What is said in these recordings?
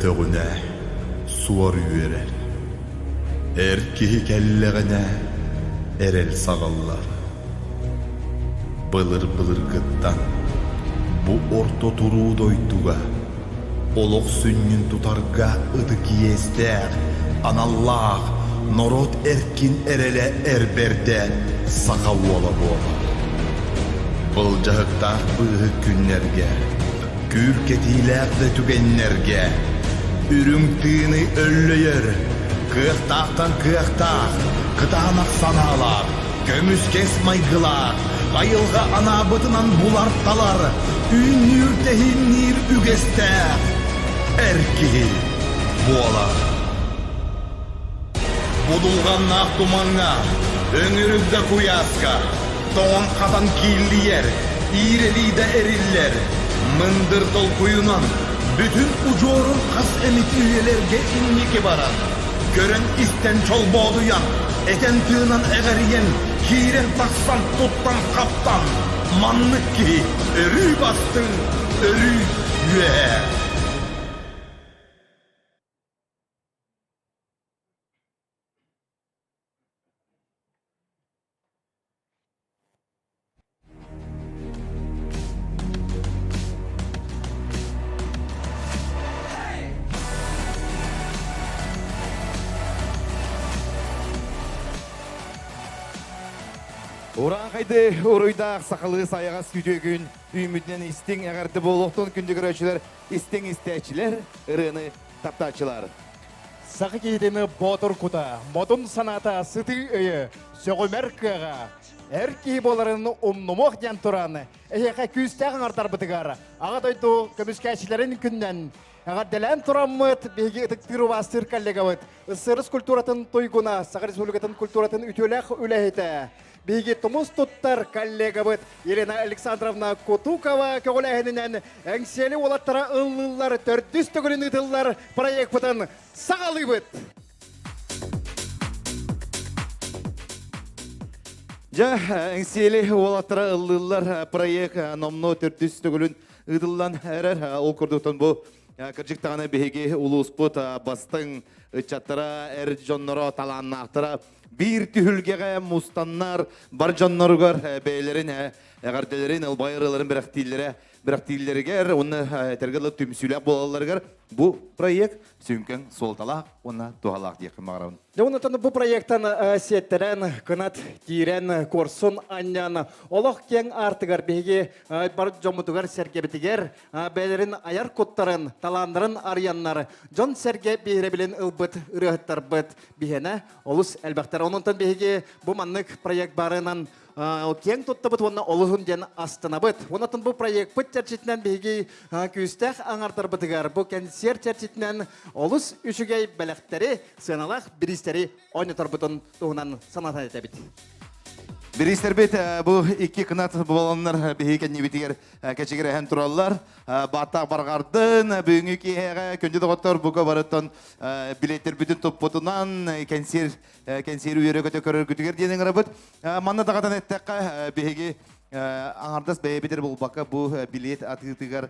Өтөҕүнэ суор үөрэр, эр киһи кэллэҕинэ эрэл саҕыллар. Былыр-былыргыттан бу орто туруу дойдуга олох сүнньүн тутарга ытык иэстээх, аналлаах норуот эркин эрэлэ эр бэрдэ саха уола буолар. Былдьаһыктаах быыһык күннэргэ Күүркэтиилээх да түгэннэргэ үрүҥ тыыны өллөйөр, кыахтаахтан кыахтаах, кытаанах санаалаах, көмүскэс майгылаах, айылҕа анаабытынан булар-талар, үүннүүр-тэһиинниир үгэстээх эр киһи буолар. Будулҕаннаах тумаҥҥа, өҥүрүк да куйааска, тоҥон-хатан кииллийэр, иирэлии да эриллэр, мындыр толкуйунан бүтүн удьуорун хас эмит үйэлэргэ инники баран, көрөн-истэн чолбоодуйан, этэн-тыынан эҕэрийэн, киирэн-тахсан, туттан-хаптан, маннык киһи өрүү бастыҥ, өрүү үөһээ. Урааҥхайды уруйдаах сахалыы сайаҕас үтүө күн үүммүтүнэн истиҥ эҕэрдэ буолуохтун күндү көрөөччүлэр, истиҥ истээччилэр, ырыаны таптааччылар. Саха киһитин боотур кута, модун санаата сытыы өйө, сөҕүмэр кыаҕа, эр киһи буоларын умнумуох диэн туран, эһиэхэ күүстээх аҥардарбытыгар Аҕа дойду көмүскээччилэрин күнүнэн эҕэрдэлээн тураммыт биһиги ытыктыыр убаастыыр коллегабыт, СССР культуратын туйгуна, Саха Республикатын культуратын үтүөлээх үлэһитэ, Биһиги тумус туттар коллегабыт Елена Александровна Кутукова көҕүлээһининэн Эҥсиэли уолаттара ыллыыллар төрдүс төгүлүн ыытыллар проекпытын саҕалыыбыт! Дьэ, Эҥсиэли уолаттара ыллыыллар проект номнуо төрдүс төгүлүн ыытыллан эрэр. Ол курдуктан бу кырдьык даҕаны биһиги улууспут бастыҥ ыччаттара, эр дьонноро, талааннаахтара биир түһүлгэҕэ мустаннар бар дьонноругар бэйэлэрин эҕэрдэлэрин, ылбай ырыаларын бэрэхтииллэрэ бэрэхтииллэригэр уонна этэргэ дылы түмсүүлээх буолалларыгар бу проект сүҥкэн суолталаах уонна туһалаах диэххин баҕарабын. Дьэ онтон бу проектан сиэттэрэн, кынат киирэн, куорсун анньан, олох киэҥ аартыгар биһиги бар дьоммутугар-сэргэбитигэр бэйэлэрин айар куттарын, талааннарын арыйаннар, дьон-сэргэ биһирэбилин ылбыт ырыаһыттарбыт биһиэнэ олус элбэхтэр. Ононтон биһиги бу маннык проект барынан киэҥ туттабыт уонна олуһун диэн астынабыт. Онон бу проекпыт чэрчитинэн биһиги күүстээх аҥардарбытыгар бу кэнсиэр чэрчитинэн олус үчүгэй бэлэхтэри, сыаналаах бириистэри оонньоторбутун туһунан санатан этэбит. Бириистэрбит бу икки кынат буоланнар биһиги кэннибитигэр кэчигирэһэн тураллар. Бааттаах барҕардын, бүгүҥҥү киэһэҕэ күндү доҕоттор бука барыттан билиэттэрбитин туппутунан кэнсиэр кэнсиэр үөрэ-көтө көрөргүтүгэр диэн ыҥырабыт. Манна даҕатан эттэххэ, биһиги аҥардас бэйэбит эрэ буолбакка бу билиэт атыытыгар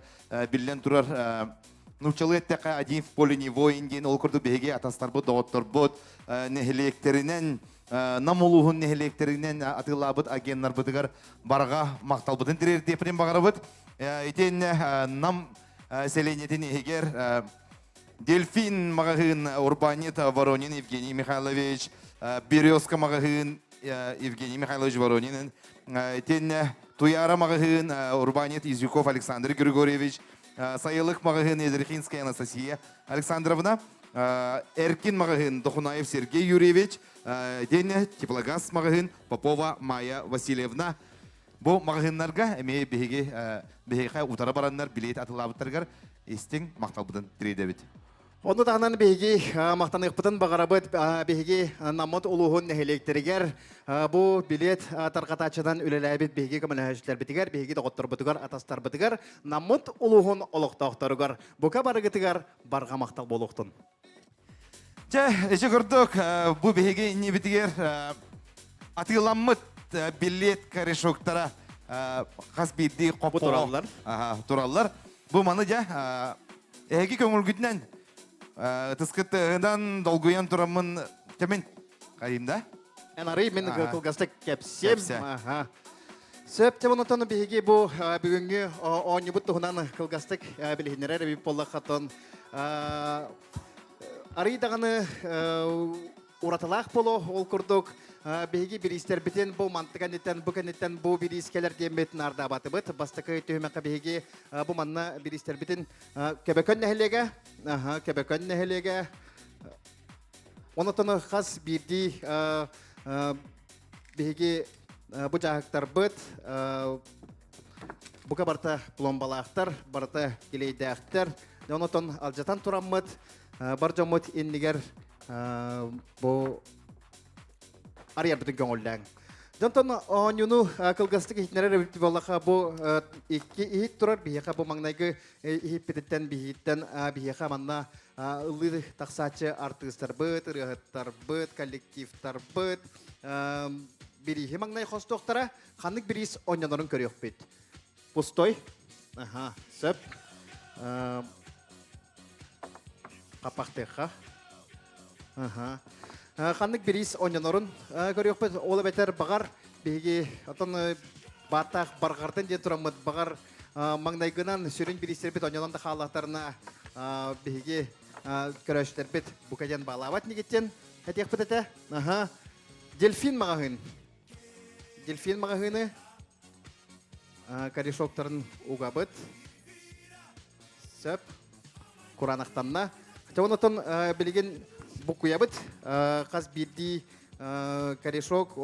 биллэн турар нууччалыы эттэххэ один в поле не воин диэн ол курдук биһиги атастарбыт, доҕотторбут нэһилиэктэринэн Нам улууһун нэһилиэктэринэн атыылаабыт агеннарбытыгар барҕа махталбытын тириэрдиэхпитин баҕарабыт. Итиэннэ Нам сэлиэнньэтин иһигэр Дельфин маҕаһыын урбаанньыт Воронин Евгений Михайлович, Березка маҕаһыын Евгений Михайлович Воронин, итиэннэ Туяра маҕаһыын урбаанньыт Изюков Александр Григорьевич, Сайылык маҕаһыын Езерхинская Анастасия Александровна, Эркин маҕаһыын Дохунаев Сергей Юрьевич, итиэннэ Теплогаз маҕаһыын Попова Майя Васильевна. Бу маҕаһыыннарга эмиэ биһиги биһиэхэ утары бараннар билиэт атылаабыттарыгар истиҥ махталбытын тириэрдэбит. Ону таһынан биһиги махтаныахпытын баҕарабыт биһиги Наммыт улууһун нэһилиэктэригэр бу билиэт тарҕатааччынан үлэлээбит биһиги көмөлөһөөччүлэрбитигэр, биһиги доҕотторбутугар, атастарбытыгар, Наммыт улууһун олохтоохторугар бука барыгытыгар барҕа махтал буолуохтун. Дьэ, ити курдук бу биһиги иннибитигэр атыыламмыт билиэт корешоктара хас биирдии хоппо тураллар. Тураллар. Бу маны дьэ эһиги көҥүлгүтүнэн. Ытыскытынан долгуйан тураммын кэмин хайым да? Эн арый мин кылгастык кэпсиэм. Аха. Сөп онтон биһиги бу бүгүҥҥү оонньуубут туһунан кылгастык билиһиннэрэр эбит буоллаххытын арый даҕаны уратылаах боло ол курдук биһиги бириистэрбитин бу мантык кэнниттэн бу кэнниттэн бу бириис кэлэр диэммит наардаабатыбыт. Бастакы түһүмэххэ биһиги бу манна бириистэрбитин Көбөкөн нэһилиэгэ, Көбөкөн нэһилиэгэ Онотон хас биирдии биһиги бу дьааһыктарбыт бука барыта пломбалаахтар, барыта килиэйдээхтэр. Онотон алдьатан тураммыт бар дьоммут иннигэр бу арыйарбытын көҥүллээҥ. Дьонтон оонньууну кылгастык иһитиннэрэр эбит буоллаха бу икки иһит турар биһиэхэ бу маҥнайгы иһиппититтэн биһииттэн биһиэхэ манна ыллыы тахсааччы артыыстарбыт, ырыаһыттарбыт, коллективтарбыт бирииһи маҥнай хостуохтара. Ханнык бириис оонньонорун көрүөхпүт. Пустой. Аха, сөп. Хапахтыахха. Аха. Ханнык бириис оонньонорун көрүөхпүт. Ол эбэтэр баҕар биһиги отон бааттаах барҕартан диэн тураммыт баҕар маҥнайгынан сүрүн бириистэрбит оонньонон да хааллахтарына биһиги көрөөччүлэрбит бука диэн баалаабат нигиттен этиэхпит этэ. Аха. Дельфин маҕаһыын. Дельфин маҕаһыыны корешоктарын угабыт. Сөп. Кураанахтанна. Хотя онотон билигин букуйабыт. Хас биирдии корешок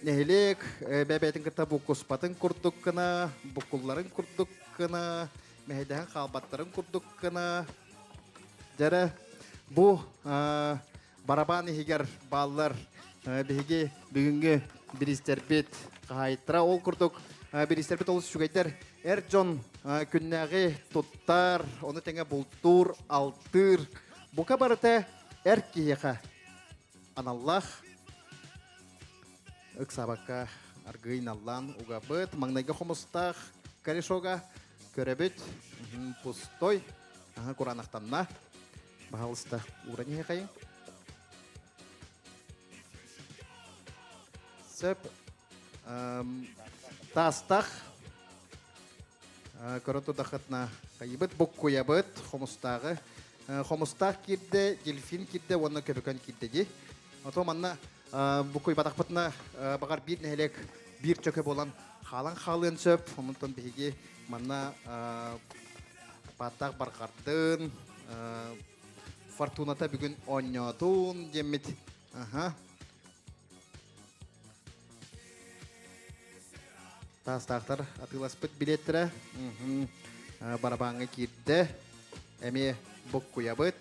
нэһилиэк бэйэтин кытта буккуспатын курдук гына, буккулларын курдук гына, мэһэйдэһэн хаалбаттарын курдук гына. Дьэрэ, бу барабан иһигэр бааллар биһиги бүгүҥҥү бириистэрбит хаһаайыттара. Ол курдук бириистэрбит олус үчүгэйдэр. Эр дьон күннээҕи туттар, ону тэҥэ бултуур, алтыыр. Бука барыта эр киһиэхэ аналлаах. Ыксаабакка аргыый наллаан угабыт. Маҥнайгы хомустаах корешога көрөбүт. Пустой. Кураанахтанна. Пожалуйста, ууран иһэхэйин. Сөп. Таастах. Көрө тудахытна хайыбыт, буккуйабыт, хомустааҕы. Хомустаах киирдэ, дельфин киирдэ уонна көбөкөн киирдэ дии. Ото манна буккуйбатахпытына баҕар биир нэһилиэк биир чөкө буолан хаалан хаалыан сөп. Онтон биһиги манна Бааттаах барҕардын, Фортуната бүгүн оонньоотун диэммит. Аха. Таастаахтар атыыласпыт билиэттэрэ барабааҥҥа киирдэ. Эмиэ буккуйабыт.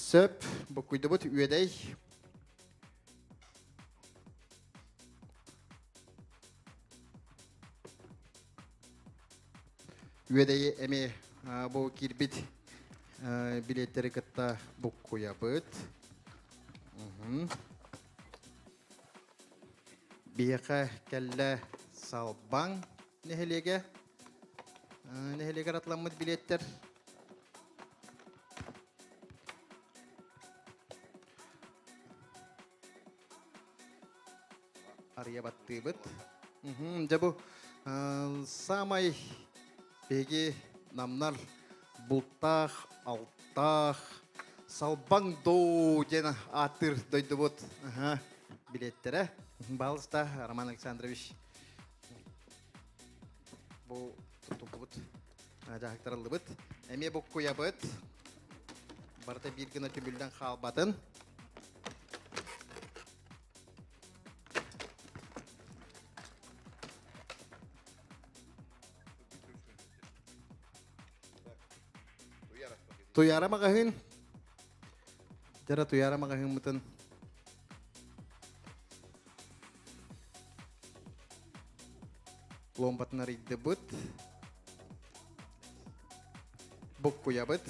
Сөп, буккуйдубут үөдэй. Үөдэйи эмиэ бу киирбит билиэттэри кытта буккуйабыт. Биһиэхэ кэллэ Салбаҥ нэһилиэгэ. Нэһилиэгэр атыламмыт билиэттэр. Арыйа баттыыбыт. Дьэ бу саамай биһиги намнар бултаах, алтаах, салбаҥ доо диэн ааттыыр дойдубут билиэттэрэ. Баалыста Роман Александрович бу туттуллубут дьаһыктарыллыбыт. Эмиэ буккуйабыт. Барыта биир гына түмүллэн хаалбатын. Туйаара маҕаһыын. Дьара Туйаара маҕаһыыммытын пломбатын арыйдыбыт. Буккуйабыт.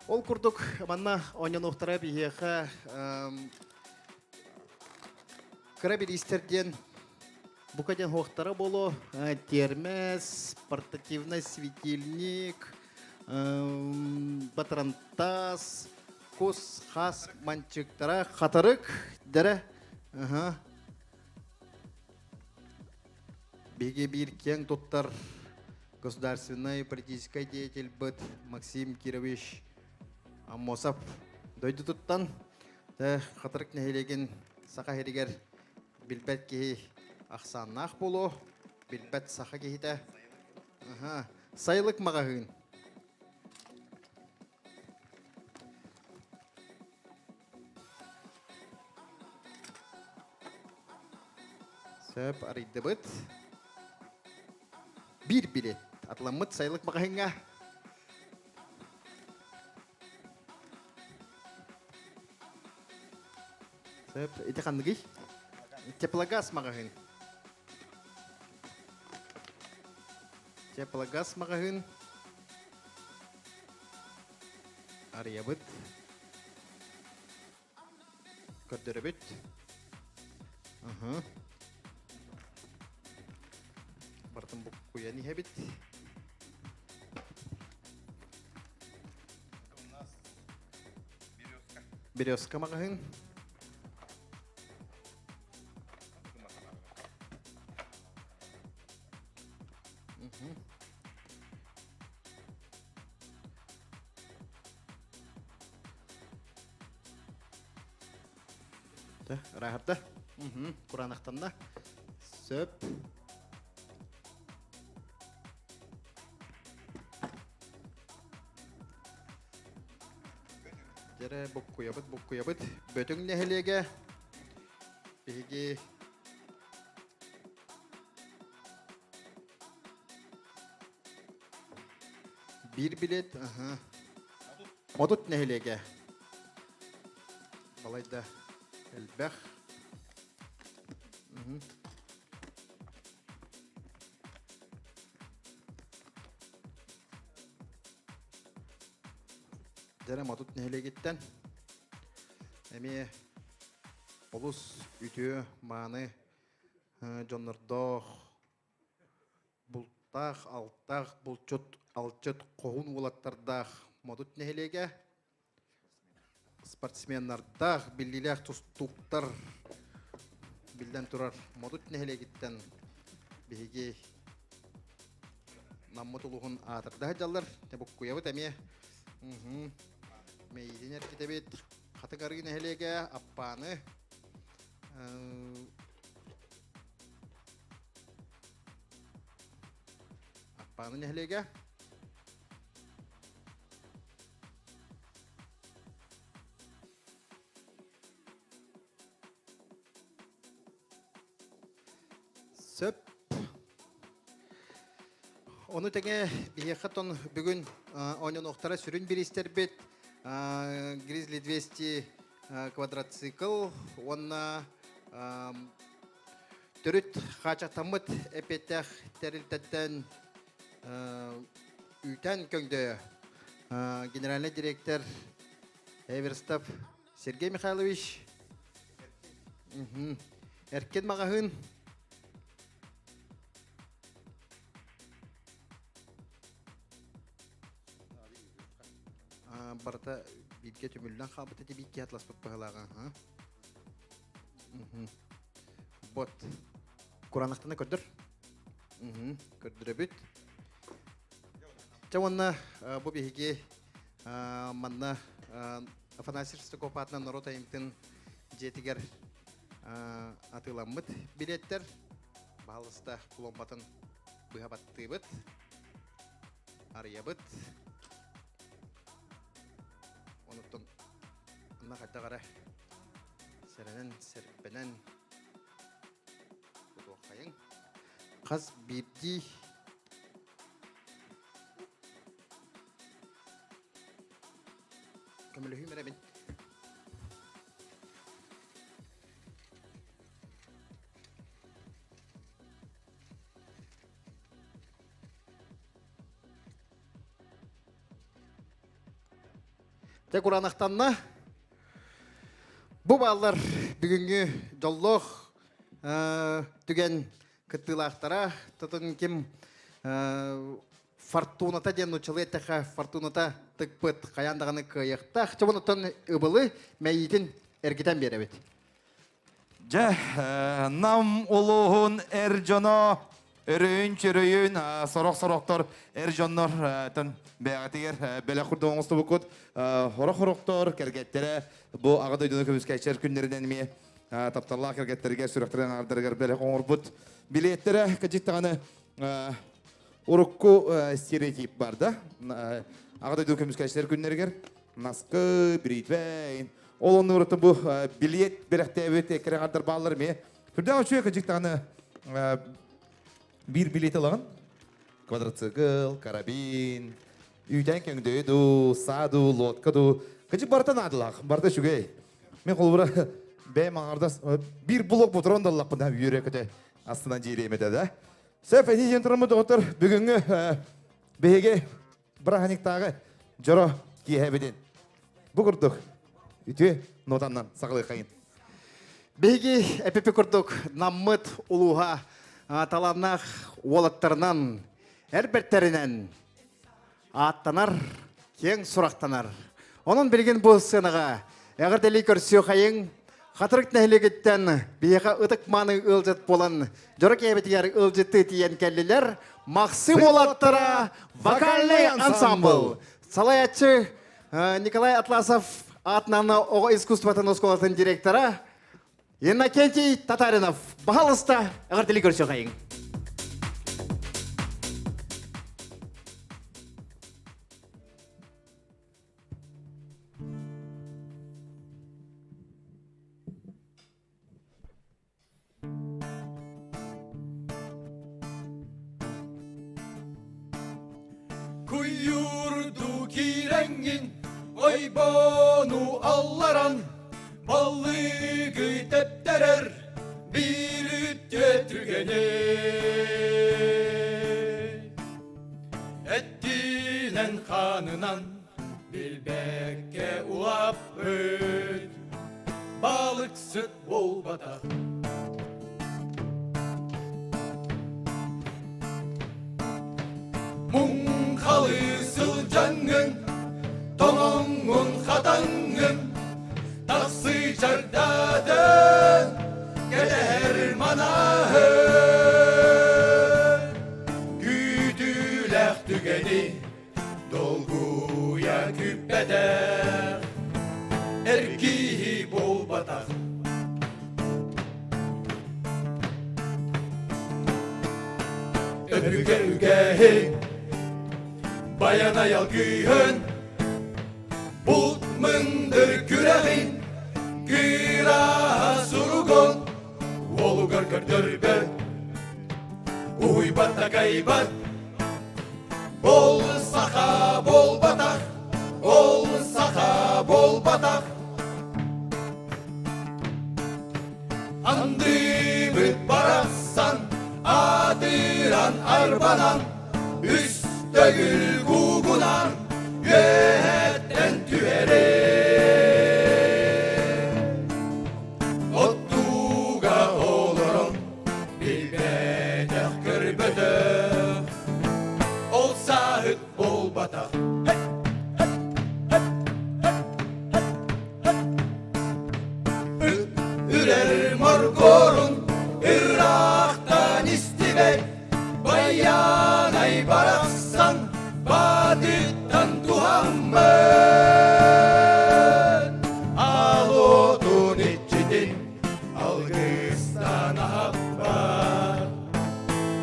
Ол курдук манна оонньонуохтара биһиэхэ кыра бириистэр диэн бука диэн хуохтара буолуо термес, портативный светильник, батрантас, кус, хас манчыктара, хатырык дэрэ. Биһиги биир киэҥ туттар государственнай политическай деятельбыт Максим Кирович Аммосов дойдутуттан Хатырык нэһилиэгин Саха сиригэр билбэт киһи ахсааннаах буолуо, билбэт саха киһитэ. Сайылык маҕаһыын. Сөп, арыйдыбыт. Биир билет. Атыламмыт сайылык маҕаһыыҥҥа. Сөп, ити ханныгый? Теплогаз маҕаһыын. Теплогаз маҕаһыын. Арыйабыт. Көрдөрөбүт. Барытын буккуйан иһэбит. Березка маҕаһыын. Ырааһырда. Кураанахтанна. Сөп. Дьэрэ буккуйабыт, буккуйабыт. Бөтүҥ нэһилиэгэ биһиги Биир билет, Модут нэһилиэгэ. Балайда элбэх. Дьэрэ Модут нэһилиэгиттэн эмиэ олус үтүө мааны дьоннордоох Бултаах, алтаах, булчут, алчыт, хоһуун уолаттардаах Модут нэһилиэгэ спортсменнардаах, биллиилээх тустууктар биллэн турар Модут нэһилиэгиттэн биһиги Наммыт улууһун аатырда сылдьаллар. Буккуйабыт эмиэ. Мэйиитин эргитэбит. Хатыҥ Арыы нэһилиэгэ Аппааны Аппааны нэһилиэгэ. Сөп. Ону тэҥэ биһиэхэ тон бүгүн оонньонуохтара сүрүн бириистэрбит Гризли 200 квадроцикл уонна төрүт хаачахтаммыт эпиэттээх тэрилтэттэн Үүтэн көҥдөйө генеральный директор Эверстов Сергей Михайлович Эркин маҕаһыын барыта бииргэ түмүллэн хаалбыт ити биир киһи атласпыт быһыылааҕа Вот. Кураанахтана көрдөр. Көрдөрөбүт. Чэ уонна бу биһиги манна Афанасий Шестаков аатынан норуот айымтын дьиэтигэр атыыламмыт билиэттэр. Баһалыста пломбатын быһа баттыыбыт. Арыйабыт. Онуттан онно хайдах эрэ сэрэнэн, сэрбэнэн тутуоххайыҥ. Хас биирдии көмөлөһүүм эрэ мин. Дьэ кураанахтанна. Бу бааллар бүгүҥҥү дьоллоох түгэн кыттыылаахтара. Тотун ким фортуната диэн нууччалыы эттэххэ фортуната тыкпыт хайаан даҕаны кыайыахтаах. Чобон оттон ыбылы мэйиитин эргитэн биэрэбит. Дьэ, Нам улууһун эр дьоно өрөйүн-чөрөйүн сорох-сорохтор эр дьоннор бэйэҕитигэр бэлэх курдук оҥостубуккут. Хорох-хорохтор кэргэттэрэ бу аҕа дойдуну көмүскээччилэр күннэринэн эмиэ тапталлаах кэргэттэригэр сүрэхтэрин аҥардарыгар бэлэх оҥорбут билиэттэрэ кыдьык даҕаны урукку стереотип бар да аҕа дойдуну көмүскээччилэр күннэригэр наскы, бритвэ, ол оннугар бу билиэт бэлэхтээбит экрандар бааллар эмиэ. Сүрдээх үчүгэй кыдьык даҕаны биир билиэт ылаҕын. Квадроцикл, карабин, үүтэн көҥдөйү дуу, саа дуу, лодка дуу. Кыдьык барыта наадалаах, барыта үчүгэй. Мен холобура бэйэм аҥардас биир блок бутрон да ыллахпына үөрэ-көтө астынан дьиэлиэм этэ да. Сөп, эни диэн тураммыт доҕоттор бүгүҥҥү биһиги бырааһынньыктааҕы дьоро киэһэбитин бу курдук үтүө нотаннан саҕалыаххайын. Биһиги эпипи курдук наммыт улууһа талааннаах уолаттарынан, эр бэртэринэн ааттанар, киэҥ сурахтанар. Онон билигин бу сценаҕа эҕэрдэлии көрсүөхайыҥ Хатырык нэһилиэгиттэн биһиэхэ ытык-мааны ыалдьыт буолан дьоро киэбитигэр ыалдьыттыы тиийэн кэллилэр Махсым уолаттара вокальный ансамбл. Салайааччы Николай Атласов аатынан оҕо искусствотын оскуолатын директора Иннокентий Татаринов. Пожалуйста, эҕэрдэлии көрсүөхайыҥ. Куйуурду киирэҥҥин ойбону алларан балыгы тэптэрэр биир үтүө түгэни Эттинэн хаанынан билбэккэ улааппыт балыксыт буолбатах. Муҥхалыы сылдьаҥҥын, тоҥоҥҥун хатаҥҥын, тахсыы чардаатын, кэтэһэр манаһын. Күүтүүлээх түгэни долгуйа күүппэтэх, эр киһи буолбатах. Өбүгэ үгэһин, байанай алгыһын, булт мындыр күрэҕин, кыырааһа суругун уолугар көрдөрбөт, уһуйбат такайбат, ол саха буолбатах, ол саха буолбатах. Андыбыт барахсан аатыран арбанан, үс төгүл куугунан үөһэттэн түһэрин. Оттууга олорон билбэтэх көрбөтөх, ол сааһыт буолбатах. Үрэр моргуорун ыраахтан истибэт, Байаанай барахсан баатыттан туһаммыт. Алуотун иччитин алгыстан аһаппат,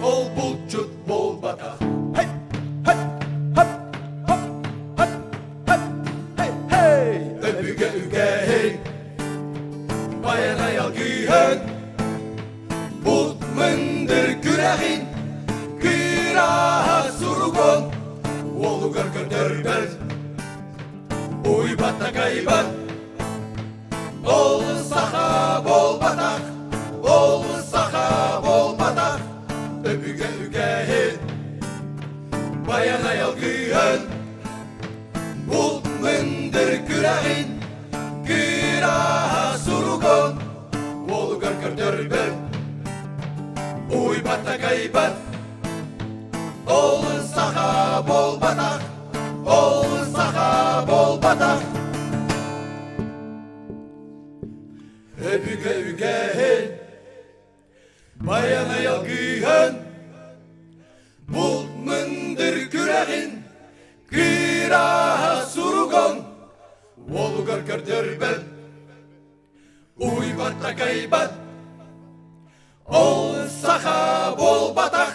ол булчут буолбатах. Хей, хей, хап, хап, хап, хап, хей, хей! Өбүгэ үгэһин, байанай алгыһын, Булт мындыр күрэҕин, кыырааһа суругун уолугар көрдөрбөт, уйбат такайбат. Ол саха буолбатах, ол саха буолбатах, өбүгэ үгэһин, байанай алгыһын, булт мындыр. күрэҕин Кыраһа суругун Уолугар көрдөрбөт Уйбат такайбат Ол саха буолбатах Ол саха буолбатах Өбүгэ үгэһин Байанай алгыһын Булт мындыр күрэҕин Кыраһа суругун Уолугар көрдөрбөт Уйбат такайбат Ол саха буолбатах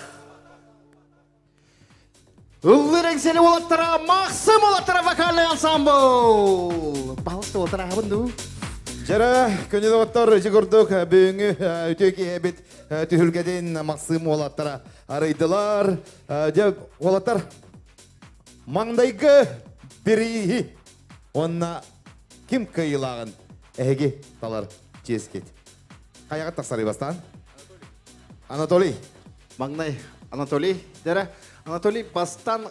Ыллыр эҥсэли уолаттара Махсым уолаттара вокальный ансамбл! Пожалуйста, уолаттар аһабын дуу? Дьара, күнү доҕоттор, ити курдук бүгүҥҥү үтүө киэһэбит түһүлгэтин Максим уолаттара арыйдылар. Дьэ, уолаттар, маҥнайгы бирииһи уонна ким кыайыылааҕын эһиги талар чиэскит. Хайаҕыт тахсарый бастаан? Анатолий. Маҥнай Анатолий дэрэ. Анатолий бастан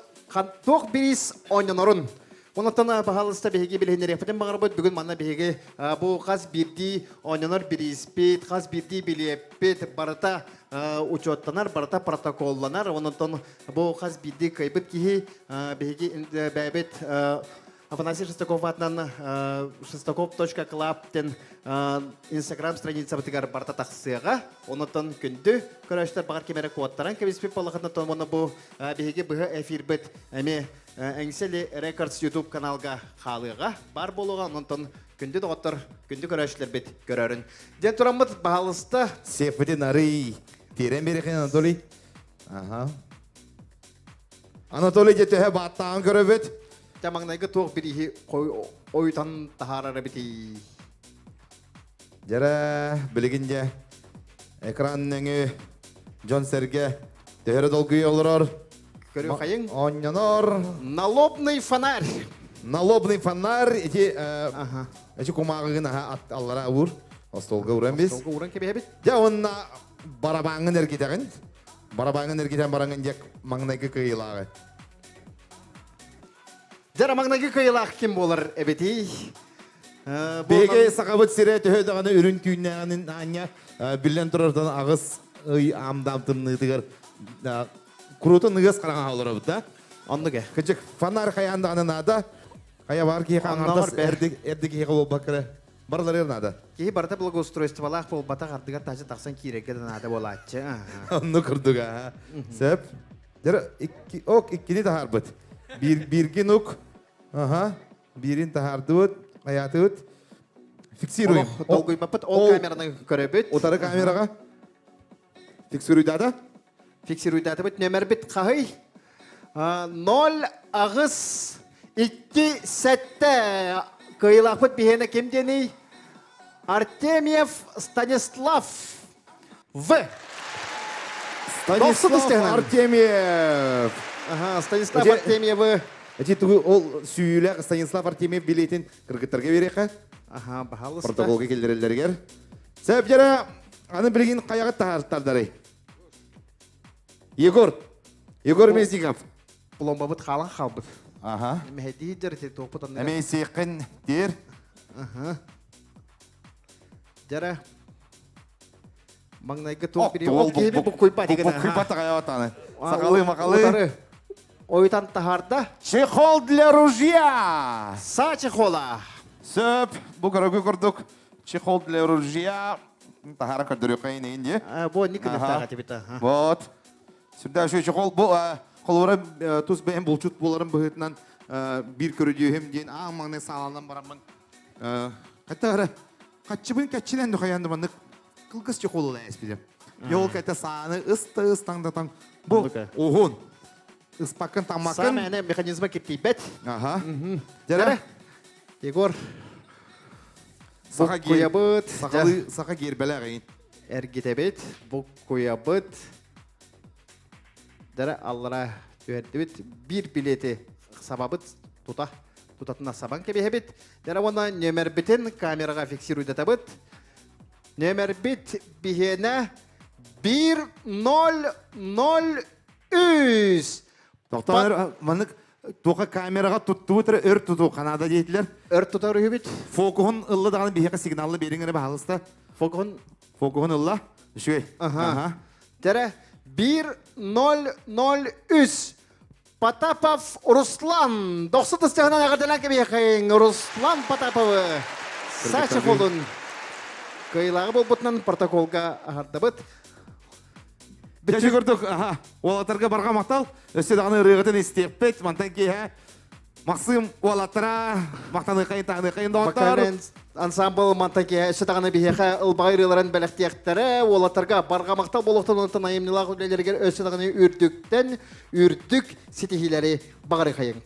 туох бириис оонньонорун Онтон баһаалыста биһиги билиһиннэриэхпитин баҕарабыт. Бүгүн манна биһиги бу хас биирдии оонньонор бирииспит, хас биирдии билиэппит барыта учуоттанар, барыта протоколланар. Онтон бу хас биирдии кыайбыт киһи биһиги бэйэбит Афанасий Шестаков аатынан шестаков.club диэн Инстаграм страницабытыгар барыта тахсыаҕа. Онотон күндү көрөөччүлэр баҕар ким эрэ куоттаран кэбиспит буоллаххытына уонна бу биһиги быһа эфирбит эмиэ Эҥсэли Records YouTube каналга хаалыаҕа баар буолуоҕа. Онтон күндү доҕоттор, күндү көрөөччүлэрбит көрөрүн. Диэн тураммыт баһаалыста. Сиэппитин арый тиэрэн биэрэхин Анатолий. Аха. Анатолий дьэ төһө бааттааҕын көрөбүт. Дьэ маҥнайгы туох бирииһи ойутан таһаарар эбитий? Дьэрэ, билигин дьэ экран нөҥү дьон-сэргэ төһөрө долгуйа олорор. Көрүөхайыҥ. Оонньонор. Налобный фонарь. Налобный фонарь ити эти кумааҕыгын аха аллара уур. Остуолга уран бис. Остуолга уран кэбиһэбит. Дьэ уонна барабааҥҥын эргитэҕин. Барабааҥҥын эргитэн бараҥын диэк маҥнайгы кыайыылааҕы. Дьэ, маҥнайгы кыайыылаах ким буолар эбитий? Биһиги Сахабыт сирэ төһө даҕаны үрүн түүннээҕинин аанньа биллэн турартан аҕыс ый аамдаам тымныытыгар куруутун ыас хараҥа олоробут да. Оннук э. Кыдьык фонарь хайаан даҕаны наада. Хайа бар киһи хаҥардас эрдик эрдик киһи буолбаккара барыларыгар наада. Киһи барыта благоустройстволаах буолбатах ардыгар таһыччы тахсан киирэргэ да наада буолааччы. Оннук курдук аа. Сөп. Дьэ, икки, ок, иккини таһаарбыт. Биир, бииргин ук. Аха. Биирин таһаардыбыт, хайаатыбыт. Фиксируем. Долгуйбаппыт, ол камераны көрөбүт. Утары камераҕа. Фиксируйдаата? Фиксируйдаатыбыт. Нөмербит хаһый? 0 аҕыс 2 7 Кыайыылаахпыт биһиэнэ ким диэний? Артемьев Станислав В. Станислав Артемьев. Ага, Станислав Артемьевы. Эти тугу ол сүүлэх Станислав Артемьев билетин кыргыттарга бериэхэ. Ага, баһалыста. Протоколга киллэрэллэригэр. Сөп дьэрэ, аны билигин хайаҕыт таһаартардары. Егор. Егор Мезников. Пломбабыт хаалан хаалбыт. Ага. Мэһэйдии дьэр топпут анныгар. Эмиэ сиэххин тиэр. Ага. Дьэрэ. Маҥнайгы туох бири ол киһи буккуйбат Буккуйбат аҕайабатааны. Сахалыы макалы. Ойутан таһаарда. Чехол для ружья. Са чехола. Сөп. Бу көрөгү курдук чехол для ружья. Таһаара көрдөрүөххэ инейин дии. Бу никүнүхтаах этибит. Вот. Сүрдээх үчүгэй чехол. Бу холобура тус бэйэм булчут буоларым быһыытынан биир көрүдьүөһүм диэн аан маҥнай сааланан бараммын Хата эрэ хаччыбын кэччинэн духайан маннык кылгас чехол эспитим. Йол кэтэ сааны ыста ыстаңдатан бу уһун ыспаккын таммаккын. Самое механизма киртийбэт. Ага. Дьэрэ. Егор. Саха Буккуйабыт. Сахалыы саха гиэрбэлээх Эргитэбит. Буккуйабыт. Дьэрэ аллара түһэрдибит. Биир билети сабабыт тута тутатына сабан кэбиһэбит. Дьэрэ уонна нөмербитин камераҕа фиксируйдатабыт. Нөмербит биһиэнэ 1 0 0 3. Тоқтар маннык. Туха камераҕа туттубут эрэ өр тутуу Канада диэтилэр. Өр тутар үһүбүт. Фокуһун ылла даҕаны биһиэхэ сигналла биэриҥ эрэ баһаалыста. Фокуһун Фокуһун ылла. Үчүгэй. Аха. Дьэрэ 1-0-0-3 Потапов Руслан. Дохсу тыстыһынан эҕэрдэлээн кэбиһиэххэйиҥ Руслан Потаповы. Саша Холун кыайыылааҕы буолбутунан протоколга аһардыбыт. Дьэ курдук, аха, уолаттарга барҕа махтал. Өссө даҕаны ырыаҕытын истиэхпит. Мантан киэһэ Максим уолаттара махтаныаххайын таһыныаххайын доҕоттор. Ансамбл мантан киэһэ өссө даҕаны биһиэхэ ылбаҕай ырыаларын бэлэхтиэхтэрэ. Уолаттарга барҕа махтал буолуохтун онтон айымньылаах үлэлэригэр өссө даҕаны үрдүктэн үрдүк ситиһиилэри баҕарыахайыҥ.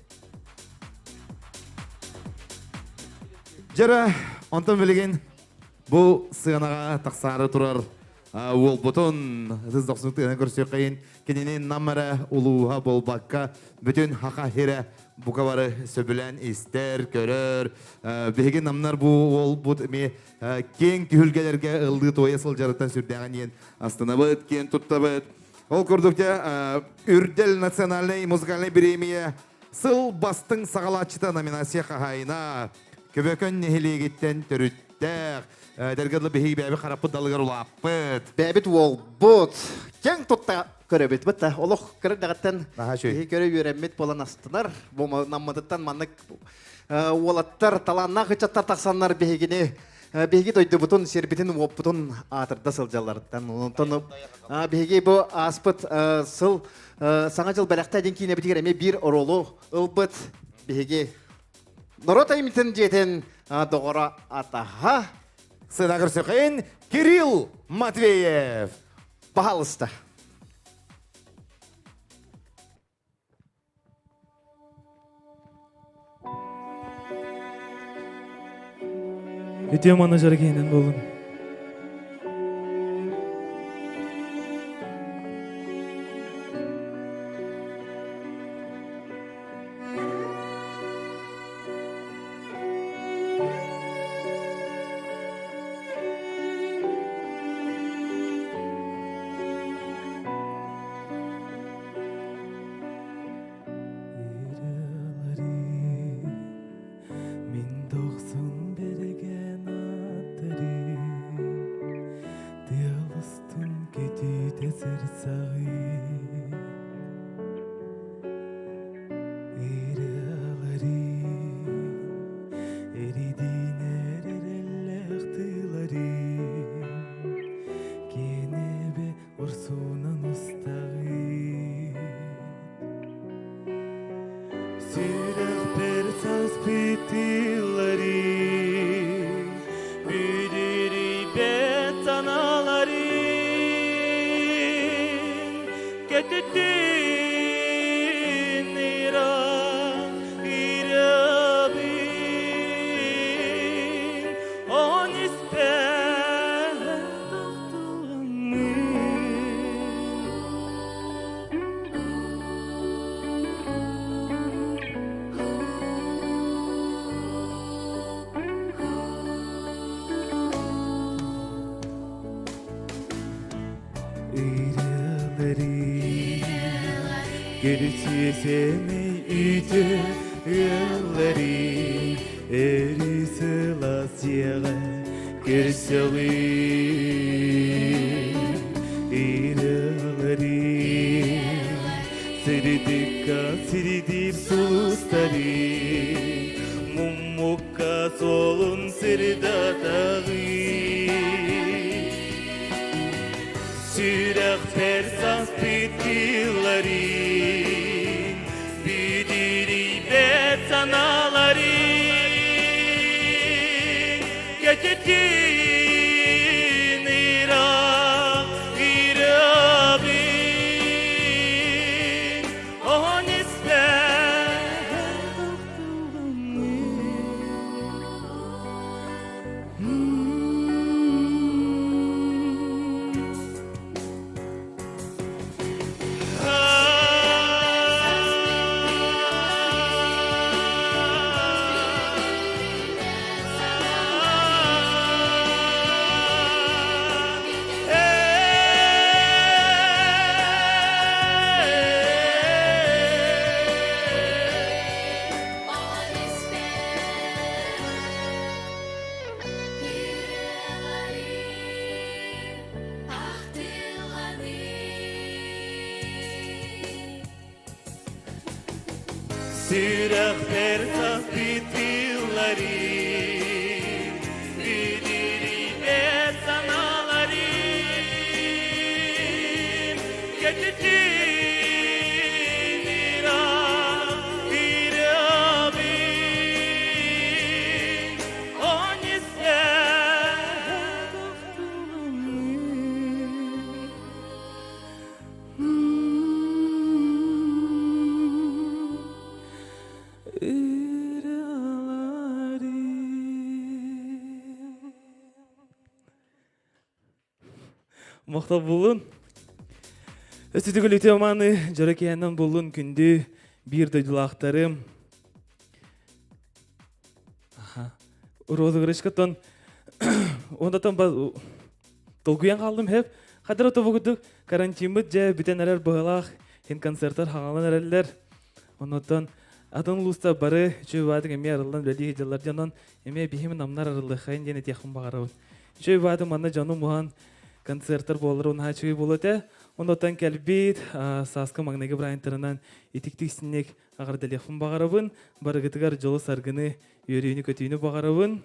Дьэрэ, онтон билигин бу сыанаҕа тахсаары турар уолбутун ытыс дохсун тыынан көрсүөххэйин кинини нам эрэ улууһа буолбакка бүтүн хаха хирэ бука бары сөбүлээн истэр көрөр биһиги намнар бу уолбут эмиэ киэҥ түһүлгэлэргэ ыллыы туойа сылдьарыттан сүрдээҕин иэн астынабыт киэн туттабыт ол курдук дьэ үрдэл национальнай музыкальнай бириэмийэ сыл бастыҥ саҕалааччыта номинация хаһаайына Көбөкөн нэһилиэгиттэн төрүттээх Эдэргэ дылы биһиги бэйэбит хараппыт далыгар улааппыт. Бэйэбит уолбут. Киэҥ тутта көрөбүт. Бытта олох кырдаҕыттан киһи көрө үөрэммит буолан астынар. Бу наммытыттан маннык уолаттар, талааннаах ыччаттар тахсаннар биһигини биһиги дойдубутун, сирбитин, уоппутун аатырда сылдьалларыттан. Онтон биһиги бу ааспыт сыл Саҥа дьыл бэлэхтээ диэн киинэбитигэр эмиэ биир оруолу ылбыт. Биһиги Норуот айымньытын дьиэтин доҕоро атаһа Сына көрсөхейін Кирилл Матвеев. Пожалуйста. Үтүө маны жаргиһинэн буолун. Мин дохсун береген аттарым Тыалыстын кетите сырсаҕы Ырыаларым эридиинэр эрэллээх тыыларым Киэнэбэ урсуунан устаҕыт Сүрэхпэр саспыт тылларым Бүдүрүйбэт санааларым Көтүттүн ыраах ырыабын Он испэр тохтуоммун. Ырыалары Көрүсүөсэмэй үтүө ыаллары Өрүү сылаас дьиэҕэ көрсөҕүн Ырыалары Сырдыкка сирдиир сулустары Муммукка суолун сырдатаҕын Сүрэхпэр саспыт тылларым, бүдүрүйбэт санааларым Көтүтүн ыраах ырыабын Он испэр Сүрэхпэр саспыт тылларым, Бүдүрүйбэт санааларым Көтүтүн ыраах ырыабын Он Махтал булун. Өстүтүгүл үтүө мааны дьоро киһэннэн буллун күндү биир дойдулаахтарым. Аха. Розыгрышкаттан онтон Толкуйан хааллым хэп. Хадара тобугудук карантиммыт дьэ бүтэн эрэр быһалаах хин концерттар хаҥалан эрэллэр. Оннуттан атын улууста бары үчүгэй баатыҥ эмиэ арыллан үлэлии сылдьаллар дьонон эмиэ биһим намнар арыллыаххайын диэн этиэхпин баҕарабын. Үчүгэй баатыҥ манна дьону муһан концерттар буолар унаһа үчүгэй буолуо этэ. Оннуттан кэлбит сааскы маҥнайгы бырайынтарынан итиктик синник аҕардалиэхпин баҕарабын. Барыгытыгар дьолу-саргыны, үөрүүнү-көтүүнү баҕарабын.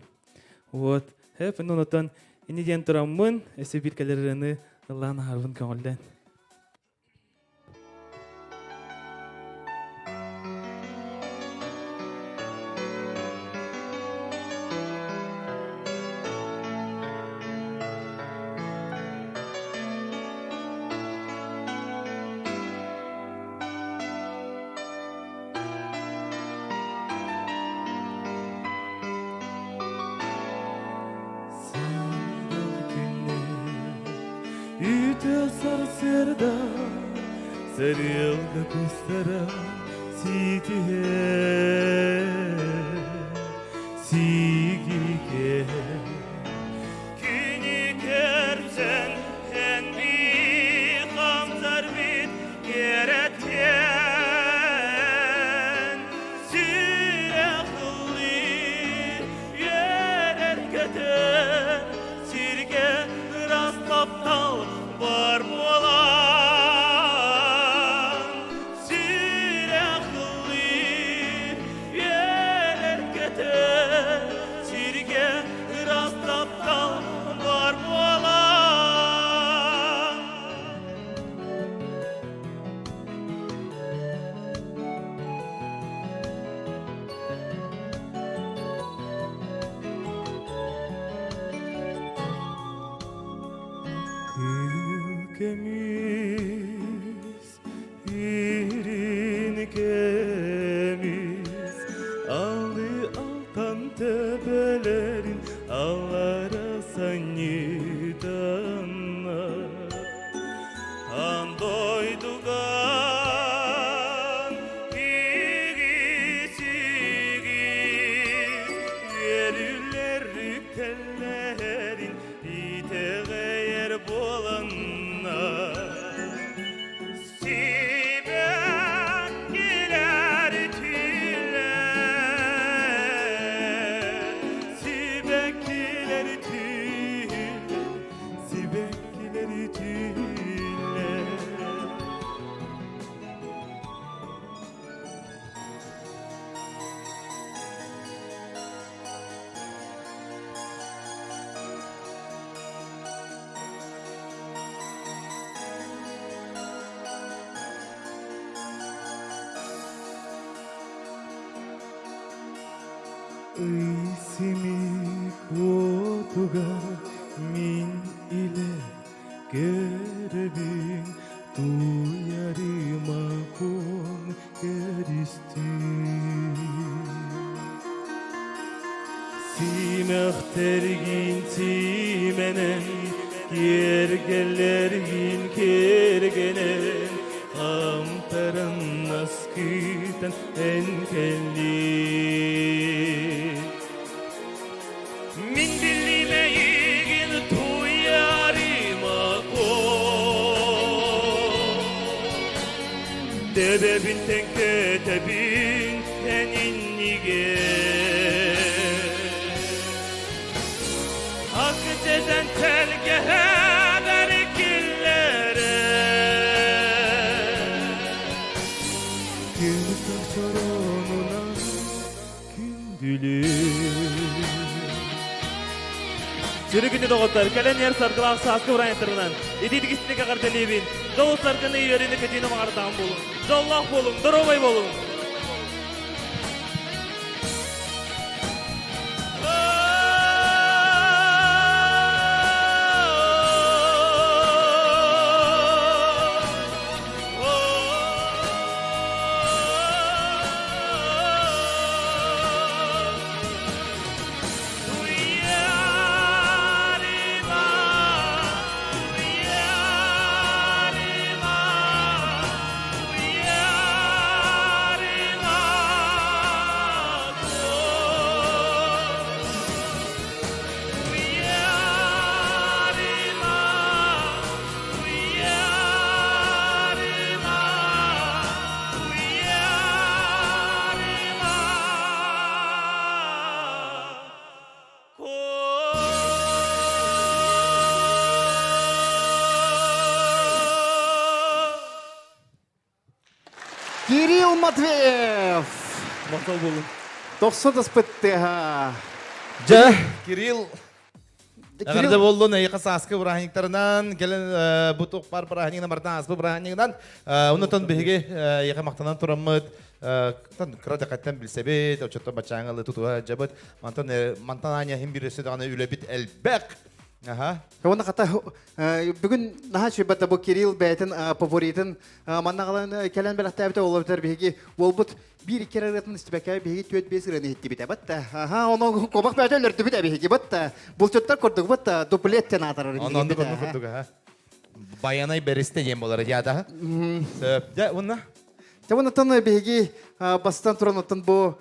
Вот. Хэп, оннуттан ини диэн тураммын, өссө биир кэлэр ырыаны ыллаан аһарбын көҥүллэн. Үтө сарсыарда сарыалга кустара сиитиһэ сиигигэ Күнү көрсөн эн хамсарбыт кэрэтиэн сүрэх ыллыыр үөрэр көтөр сиргэ ыраас таптал бар буолан сүрэх ыллыыр үөрэр көтөр сиргэ ыраас таптал бар буолан. Кыл көмүс Ирин көмүс алы алтан төбөлөрүн аллара санньытанна Ан дойдуган игис игис үөрүлэр үктэллэрин итэҕэйэр буоланна Сибэккилэр түллэр, сибэккилэр түллэр, сибэккилэр түллэр. Ый симик уотугар мин илэ көрөбүн туйарыма куон көрүстүм Симэхтэргин симэнэн, киэргэллэргин киэргэнэн, Хамтаран наскытан эн кэллиҥ. Мин биллим эйигин туйарыма Төбөбүн тэҥкэтэбин эн иннигэр Акытетен тэлгэһэбэр киллэрэ Күн чоронун Сүрү күнү доҕоттор, кэлэн иһэр саргылаах сааскы бырайыктарынан итиитик истиҥ эҕэрдэлиибин. Дьолу саргыны үөрүүнү көтүүнү баҕардаҕым буолуҥ. Дьоллоох буолуҥ, доруобай буолуҥ! Кирилл Матвеев! Махтал буолун. Тохсо таспыттыха. Дьэ, Кирилл Эҕэрдэ буоллун эйиэхэ сааскы бырааһынньыктарынан, кэлэн бу туох баар бырааһынньыгынан барытын ааспыт бырааһынньыгынан, оннуттан биһиги эйиэхэ махтанан тураммыт, кыра дэхэттэн билсэбит, оччоттон баччааҥы ылы тутуһа сылдьабыт. Мантан мантан аанньа иһин биир өссө даҕаны үлэбит элбэх. Аха. Уонна хата бүгүн наһаа үчүгэй бу Кирилл бэйэтин фаворитын манна аҕалан кэлэн бэлэхтээбитэ ол эбэтэр биһиги уолбут биир икки ырыатын истибэккэ биһиги түөрт биэс ырыаны иһиттибит батта аха ону куобах бэйэтэ өлөрдүбүт биһиги батта булчуттар курдук батта дуплет диэн аатарар Оннук оннук курдук аха Байанай бэристэ диэн буолар дьаата. Сөп. Дьэ, уонна? Дьэ, уоннаттан биһиги бастан туран оттон бу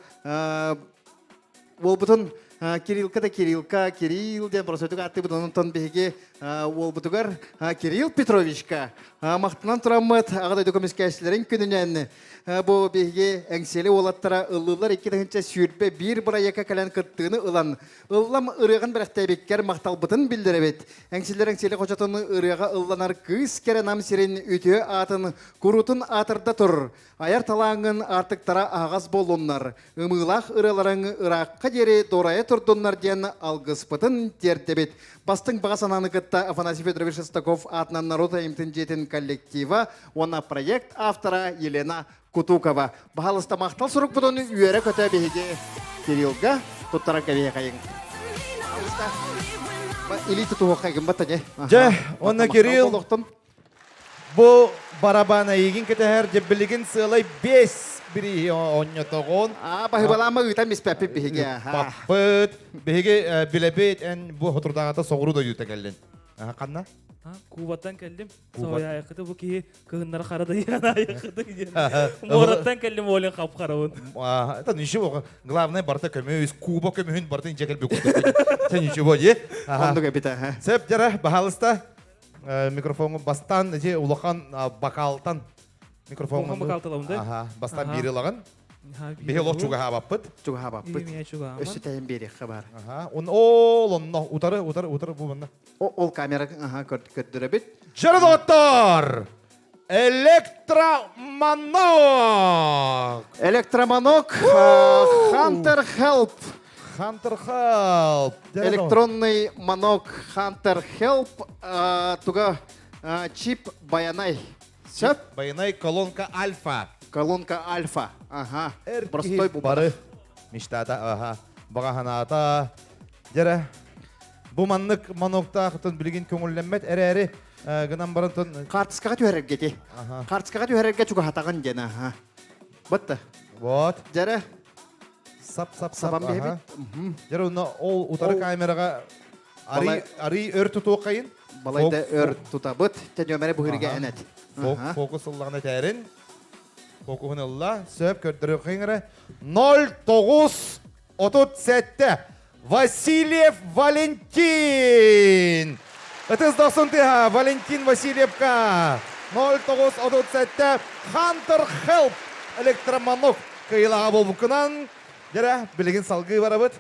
уолбутун Кириллка да Кириллка, Кирилл диэн боросуотук ааттыыбыт, онтон биһиги уолбутугар Кирилл Петровичка махтанан тураммыт Аҕа дойду көмүскээччилэрин күнүнэн бу биһиги Эҥсиэли уолаттара ыллыыллар 2021 бырайыакка кэлэн кыттыыны ылан ыллам ырыаҕын бэлэхтээбиккэр махталбытын биллэрэбит. Эҥсиллэр Эҥсиэли хочотун ырыаҕа ылланар кыыс кэрэ нам сирин үтүө аатын куруутун аатырда тур. Айар талааҥҥын аартыктара аһаҕас буоллуннар, ымыылаах ырыаларыҥ ыраахха диэри дуорайа турдуннар диэн алгыспытын тиэрдэбит. Бастыҥ баҕа санааны кытта Афанасий Федорович Шестаков аатынан норуот айымньытын дьиэтин коллектива уонна проект автора Елена Кутукова. Баһаалыста махтал сурукпутун үөрэ-көтө биһиги Кириллга туттаран кэбиһиэхэйиҥ. Илии тутуһуоххайгын батта дьэ. Дьэ, онно Кирилл Бу барабан эйигин кэтэһэр дьэбилигин сыалай бес бирииһи оонньотоҕун. Аа, баһыбалаама ыытан биспэппит биһиги. Баппыт. Биһиги билэбит эн бу хотурдааҕыта соҕуруу дойдута кэллин. Ханна? Кубаттан кэллим. Соһуйаайыкыты бу киһи кыһыннары хара дайанаайыкыты диэн. Муораттан кэллим олен хап-харабын. Это ничего, главное барыта көмүс, Куба көмүһүн барытын дьэ кэлбит курдук. Це ничего, е? Оннук эбит, аха. Сөп, дьара, баһаалыста. Микрофоҥу бастаан ити улахан бакаалтан микрофоҥу Улахан бакаалталабын да? Аха, бастаан биир ылаҕын. Биһи олох чугаһаабаппыт. Чугаһаабаппыт. Өссө тэйэн биэриэххэ баар. Аха, он ол онно утары утары утары бу манна. Ол камера аха көрдөрөбүт. Дьөрө доҕоттор! Электроманок! Электроманок Hunter Help. Hunter Help. Электронный манок Hunter Help туга чип Баянай. Сөп? Баянай колонка Альфа. Колонка Альфа. Ага. Простой бары мечтата, ага. Бағаханата. Дьэрэ, бу маннык маноктаахтын билигин көҥүллэммэт эрээри гынан баран Хаартыскаҕа түһэрэргэ ити. Хаартыскаҕа түһэрэргэ чугаһатаҕын диэн аха. Батта. Вот. Дьэрэ. Сап сап сап. Сабан биһэбит. Дьэрэ онно ол утары камераҕа арый арый өр тутуоххайын. Балайда өр тутабыт. Төнүөмэрэ быһырга энэт. Фокус ыллаҕына этээрин. Фокуһун ылла. Сөп көрдөрүөххайын эрэ. 09 37 Васильев Валентин! Ытыс дохсун тыаһа Валентин Васильевка 0937 Hunter Help электроманок кыайыылааҕа буолбуккунан дьэрэ билигин салгыы барабыт.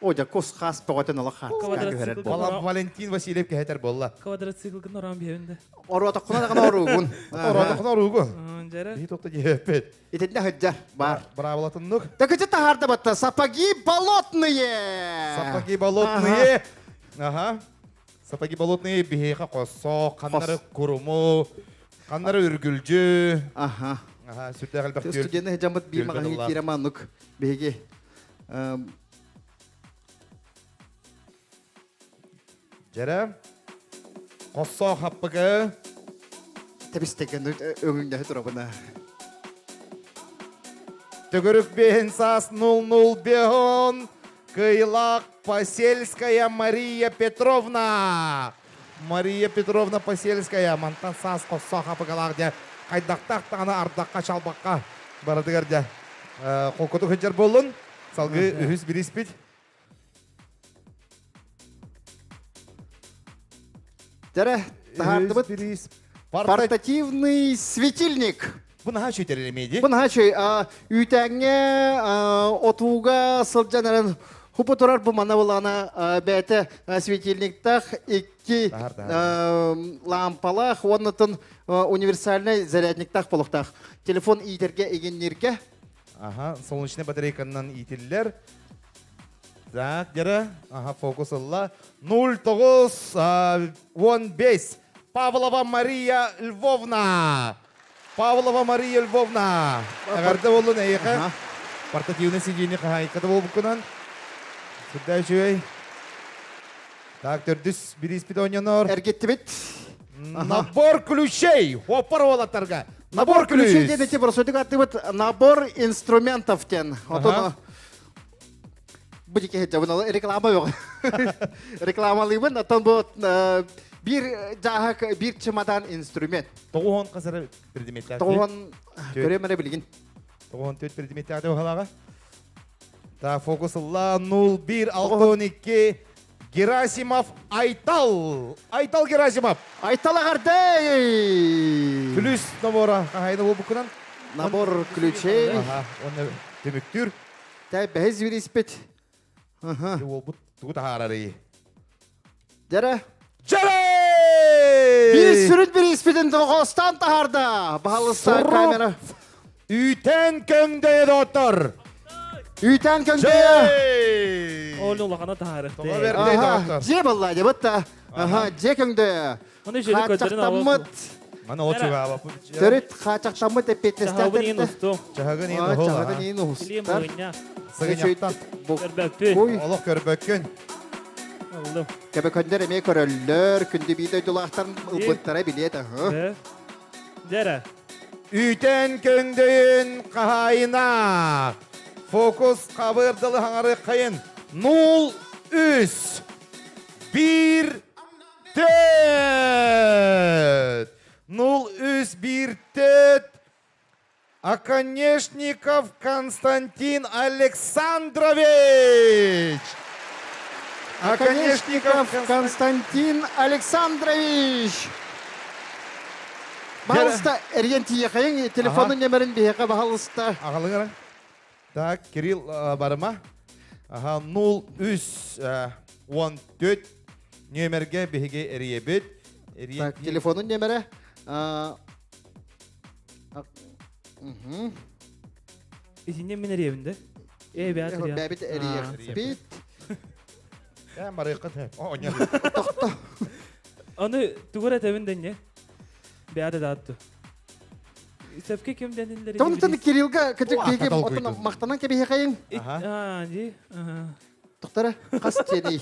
О, дьэ, кус хаас бөҕөтүн олох хаартыскаҕа түһэрэр буолла. Валентин Васильев кэһэтэр буолла. Квадроциклгын ороон биһэбин да. Ороотоххуна даҕаны оруугун. Ороотоххуна оруугун. Дьэрэ. Биһи тохто диэппит. Итиннэ сылдьар баар. Быраабылатыннык. Такычы таһаарда батта сапоги болотные. Сапоги болотные. Ага. Сапоги болотные биһиэхэ хоссоох, ханнары куруму, ханнары үргүлдьү. Аха. Аха, сүрдээх элбэх түөл. Студенты жаммыт биир түөлбэ маҕаһыыҥҥа тыллаах. киирэ маннык биһиги Дьэрэ. Хоссоох хаппыкы. Тэбистеген өҥүҥнэһэ турабына. Төгүрүк биэһин саас 00 беһон Кыйлаах Посельская Мария Петровна. Мария Петровна Посельская мантан саас хоссоох хапыкалаах дьэ хайдахтаах даҕаны ардахха чалбахха барытыгар дьэ холкутук сылдьар буоллун. Салгыы үһүс бириспит. Дьэрэ, таһаардыбыт. Портативный светильник. Бу наһаа үчүгэй эмиэ Бу наһаа үчүгэй. Үүтээҥҥэ, отууга сылдьан эрэн хупу турар бу манна булана бэйэтэ светильниктаах икки лампалаах уоннатын универсальный зарядниктаах болохтаах. Телефон иитэргэ игинниргэ. Ага, солнечный батарейканан иитиллэр. Так, дьэрэ, ага, фокус ылла. 09 15 Павлова Мария Львовна. Павлова Мария Львовна. Эҕэрдэ буоллун эйиэхэ. Портативный сиденье хаһаайката буолбуккунан. Сүрдээх үчүгэй. Так, төрдүс бирииспит оонньонор. Эргиттибит. Набор ключей. Хоппар уолаттарга. Набор ключей диэн эти просто аттыбыт набор инструментов диэн. Отон бу дикэ жабын реклама yok. Рекламалыыбын, оттон бу биир жааһак биир чемодан инструмент. Тоҕуһон хасара предметтээх. Тоҕуһон көрүөм эрэ билигин. Тоҕуһон төрт предметтээх уһалаҕа. Та фокус ылла 01 612 Герасимов Айтал. Айтал Герасимов. Айтал аҕардай! Плюс набора хаһайына буолбуккунан. Набор ключей. Аха, уонна түмүктүүр. Тэ бэһис бириспит. Уолбут тугу таһаарарый? Дьэрэ. Дьэрэ! Биир сүрүн бириспитин тоҕоостаан таһаарда. Баһалыста камера. Үүтэн көҥдөйө доттор. Үүтэн көҥдөйө. Ол улахана таһаарыхты. Дьиэ балла дебат та. Аха, дьиэ көҥдөйө. Оны жери көдөрүн Хааччахтаммыт. Мана ол чугаабаппыт. Төрүт хааччахтаммыт эппиэтинэстээх Чаһабын иин усту. Чаһагын иин уһул. Чаһагын иин уһустар. Сыгынньахтан. Көрбөппүн. Олох көрбөккүн. Аллым. Кэбэкөндөр эмиэ көрөллөр, күндү бии дойдулаахтарын ылбыттара билиэт аһы. Дьэрэ. Үтэн көҥдөйүн хаһаайына. Фокус хабырдалы хаҥары хайын. 0 3 1 4 0 3 1 4 Оконешников Константин Александрович! Оконешников Константин Александрович! Баһалыста эрийэн тиийэхэйиҥ телефонун нөмерин биһиэхэ баһалыста. Аҕалыҥ Так, Кирилл барыма. Аха, 03 14 нөмерге биһиги эрийэбит. Так, телефонун нөмере Итинне мин эрийэбин да? Ээ, бэйэт эрийэ. Бэйэбит эрийэхпит. Ээ, барыаххыт. Оонньо. Тохто. Аны тугу эрэ этэбин да инньэ. Бэйэт этаатту. Сөпкө ким дэниллэр? Тонтон Кириллга кытык биһиги отон махтанан кэбиһэхэйиҥ. Аа, ди. Тохтора, хас тиэний?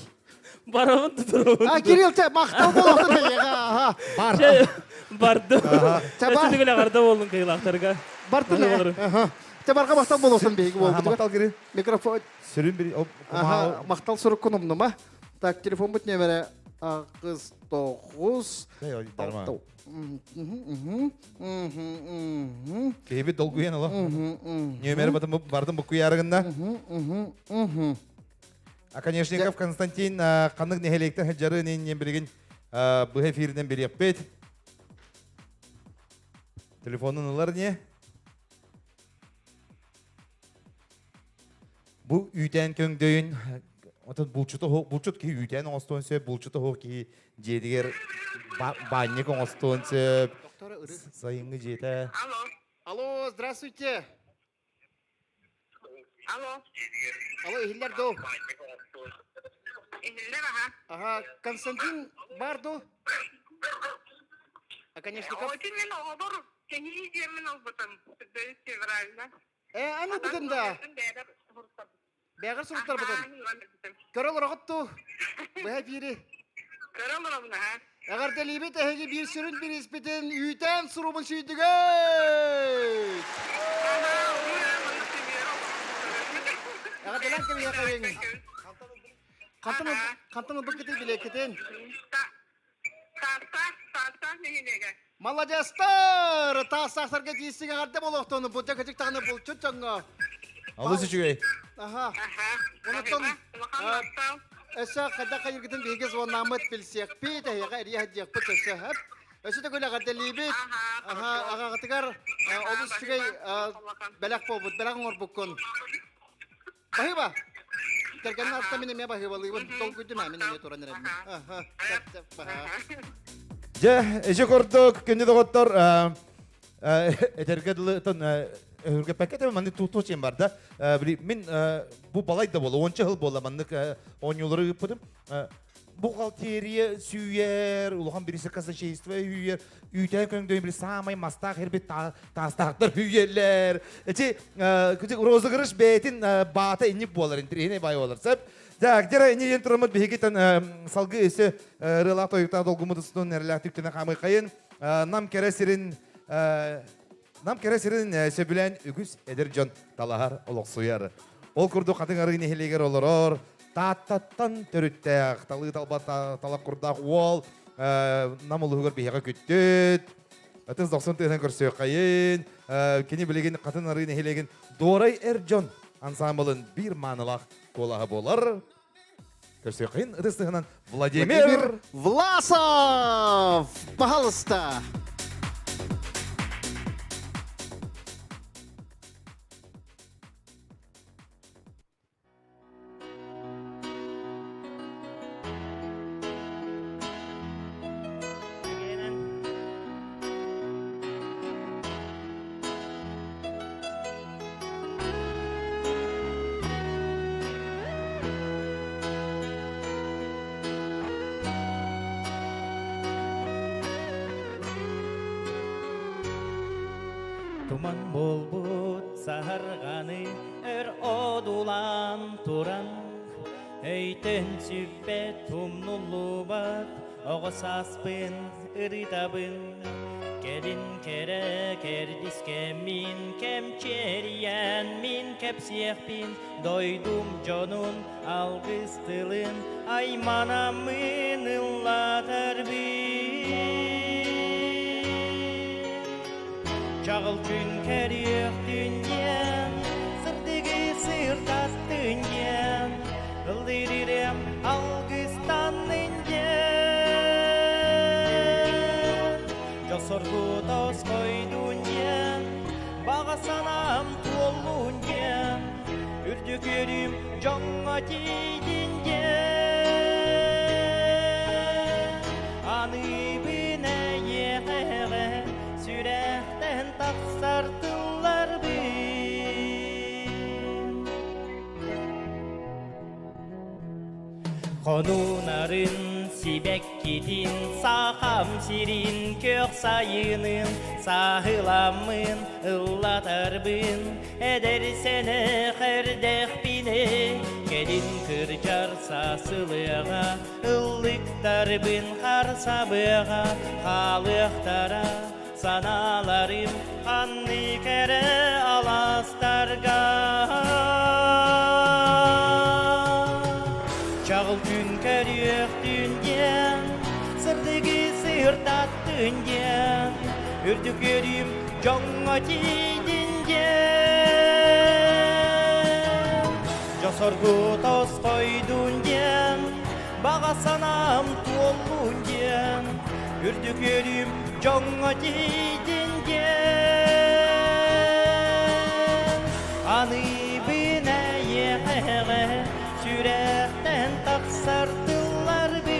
Барабын тутурабын. А, Кирилл, те махтал болоқтun эйеға. Бар. Бардым. Ча бар. Эсетигиле карда болдун кыйлактарга. Бартын. Те барга махтал болоқтun биһиги болду. Махтал Кирилл. Микрофон. Сүрүн бир. Ага, махтал суруккун умнума. Так, телефон бут нөмері ағыз тоғыз. Киһибит долгуйан олох. Нөмері бардым букуярыгында. Оконешников Константин ханнык нэһилиэктэн сылдьарын иннин билигин быһа эфиринэн билиэхпит. Телефонун ылар не? Бу үүтээн көҥдөйүн отон булчута булчут киһи үүтээн оҥостуон сөп, булчута оһох киһи дьиэтигэр баанньык оҥостуон сөп. Сайыҥҥы дьиэтэ. Алло. Алло, здравствуйте. Алло. Алло, иһиллэр дуу? Иһиллэр аха. Аха, Константин бар ду? Оконешников? Очень мен оҕобор кэһии диэммин ылбытым. 4 февральна. Э, аны ылбытын да. Бэҕэр суруттарбытын. Көрө олороҕут туу. Быһа эфири. Көрө олоробун аха. Эҕэрдэлиибит эһиги биир сүрүн бирииспитин үүтээн сурубун сүүйдүгүт! Эҕэрдэлээн кэбиһиэхэйиҥ. Хантан хантан ылбыккытый билиэккитин? Таастаах, Таастаах нэһилиэгэ. Маладьыастар! Таастаахтарга тиийсиҥ эҕэрдэ буолуохтун, булдьа кыдьык даҕаны булчут дьоҥҥо. Алыс үчүгэй. Аха. Аха. Онтон Улахан махтал. Өссө хайдах хайыргытын биһиги звоннааммыт билсиэхпит, эһиэхэ эрийэ сылдьыахпыт өссө хөп. Өссө да күл эҕэрдэлиибит. Аха, аҕаҕытыгар олус үчүгэй бэлэх буолбут, бэлэх оҥорбуккун. Баһыыба! Кэргэнин аста мин эмиэ баһыыбалыыбын. Толкуйдум ээ, мин эмиэ туран эрэбин. Аха, Дьэ, ичи курдук, күндү доҕоттор, этэргэ дылы өһүргэппэккэ да маннык туох диэн бар да. Мин бу балай да буола, уонча сыл буола маннык оонньуулары ыыппытым. Бухгалтерия сүүйэр, улахан бириисэ казначейство үүйэр, үүтээн көҥдөйүн били саамай мастаах эрбит таастаахтар үүйэллэр. Эти розыгрыш бэйэтин баата инник буолар, интириэһинэй баай буолар. Сөп. Так, дьэ ини диэн тураммыт биһигитэн салгыы өссө ырыалаах тойуктаах долгуммут устун эрэлээх түктэнэ хаамыйхайын нам кэрэ сирин Нам кэрэ сирин сөбүлээн үгүс эдэр дьон талаһар, олохсуйар. Ол курдук Хатыҥ Арыы нэһилиэгэр олорор, Тааттаттан төрүттээх, талыы талба талах курдаах уол Нам улууһугар биһиэхэ күттүт. Ытыс дохсун тыынан көрсүөххэйин. Кини билигин Хатын Арыы нэһилиэгин Дуорай эр дьон ансаамбылын биир маанылаах куолаһа буолар. Көрсүөххэйин ытыс тыһынан Владимир Власов! Пожалуйста! Туман буолбут саһарҕаны өр одулаан туран Өйтөн сүппэт умнуллубат оҕо сааспын ырытабын Кэлин кэрэ кэрдискэммин кэмчиэрийэн мин кэпсиэхпин Дойдум дьонун алгыс тылын айманаммын ыллатарбын Чаҕыл күн кэриэхтин диэн, сырдыгы сырдаттын диэн, ыллыырым алгыстаннын диэн. Дьосоргу тосхойдун диэн, баҕа санаам туоллун диэн, үрдүк үөрүүм дьоҥҥо тиийдин диэн. Аныыбын эйиэхэҕэ сүрэхтэн тахсар тылларбын. Хонуунарын сибэккитин сахам сирин көх сайынын саһыламмын ыллатарбын эдэр сэнэх эрдэхпинэ кэлин кырдьар сасылыаҕа ыллыктарбын харсабыаҕа хаалыахтара санааларым ханнык эрэ алаастарга Чаҕыл күн көрүөхтүн диэн сырдыгы сырдаттын диэн үрдүк үөрүүм дьоҥҥо тиийдин диэн Дьосоргу тосхойдун диэн баҕа санаам туоллун диэн үрдүк үөрүүм дьоҥҥо тиийдин диэн Аныыбын эйиэхэҕэ сүрэхтэн тахсар тылларбын.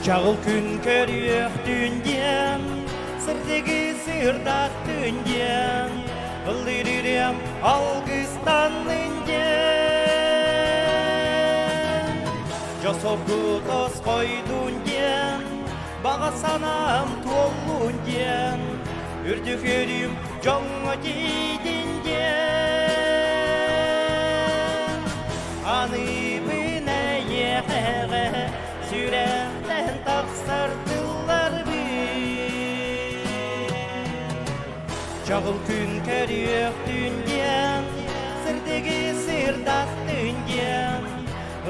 Чаҕыл күн көрүөхтүн диэн, сырдыгы сырдаттын диэн, ыллыырыам алгыстаннын диэн. Дьосоргу тосхойдун диэн, баҕа санаам туоллун диэн, үрдүк өрүм дьоҥҥо тиийдин диэн. Аныыбын эйиэхэҕэ сүрэхтэн тахсар тылларбын. Чаҕыл күн көрүөхтүн диэн, сырдыгы сырдаттын диэн,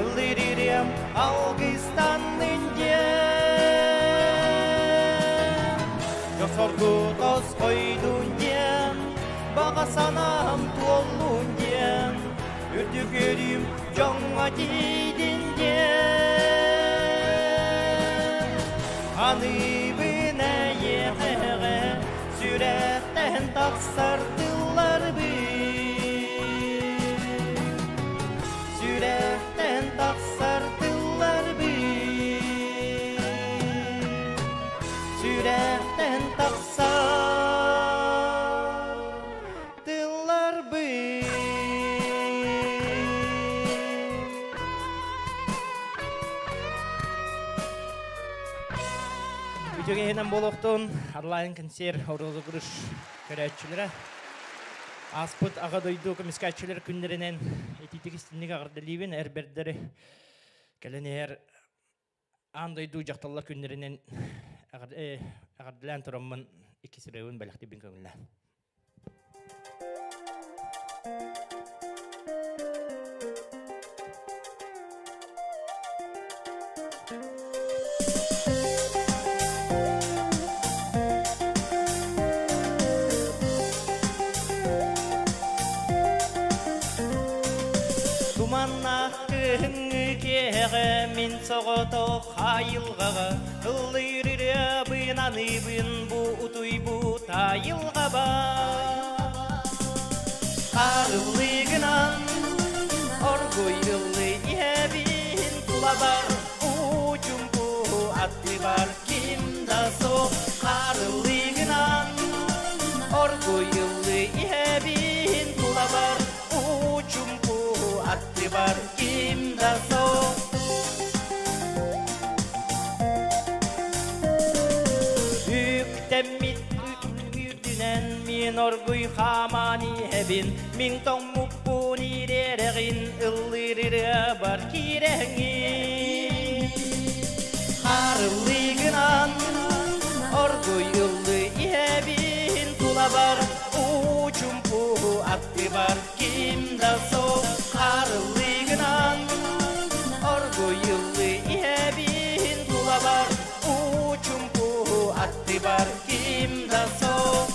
ыллыырыам алгыстаннын диэн. Дьосоргу тосхойдун диэн, баҕа санаам туоллун диэн, үрдүк өрүм дьоҥҥо тиийдин диэн. Аныыбын эйиэхэҕэ сүрэхтэн тахсар тылларбын. Сүрэхтэн тахсар тылларбын. Сүрэхтэн тахсар тылларбын. Үтүгэһинэн буолуохтун онлайн консерв розыгрыш көрөөччүлэрэ. Ааспыт аҕа дойду көмүскээччилэр күннэринэн итиитик истинник аҕырдалиибин эр бэрдэри кэлэн иһэр аан дойду дьахталлар күннэринэн эҕэрдэлээн тураммын иккис ырыабын бэлэхтиибин көҥүллээн. Туманнаах кыһыҥҥы киэһэҕэ мин соҕотох айылҕаҕа ыллыыр ырыабын аныыбын бу утуйбут айылҕаба Арыллыгынан оргуй ыллый иһэбин тулабар уу-чумпу аттыбар ким да суох Арыллыгынан оргуй ыллый иһэбин тулабар уу-чумпу аттыбар ким да суох Үктэммит үрдүнэн мин оргуй хааман иһэбин мин тоҥмуппун ириэрэҕин ыллыыр ырыабар киирэҥин Харыллыгынан оргуй ыллыы иһэбин тулабар уу-чумпу аттыбар ким да суох Харыллыгынан оргуй ыллыы иһэбин тулабар уу-чумпу аттыбар ким да суох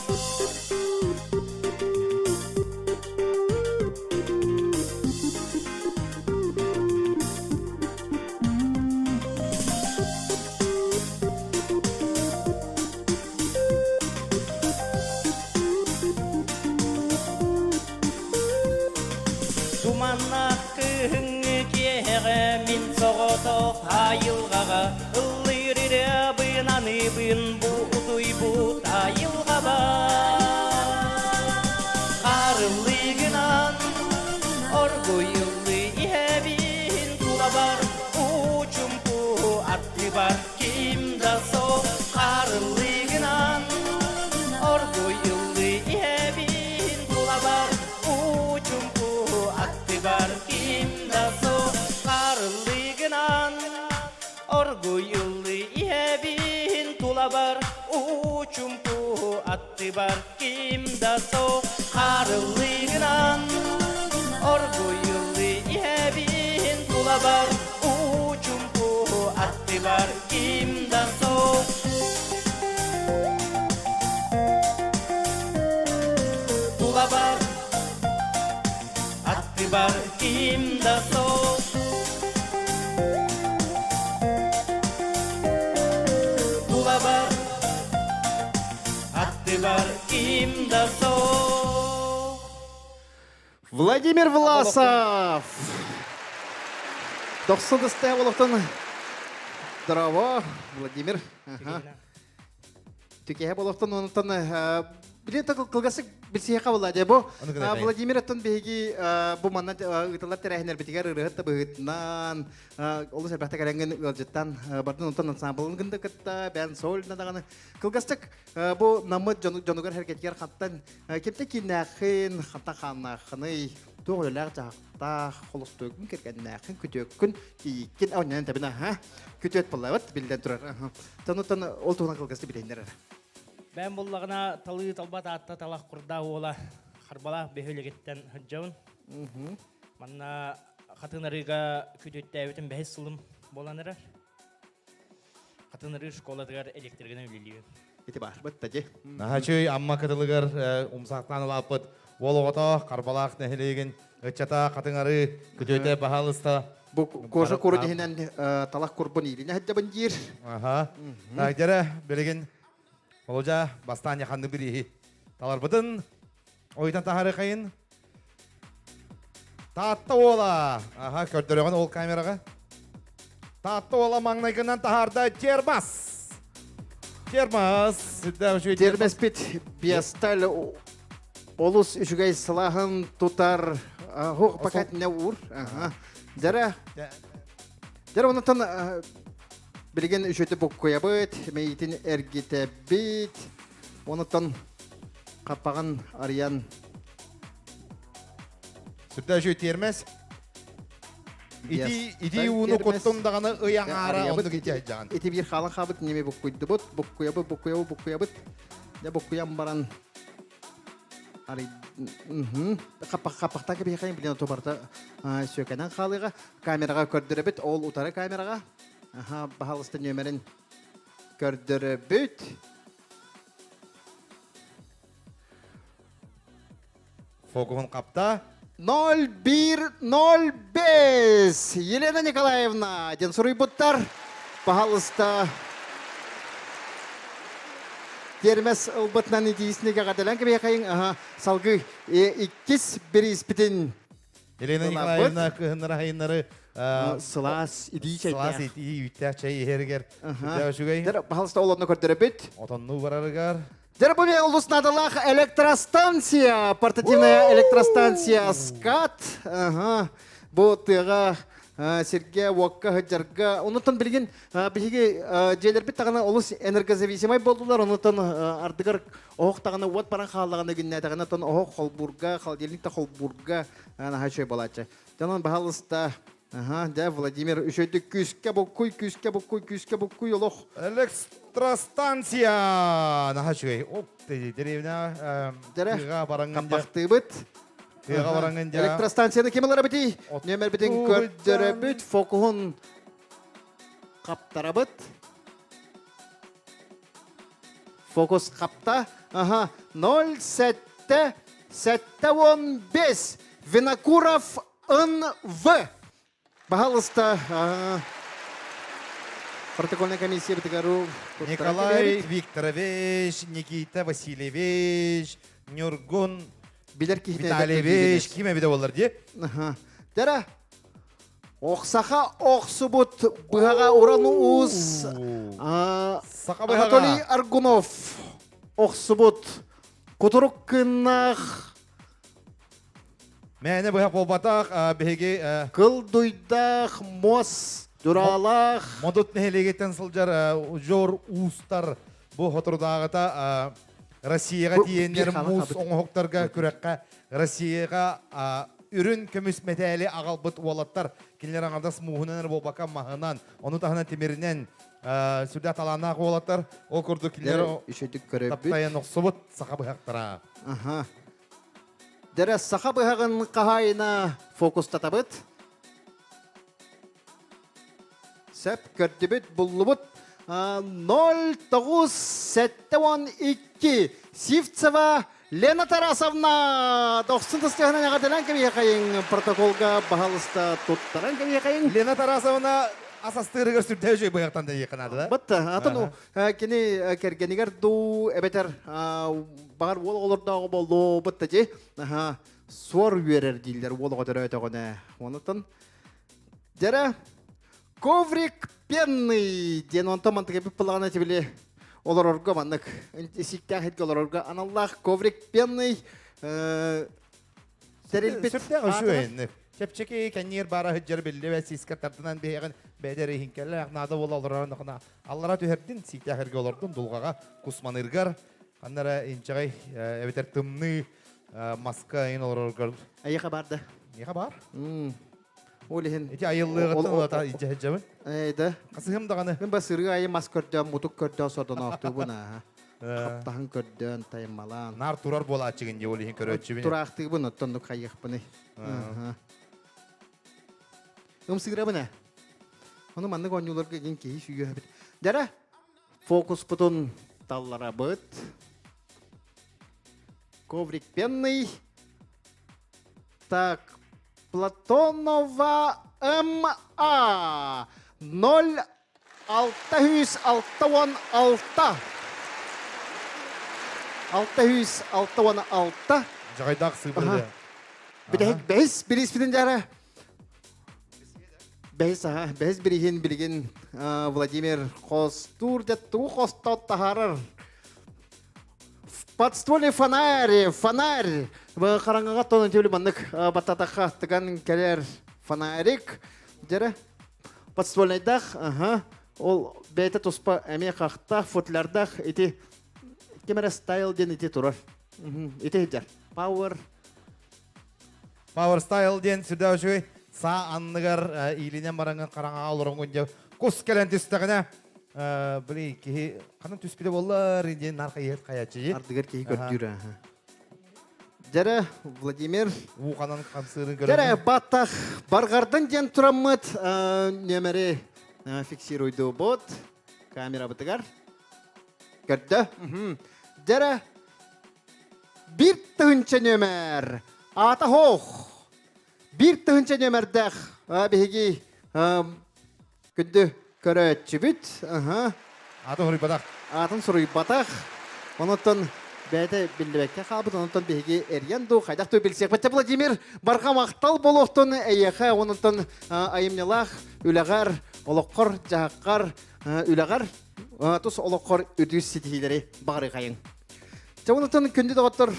Туманнаах кыһыҥҥы киэһэҕэ мин соҕотох айылҕаҕа ыллыыр ырыабын аныыбын бу утуйбут айылҕаба Харыллыгынан оргуй ыллыы иһэбин тулабар уу-чумпу аттыбар ким да суох Харыллыгынан оргуй ыллыы иһэбин тулабар уу-чумпу аттыбар ким да суох Харыллыгынан оргуй ыллыы иһэбин тулабар уу-чумпу аттыбар ким да суох Харыллыгынан оргуй ыллыы иһэбин тулабар уу-чумпу аттыбар ким да суох Тулабар аттыбар ким да суох Тулабар аттыбар ким да суох Владимир Власов! Дохсун ыстаах олохтон. Здорово, Владимир. Түкэһэ болохтон онтон билин кылгасык билсиэхэ буолла дьэ бу Владимир оттон биһиги бу манна ыытыллар тэрээһиннэрбитигэр ырыаһыт да быһыытынан олус элбэхтэ кэлэҥҥин ыалдьыттан бардын онтон ансамблын гында кытта бэйэн сольно даҕаны кылгастык бу наммыт дьонугар сэргэтигэр хантан кимтэн кииннээххин хантан хааннааххыный туох үлэлээх дьаһахтаах холостуойгун кэргэннээххин күтүөккүн тиийиккин оонньоон тэбин аха күтүөт буоллабыт биллэн турар Тонуттан ол туһунан кылгастык билиһиннэр эрэ. Бэйэм буллаҕына талыы талбат аатта талах курдаа уола Харбалаах бөһүөлэгиттэн сылдьабын. Манна Хатын Арыыга күтүөттээбитим бэһис сылым буолан эрэр. Хатын Арыы школатыгар электригынан үлэлиибин. Ити баар, бытта дьи. Наһаа Амма кытылыгар умсаахтаан улааппыт уол оҕото Харбалаах нэһилиэгин ыччата Хатыҥ Арыы күтүөтэ баһаалыста Бу кожа курун иһинэн талах курбун иилинэ сылдьабын диир. Аха. Так, дьэрэ, билигин Володя бастаан яханны бирииһи таларбытын ойутан таһаарыахайын. Таатта уола. Аха, көрдөрөҕүн ол камераҕа. Таатта уола маҥнайгынан таһаарда Термас. Термас. Термеспит биасталь олус үчүгэй сылааһын тутар хух пакетне уур. Дьэрэ. Дьэрэ онтон билигин үчүөтү буккуйабыт, мэйиитин эргитэбит. Онтон хаппаҕын арыйан Сүрдээх үчүгэй тиэрмэс. Ити ити ууну куттум даҕаны ый аҥаара оннук ити айдьаҕын. Ити биир хаалан хаалбыт неме буккуйдубут, буккуйабыт, буккуйабыт, буккуйабыт. Дьэ буккуйан баран арый хаппахтаан кэбиһиэхэйин билин оту барыта сүөкэнэн хаалыаҕа. Камераҕа көрдөрөбүт, ол утары камераҕа. Аха, баһаалыста нүөмэрин көрдөрөбүт. Фокуһун хапта. 0105 Елена Николаевна диэн суруйбуттар. Пожалуйста, Термес ылбытынан итииснигэ кателен кэбиэхэйин аха салгыы иккис бирииспитин Елена Николаевна кыһыннары айыннары сылаас итии чэйдээх сылаас итии үүттээх чэй иһэригэр үчүгэй. Пожалуйста, ол онно көрдөрөбүт. Отоннуу барарыгар. Дербуме улус наадалаах электростанция, портативная электростанция СКАТ. Ага. Бу тыаҕа сиргэ, уокка, сылдьарга. Онутан билигин биһиги дьиэлэрбит таҕана олус энергозависимай буолдулар. Онутан ардыгар оһох таҕана уот баран хааллаҕына күннээтэҕинэ тон оһох холбуурга, холодильник да холбуурга наһаа үчүгэй буолааччы. Онон баһаалыста Аха, дьэ, Владимир, үчүгэйдик күүскэ буккуй, күүскэ буккуй, күүскэ буккуй олох. Электростанция! Наһаа үчүгэй. Оп, деревня Дьэрэ, тыаҕа бараҥҥын хаппахтыыбыт. Тыаҕа бараҥҥын дьэ. Электростанцияны ким ылар эбитий? Нүөмэрбитин көрдөрөбүт, фокуһун хаптарабыт. Фокус хапта. Аха, 07 75 Винокуров НВ. Пожалуйста, протокольная комиссия битигару. Николай Викторович, Никита Васильевич, Нюргун Билер киһи Витальевич, ким эбитэ боллар дии? Дара, Охсаха охсубут быһаҕа уран уус Анатолий Аргунов охсубут кутурук кыннаах Мээнэ быһах буолбатах, биһиги Кыл дуйдаах, муос дьураалаах. Модут нэһилиэгиттэн сылдьар удьуор уустар бу соторутааҕыта Россияҕа тиийэннэр муус оҥоһуктарга күрэххэ Россияҕа үрүн көмүс мэтээли аҕалбыт уолаттар кинилэр аҥардас мууһунан эрэ буолбакка маһынан, ону таһынан тимиринэн сүрдээх талааннаах уолаттар. Ол курдук кинилэр үчүгдүк көрөбүт. Таптайан охсубут саха быһахтара. Аха. Дэрэ саха быһаҕын хаһаайына фокустатабыт. Сөп көрдүбүт, буллубут. 0972 Сивцева Лена Тарасовна дохсун тыстыһынан эҕэрдэлээн кэбиһиэхэйиҥ протоколга баһалыста туттаран кэбиһиэхэйиҥ. Лена Тарасовна ас астыырыгар сүрдээх үчүгэй быһахтан да диэххэ наада да? Бытта, атын кини кэргэнигэр дуу эбэтэр баҕар уол оҕолордооҕу боллоо бытта дии. Суор үөрэр дииллэр уол оҕо төрөөтөҕүнэ. Онутан дьэрэ. Коврик пенный диэн онтон мантыга бүп тибили олорорго маннык сиктээх хитке олорорго аналлаах коврик пенный тэрилбит Сүрдээх үчүгэй. Чэпчэки кэнниир баара сылдьар биллибэт сиискэ тардынан биһиэҕин бэйдэр иһинкэлээх наада буола олорорун охна аллара түһэрдин сииктээх эргэ олордун дулҕаҕа кусманыргар ханнара инчэҕэй эбэтэр тымныы маска ин олороргор Айыха бар да. Миэхэ бар. Ол иһин Ити айыллыаҕыттан улата илдьэ сылдьабын. Ээ да. Хасыһым даҕаны. Мин басырыы айы мас көрдөөн, мутук көрдөөн сордоноохтуубун ааһа. Хаптаһын көрдөөн, таймалаан. Наар турар буолааччыгын дии ол иһин көрөөччүбүн. Тураахтыыбын, оттоннук хайыахпыный. Ымсыырабын ээ. Ону маннык оонньууларга игин киһи сүүйүөбүт. Дьара, фокуспутун талларабыт. Коврик пенный. Так, Платонова М.А. 0 666. 666. Дьаҕайдаах сыыбырды. Бүтэһик бэһис бирииспитин дьара. Бэһис аха, бэһис бирииһин билигин Владимир хостуур дьэ тугу хостоот таһаарар. Подствольный фонарь, фонарь. Хараҥаҕа тонон түбүлү маннык баттатахха тыган кэлэр фонарик. Дьэрэ подствольнайдаах, аха. Ол бэйэтэ туспа эмиэ хахтаах, футлярдаах ити ким эрэ стайл диэн ити турар. Ити сылдьар. Power Power Style диэн сүрдээх үчүгэй саа анныгар иилинэн бараҥҥын хараҥаҕа олороҥҥун дьэ кус кэлэн түстэҕинэ били киһи ханан түспүтэ буоллар диэн нар хайыһыт хайаччы Ардыгар киһи көрдүүр аха. Дьэрэ Владимир уу ханан хамсыырын көрөн Дьэрэ баттах барҕардын диэн тураммыт нүөмэри фиксируйдуубут камерабытыгар көрдө. Дьэрэ Биир тыһыынча нүөмэр. Аата хоох. Биир тыһыынча нүөмэрдээх биһиги күндү көрөөччүбүт. Аатын суруйбатах. Аатын суруйбатах. Онотон бэйэтэ биллибэккэ хаалбыт. Онтон биһиги эрийэн дуу, хайдах дуу билсиэхпит. Владимир, барҕа махтал буолуохтун эйиэхэ, онтон айымньылаах үлэҕэр, олоххор, дьаһаххар, үлэҕэр, тус олоххор үтүс ситиһиилэри баҕарыахайыҥ. Чэ, онтон күндү доҕоттор,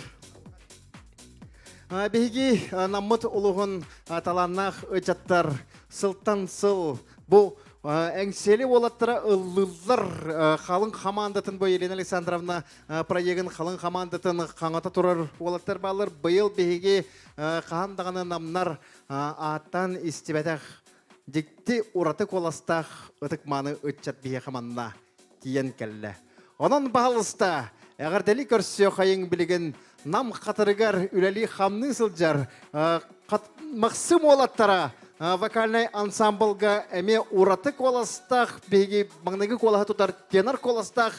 биһиги наммыт улуһун талааннаах ыччаттар сылтан сыл бу Эҥсиэли уолаттара ыллыыллар халыҥ хамаандатын бу Елена Александровна проегын халыҥ хамаандатын хаҥата турар уолаттар бааллар. Быйыл биһиги хаһан даҕаны намнар ааттаан истибэтэх дьикти ураты куоластаах ытык-мааны ыччат биһиэхэ манна тиийэн кэллэ. Онон баһалыста эҕэрдэли көрсүөхайыҥ билигин Нам хатырыгар үлэлии-хамныы сылдьар Махсым уолаттара вокальнай ансамблга эмиэ ураты куоластаах биһиги маҥнайгы куолаһы тутар тенор куоластаах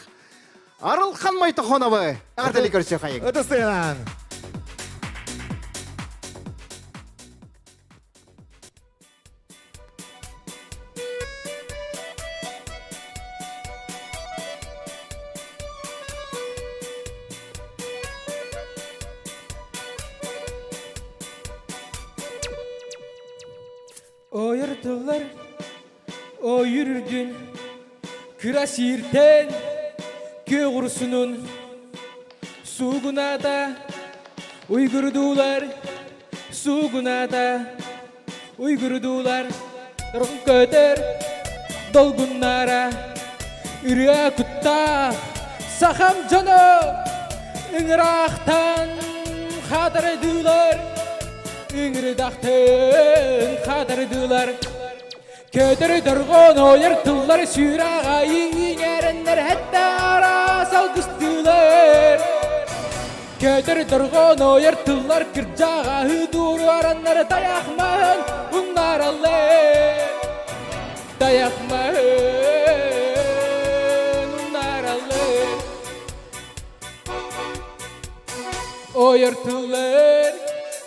Арылхан Мойтохоновы эҕэрдэли көрсүөхайыҥ. Ытыстыынан! Ойор тыллар ойур үрдүн Күра сииртэн күөх урсунун Суугуната уйгурдуулар Суугуната уйгурдуулар Доргун көтөр долгуннара Ырыа куттаах сахам дьоно Ыҥыраахтан хатардылар Ыҥырдахтан хатардылар Көтөр дорҕоон ойор тыллар сүрэх айыы иҥэрэннэр хэтте араас алгыстыылар Көтөр дорҕоон ойор тыллар кырдьаҕаһы дуруараннар тайах маһын умнараллар Тайах маһын умнараллар Ойор тыллар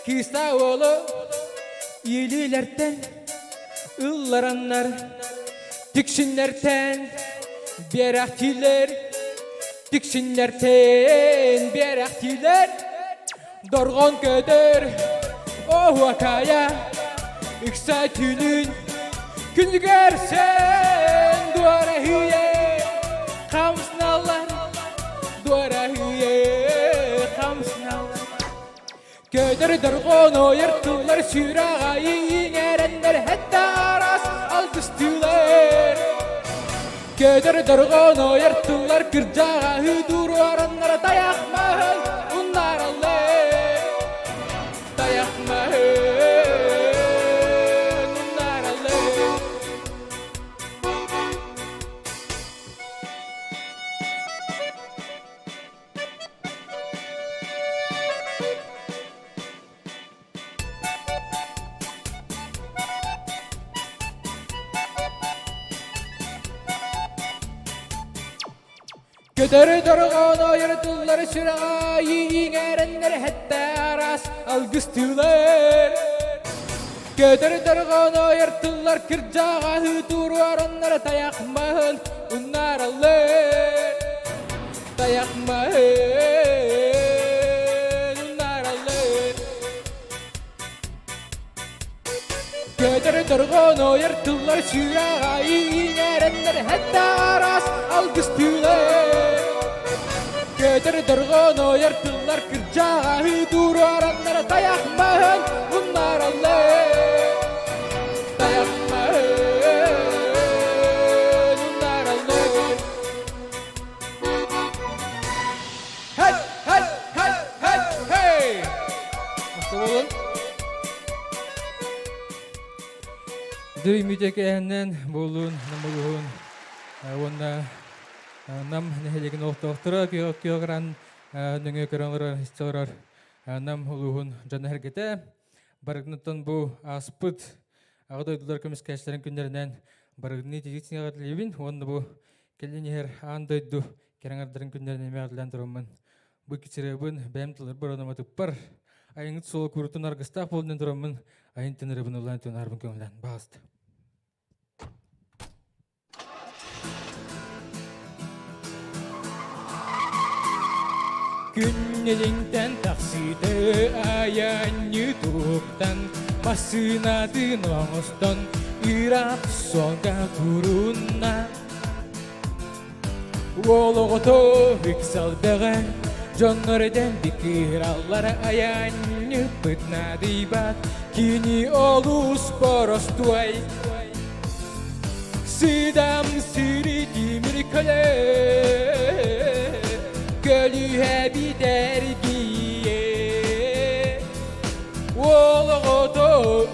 кыыста уолу илиилэртэн ыллараннар тиксиннэртэн биэрэхтиилэр тиксиннэртэн биэрэхтиилэр дорҕоон көтөр оһуокайа ыкса түүнүн. Күнүгэр сен дуораһыйе хамсыналлар дуораһыйе хамсыналлар Көтөр дорҕоон ойор тыллар сүрэх айы иҥэрэннэр хэтте араас алгыстыылар Көтөр дорҕоон ойор тыллар кырдьаҕаһы дуруораннар тайах маһын уннараллар Тайах маһын уннараллар Көтөрү дорҕоон ойор тыллары сүрэҕэ иҥэрэннэр хэттэ араас алгыстыылар. Көтөрү дорҕоон ойор тыллар кырдьаҕаһы туруораннар тайах маһын уннараллар. Тайах маһын уннараллар. Көтөрү дорҕоон ойор тыллар сүрэҕэ иҥэрэннэр хэттэ араас алгыстыылар. Көтөрү дорҕоон ойор тыллар кырдьаҕаһы туруораннар тайах маһын уннараллар. Тайах маһын уннараллар. Hey, hey, hey, hey, hey! Махтал Дөрүмүтэ кээһинэн буолуун, намылуһун уонна нам нэһилиэгин олохтоохторо кыаҕыран нөҥүө көрөн олорор, истэ олорор нам улууһун дьоно сэргэтэ. Барыгынаттан бу ааспыт аҕа дойдулар көмүскээччилэрин күннэринэн барыгыны тиийсиҥэҕэ тилийбин уонна бу кэлин иһэр аан дойду кэрэҥардарын күннэрин эмиэ аҕалан тураммын бу кичиребин бэйэм тылларбар ономатыппар айыҥыт суола курутун аргыстаах буолунан тураммын айын тынырыбын ылан тунаарбын көҥүлэн баҕаста. Күннелиҥтэн тахсыыты айанньы туруктан массыынатын оҥостон ыраах суолга турунна. Уол оҕото ыксал бөҕө, дьоннор этэн биккираллара айанньыппыт наадыйбат, кини олус боростуой. Сыдам сири тимир көлө, көлүһэ битэргиэ. Уол оҕото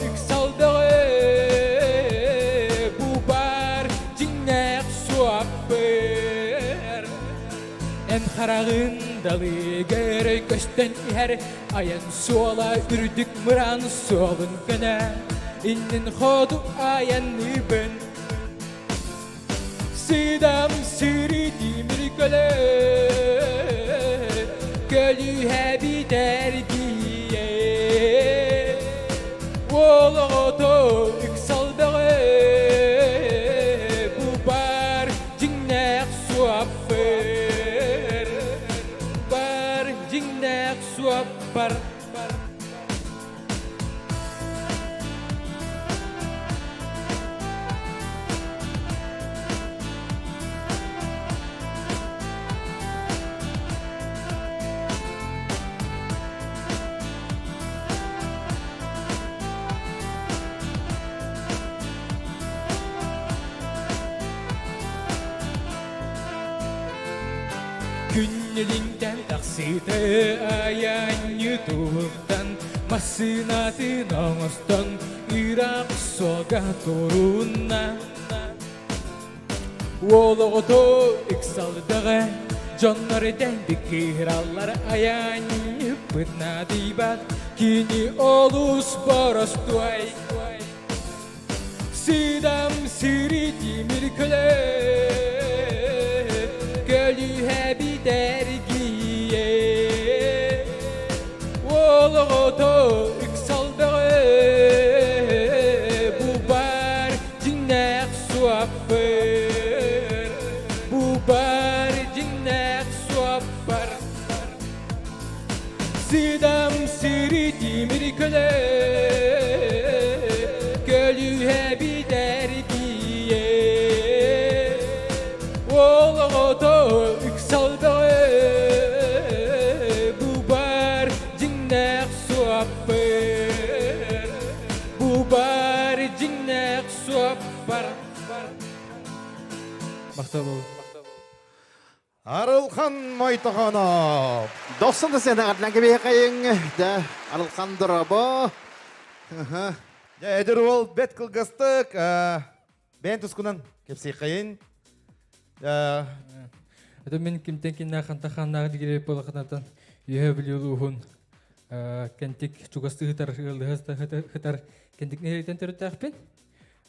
ыксал бөҕө, бу бар дьиҥнээх суоппар. Эн хараҕын далыгар көстөн иһэр айан суола үрдүк мыраан суолун көнө иннин ходу айанныыбын. Сыдам сири тимир көлө, көлүһэ битэргиэ. Уол оҕото ыксал бөҕө, бу бар дьиҥнээх суоппар, бар дьиҥнээх суоппар. Күннүлүҥтэн тахсыыта айанньы туһуттан массыынатын оҥостон ыраах суолга турунна. Уол оҕото ыксалдаҕа дьоннор этэн кыыраллар айанньыппыт наадыйбат кини олус боростуой. Сыдам сири тимир көлө, көлүһэ битэргиэ. Уол оҕото ыксал бөҕө, бу бар дьиҥнээх суоппар, бу бар дьиҥнээх суоппар. Сыдам сири тимир көлө, көлүһэ битэргиэ. Махтал буолун. Арылхан Мойтохонов! Дохсун да сен аҕардан кэбиһэкайыҥ да Арылхан дорообо. Дьэ, эдэр уол бэт кылгастык бэйэн тускунан кэпсиэххэйин. Это мин кимтэн киннээх хантан хааннаах дигириэп буолахынатан үөһэ Бүлүү улууһун кэнтик чугастыы сытар ыалдыһа сытар кэнтик нэһилиэктэн төрүттээхпин.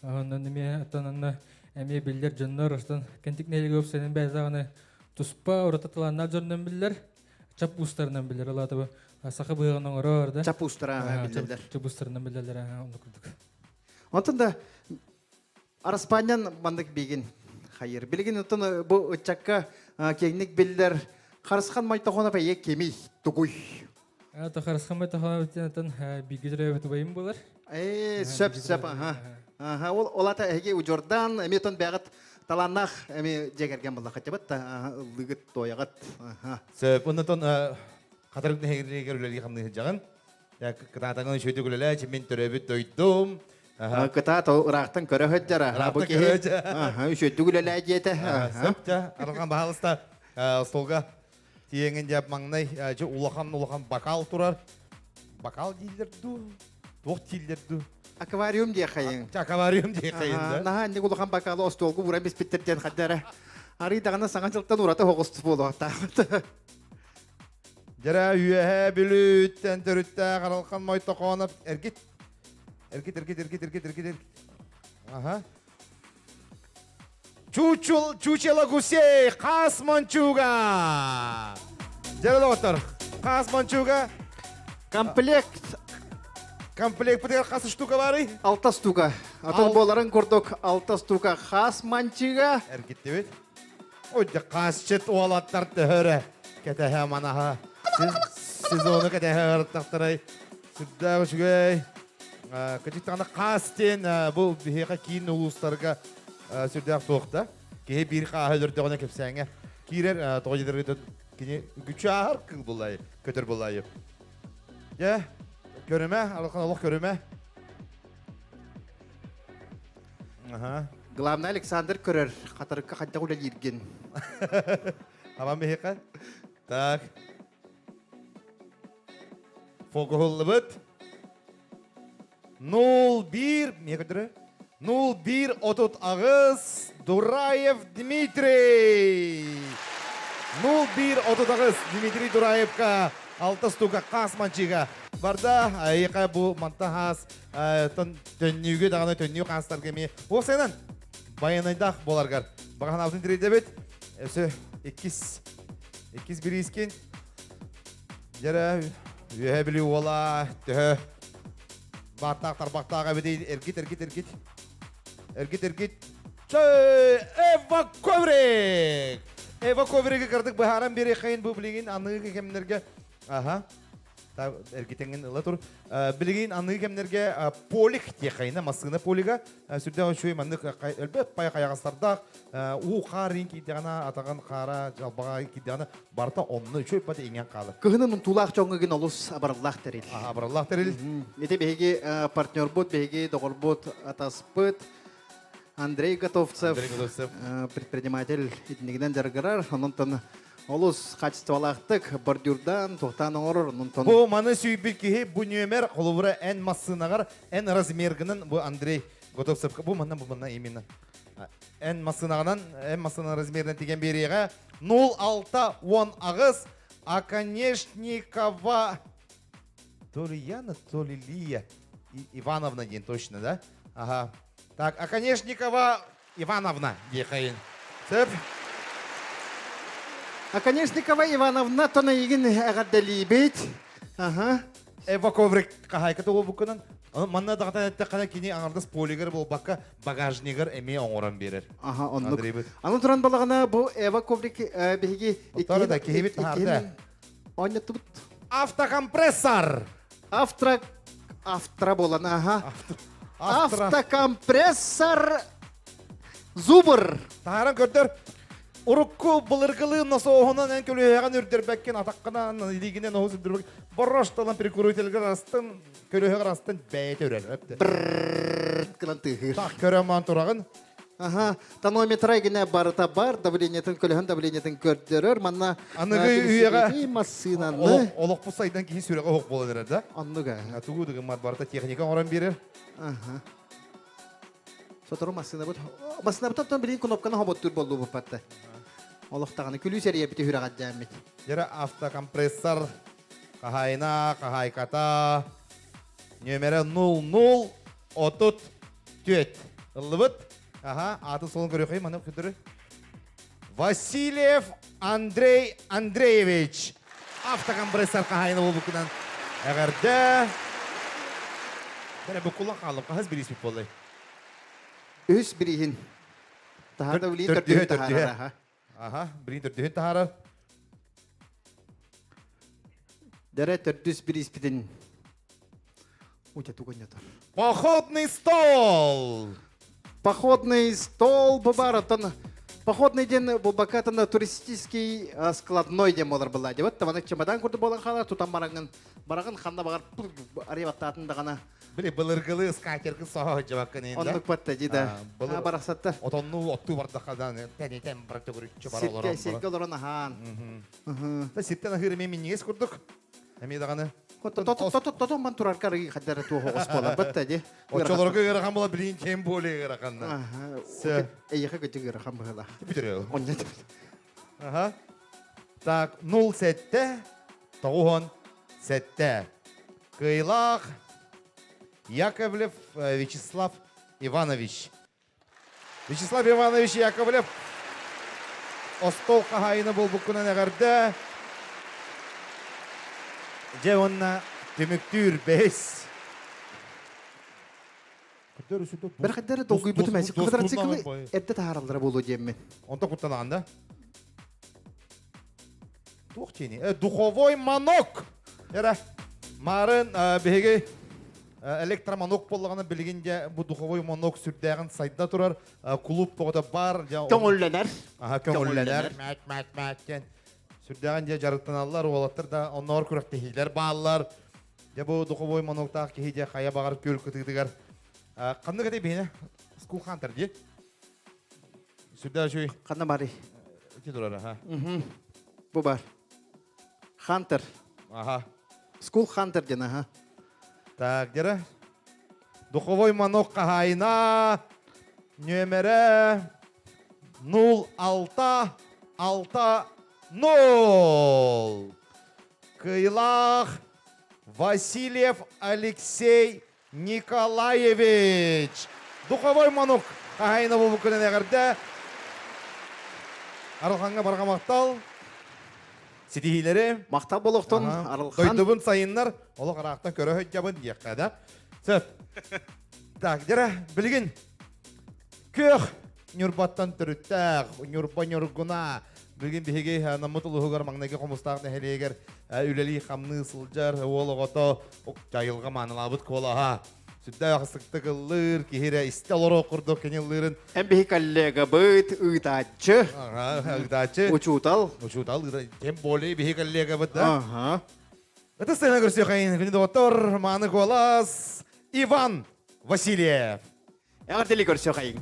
Онон эмиэ оттон онно эмиэ биллэр дьоннор оттон кэнтик нэһилиэгэ уопсайынан бэйэтэ даҕаны туспа ураты талааннаах дьонунан биллэр, чап уустарынан биллэр. Ол аата бу саха быһыҕын оҥорор да. Чап уустара биллэллэр. Чап уустарынан биллэллэр оннук курдук. Онтон да Араспаанньан маннык биигин хайыр. Билигин оттон бу ыччакка киэҥник биллэр Харысхан Мойтохонов эйэ кимий, тугуй? Харысхан Мойтохонов диэн бииргэ төрөөбүт убайым буолар. Ээ, сөп, сөп, аха. Аха, ол ол ата эһиги удьуордаан эмиэ тон бэҕит талааннаах эмиэ дьиэ кэргэн буоллаххытыбыт та ыллыгыт, туойаҕыт. Аха. Сөп, оннотон хатырык нэһилиэгэр үлэлии хамныы сылдьаҕын. Кытаатаҥын үчүгэйдик үлэлээ, мин төрөөбүт дойдум. Кытаат ыраахтан көрө сылдьар. Бу киһи үчүгэйдик үлэлээ диэтэ. Сөп, дьэ, арылхан баһаалыста столга тиэҥин дьэ маҥнай дьэ улахан-улахан бокал турар. Бокал дииллэр дуу? Туох дииллэр дуу? Аквариум диэхэйин. Аквариум диэхэйин да. Наһаа инник улахан бокалы остуолга ууран биспиттэр диэн хаддара. Арый даҕаны саҥа дьылтан ураты оҕус буолуохтаахпыт. Дьэрэ үөһээ Бүлүүттэн төрүттээх Аралхан Мойтохоонов эргит. Эргит, эргит, эргит, эргит, эргит, эргит. Аха. Чучул, чучело гусей, хас мончуга. Дьэрэ доҕоттор, хас мончуга. Комплект. Комплект бытыгар хас штука барый? Алта штука. Атын боларын курдук алта штука хас манчига. Эргиттибит. Ой, дьэ, хаасчыт уолаттар төһөрө кэтэһэ манаһа сезону кэтэһэ ырыттахтарай сүрдээх үчүгэй. Кычык даҕаны хаас диэн бу биһиэхэ киин улуустарга сүрдээх суох да. Киһи биир хааһы өлөрдөҕүнэ кэпсээҥҥэ киирэр тоҕо дьиэлэргэ кини үгүччү ааһар кыыл буллайы, көтөр буллайы. Дьэ, көрүмэ, алахан олох көрүмэ. Аха. Главное Александр көрөр, хатарыкка хайдах үлэлииргин. Аман биһиэхэ. Так. Фокуһуллубут. 01 не көтөрө? 01 38 Дураев Дмитрий. 01 38 Дмитрий Дураевка алта стука хас манчига барда. Айыка бу манта хас төннүүгү даҕаны төннүү хаастарга эмиэ уопсайынан байанайдаах буоларгар баҕанаабытын тириэрдэбит. Өсө иккис иккис бириискин дьэрэ үөһэ Бүлүү уола төһө бааттаах тарбахтаах эбитий эргит эргит эргит эргит эргит Эва Коврик Эва Ковриги кырдык быһааран биэриэххэйин бу билигин аныгы кэмнэргэ аха эргитиҥин ыла тур. Билигин аныгы кэмнэргэ полик диэххайына массыына полига сүрдээх үчүгэй маннык өлбөт пай хайаҕастардаах уу хаар иин киирдэҕинэ атаҕын хаара дьалбаҕа киирдэҕинэ барыта онно үчүгэй бата иҥэн хаалар. Кыһынын унтуулаах дьоҥҥо гин олус абыраллаах тэрил. Абыраллаах тэрил. Ити биһиги партнербут, биһиги доҕорбут, атаспыт Андрей Готовцев, Андрей Готовцев. Предприниматель итиннигинэн дьарыгырар. Онон олус качестволаахтык бордюрдан, туохтаан оҥорор. Онон Бу маны сүүйбүт киһи бу нүөмэр холобура эн массыынаҕар, эн размергынан бу Андрей Готовцевка бу манна бу манна именно эн массыынаҕынан эн массыына размерынан тигэн биэриэҕэ 06 18 Оконешникова то ли Яна, то ли Лия Ивановна диэн точно, да? Ага. Так, Оконешникова Ивановна диэхэйин. Сөп. Оконешникова Ивановна тон эйигин эҕэрдэлиибит. Аха. Эва коврик хаһаайка тугу Манна даҕатан эттэххинэ кини аҥардас полигар буолбакка багажнигар эмиэ оҥорон биэрэр. Аха, оннук. Аны туран балаҕана бу Эва коврик биһиги иккиһин да киһибит таһаарда. Оонньоттубут. Автокомпрессор. Автро... Автро буолан, аха. Автокомпрессор Зубр. Таһааран көрдөр. Урукку былыргылыы носоһунан эн көлүөһэҕин үрдэрбэккин атаххынан илиигинэн оһус үрдэрбэк борошталан прикурителгэр астын көлүөһэҕэр астын бэйэтэ үрэр. Кылан тыыһыыр. Так көрө маан тураҕын. Аха, тонометра гине барыта бар, давлениетын көлөһөн давлениетын көрдөрөр. Манна Аныгы үйэҕэ массыынаны олохпут сайдан киһи сүрэҕэ оһох буолан эрэр да? Оннуга. Тугу дыгыммат барыта техника оҥорон биэрэр. Аха. Сотору массыынабыт массыынабыттан билин кнопканы хоботтуур боллубут батта. Олохтаҕаны күлүү сэрийэбити хүрэҕэрдээммит. Дьэрэ автокомпрессор хаһаайына, хаһаайката нөмерэ 00 34. Ыллыбыт. Аха, аты солун көрүөхэй маны көтөрү. Васильев Андрей Андреевич автокомпрессор хаһаайына буолбуккунан эҕэрдэ. Бэрэ буккулан хааллым. Хаһыс бирииспит буоллай? Үс бирииһин. Таһаарда билии төрдүһүн таһаарар. Аха, билии төрдүһүн таһаарар. Дэрэ төрдүс бирииспитин Утя тугуннятар. Походный стол! Походный стол бу бар, оттон походный диэн булбаккатын туристический складной диэн буолар была. Дебет табаны чемодан курдук буолан хаалар, тутан бараҥын, бараҕын ханна баҕар арыйбаттаатын даҕана. Били былыргылы скатеркы соһо жабаккын енді. Оннук батта ди да. Барахсатта. Отонну оттуу бардахадан тэнитен бар төгүрүччү бар олорон. Сирге олорон аһаан. Сиртен аһыыр эмиэ минньигэс курдук. Эмиэ даҕаны. Тотон ман турарга арыгы хаддара туох оҕус буолар батта ди. Оччолорго ыарахан була билин тем более ыараханна. Эйиэхэ көтүг ыарахан быһыла. Бүтүрөө. Аха. Так, 07 97. Кыйлах Яковлев Вячеслав Иванович. Вячеслав Иванович Яковлев остуол хаһаайына буолбуккунан эҕэрдэ. Дьэ уонна түмүктүүр бэһис. Бэрхэддэрэ долгуйбутум эси квадроциклы эрдэ таһаараллара буолуо диэммин. Онто куттанаҕын да? Туох тиэний? Духовой манок! Эрэ, марын биһиги электроманок буоллаҕына билигин дьэ бу духовой манок сүрдээҕин сайда турар клуб тоҕото бар. Көҥүллэнэр. Аха, көҥүллэнэр. Мәт, мәт, мәт диэн. Сүрдээҕин дьэ дьарыктаналлар, уолаттар да онноор күрэхтэһиилэр бааллар. Дьэ бу духовой маноктаах киһи дьэ хайа баҕар күөл кытыытыгар ханнык этэй биһиэнэ? School Hunter дии. Сүрдээх үчүгэй. Ханна барый? Ити турар, аха. Бу бар. Хантер. Аха. School Hunter диэн, аха. Так, дера. Духовой манок хаһаайына нөмерэ 06 6 0. Кыйлах Васильев Алексей Николаевич! Духовой манук хаһайына буолбут күнүн эҕэрдэ! Арылхаҥҥа барҕа махтал! Ситиһиилэри! Махтал болохтон Арылхан! Дойдубун сайыннар, олох ыраахтан көрө сылдьабын диэххэ да. Сөп. Так, дьэрэ, билигин күөх Ньурбаттан төрүттээх, Ньурба Ньургуна. Билигин биһиги Наммыт улууһугар маҥнайгы Хомустаах нэһилиэгэр үлэлии-хамныы сылдьар уол оҕото дьайылҕа маанылаабыт куолаһа. Сүрдээх ысыктык ыллыыр, киһи эрэ истэ олоруох курдук кини ыллыырын. Эн биһи коллегабыт, ыытааччы. Ага, ыытааччы. Учуутал. Учуутал, тем более биһи коллегабыт, да? Ага. Ытыс тыына көрсүөхайын, күнү доҕоттор, мааны куолас Иван Васильев. Эҕэрдэлии көрсүөхайын.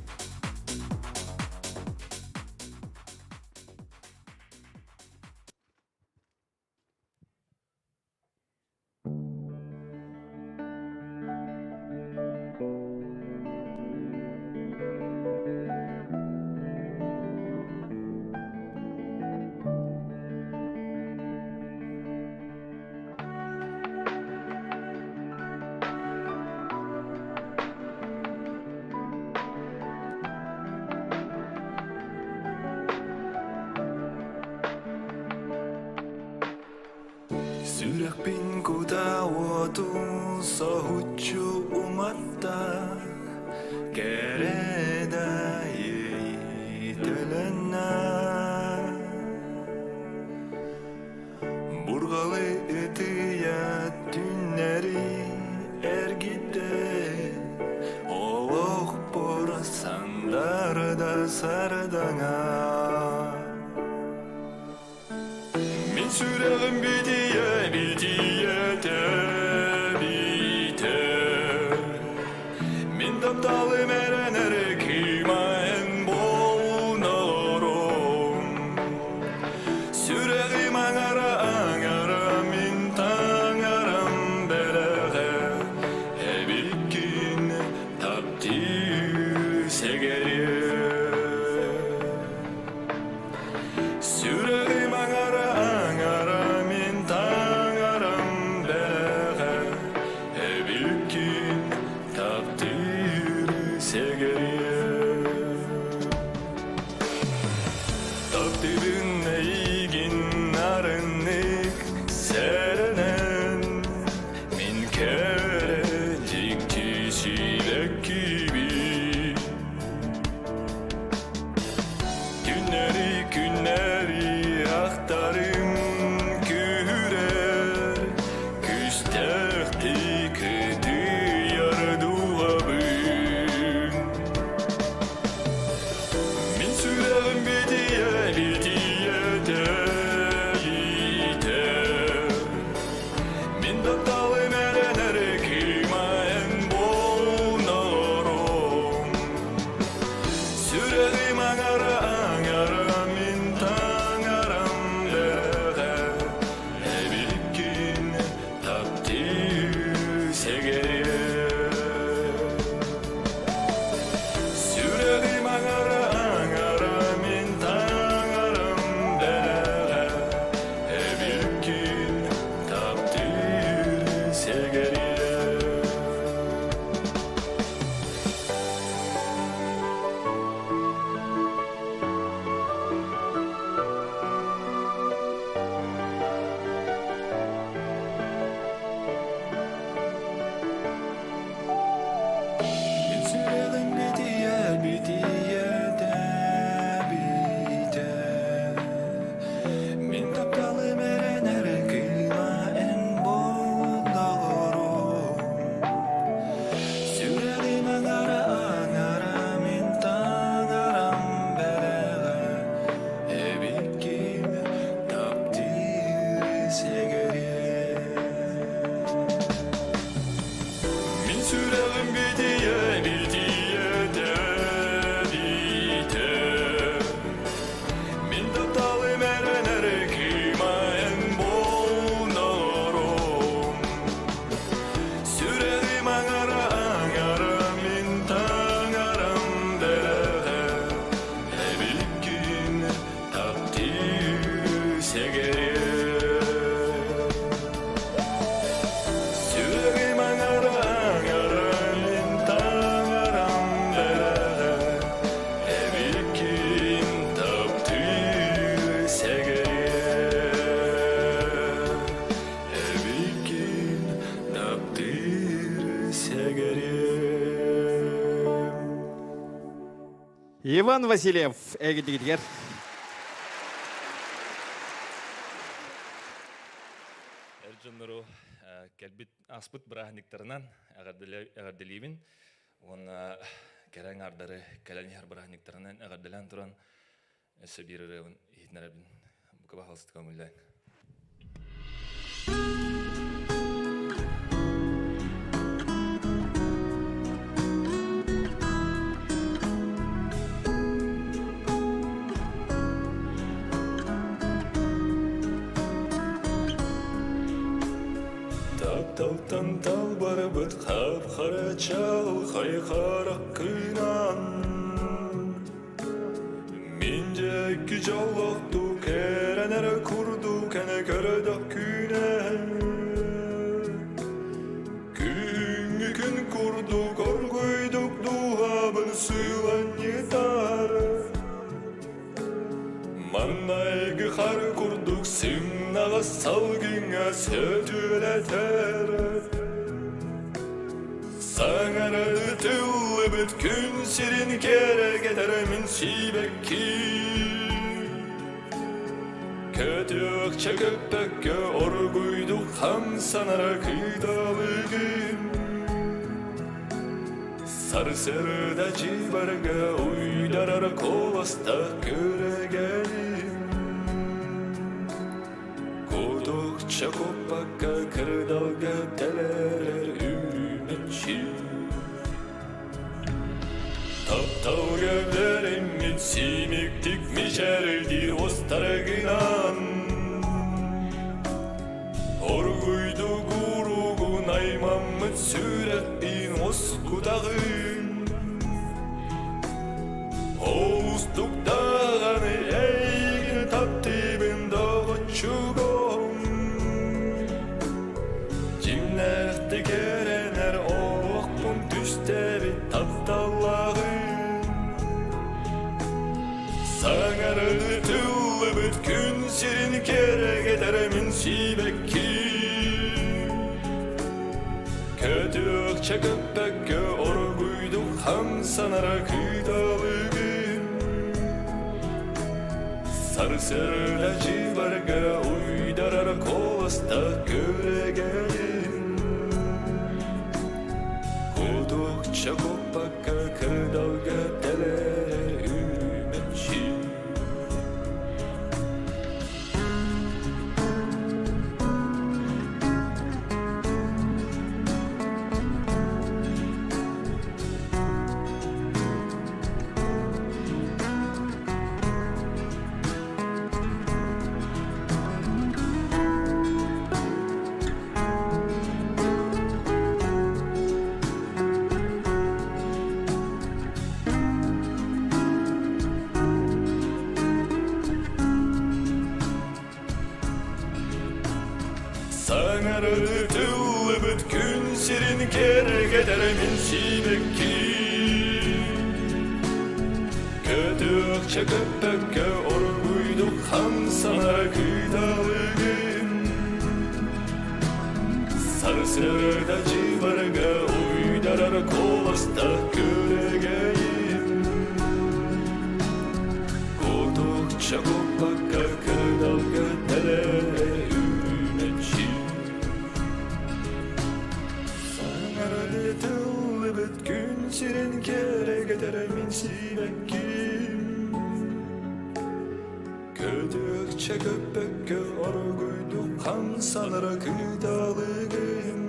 Сүрэхпин кута уоту соһуччу уматта Кэрэ да иитэлэннэ Бурҕалы ытыйа түннэри эргитэ Олохпор сандарда сардаҥа Мин сүрэҕим битийэ битийэ тэбитэ Мин тапталым эрэнэр кыыма эн. Сүрэҕим аҥара аҥара мин таҥарам бэлэҕэ Эбиккин таптыыр сэгэриэ Сүрэҕим аҥара аҥара мин таҥарам бэлэҕэ Эбиккин таптыыр сэгэриэ Таптыыбын эйигин нарыннык сэрэнэн Мин кэрэ дьикти сибэккибин Күннэри күннэри ахтарым күүрэр Күстээхтик ытыйар дууһабын Мин сүрэҕим битийэ битийэ тэйитэ Мин тапталым эрэнэр кыыма эн болнорум Сүрэҕим аҥара аҥара мин таҥарам бэрэҕэ Эбиккин таптыыр сэгэриэ Сүрэҕим аҥара аҥара мин таҥарам бэлэҕэ Эбиккин таптыыр сэгэриэ Мин сүрэҕим битийэ битийэ тэбиитэ Мин тапталым эрэнэр кыыма эн болдоҕорум Сүрэҕим аҥара аҥара мин таҥарам бэлэҕэ Эбиккин таптыыр сэгэриэ Мин сүрэҕим битийэ битийэ тэбиитэ Мин тапталым эрэнэр кыыма эн болнорум Сүрэҕим аҥара аҥара мин таҥарам бэлэҕэ Эбиккин таптыыр сэгэриэ Сүрэҕим аҥара аҥара мин таҥарам бэлэҕэ Эбиккин таптыыр сэгэриэ Эбиккин таптыыр сэгэриэм Иван Васильев эгидигитигэр. Эр дьоннору кэлбит ааспыт бырааһынньыктарынан эҕэрдэлиибин уонна кэрэ аҥаардары кэлэн иһэр бырааһынньыктарынан эҕэрдэлээн туран өссө биир ырыабын иһитинэрэбин бука баһаалыста көҥүллээҥ. Тапталтан талбарбыт хап-хара чалхай хараххынан Мин дьэкки дьоллохтуу кэрэнэр курдук эн көрдөккүнэ Күһүҥҥү күн курдук оргуйдук дууһабын сыыланньытар Маннайгы хар курдук сымнаҕас салгыҥҥа сөтүөлэтэр Саҥарары тыллыбыт күн сирин кэрэгэтэр мин сиибэкки Көтүөхчэ көппөккө оргуйдук хамсанара кыыталыгын Сарсыарда дьыбарга уйдарар куоластаах күрэгэлим Кутукча куппакка кырдалга тэлэрэр үрүмэччи Тапталга бэриммит симиктик мичээрдиир уостаргынан. утаҕын Оустук даҕаны эйигин таптыыбын доҕоччугум Дьиҥнээхтик эрэнэр олохпун түстэбит тапталлааҕым Саҥарыны тыллыбыт күн сирин кэрэгэтэр мин сибэкки Көтүөхчэ көппөккө оргуйдук хамсанара кыыталыгын Сарсыарда дьыбарга уйдарар куоласта көрөгөйүн Кутукча куппакка кырдалга тэлэрэр үрүмэччи Саҥарыы тыллыбыт күн сирин кэргэтэр мин сибэкки Көтүөхчэ көппөккө оргуйдук хамсанар кыыталыгын Сарсыарда дьыбарга уйдарар куоласта күрэгэйим Кутукча куппакка кыдалга тэлэрэ үүнэччи Саҥарады тыллыбыт күн сирин кэрэгэтэр мин сибэкким Көтүөхчэ көппөккө оргуйдук хамсанара кыыталыгын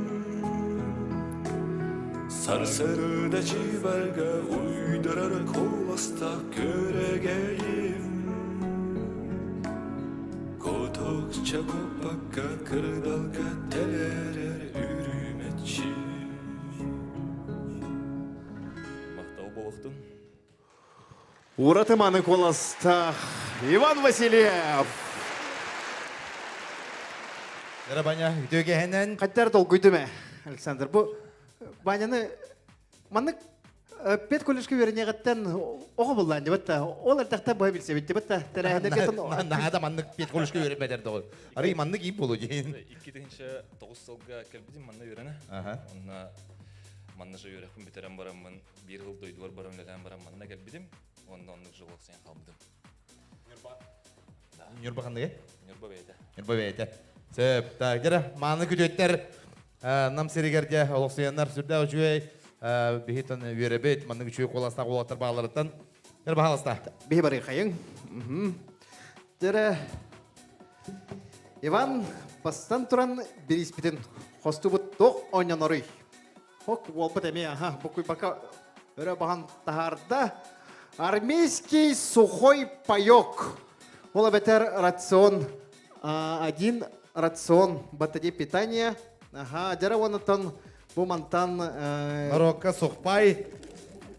Сарсыарда дьыбарга уйдарар куоласта көрөгөйүм Кутукча куппакка кырдалга тэлэрэр үрүмэччи Махтал буолуохтун. Ураты маны куоластаах Иван Васильев. Баня үтүөгэһинэн. Хаттар толкуйдум ээ, Александр. Бу Баняны маннык педколледжка үөрэниэҕиттэн оҕо буллаан дебет та. Ол эрдэхтэ быһа билсэбит дебет та. Тэрээһиннэргэ Наһаа да маннык педколледжка үөрэммэтэр доҕор. Арый маннык иим болу диэн. 2009 сылга кэлбитим манна үөрэнэ. Онно манна же үөрэхпин бүтэрэн бараммын биир сыл дойдубар баран үлэлээн баран манна кэлбитим уонна оннук же олохсуйан хаалбытым. Ньурба. Ньурба ханныгы? Ньурба бэйэтэ. Ньурба бэйэтэ. Сөп. Так, дьэ, мааны күтүөттэр нам сиригэр дьэ олохсуйаннар сүрдээх үчүгэй биһитон үөрэбит маннык үчүгэй куоластаах уолаттар бааларыттан дьэ баһаалыста. Биһи барыхайыҥ. Дьэ, Иван бастан туран бириспитин хостубут туох оонньоноруй? Хок уолбут эмиэ аха букуйбака өрө баһан таһаарда. Армейский сухой паёк. Ол эбэтэр рацион один рацион батареи питания. Аха, дьара уоннаттан бу мантан Норуокка сухпай.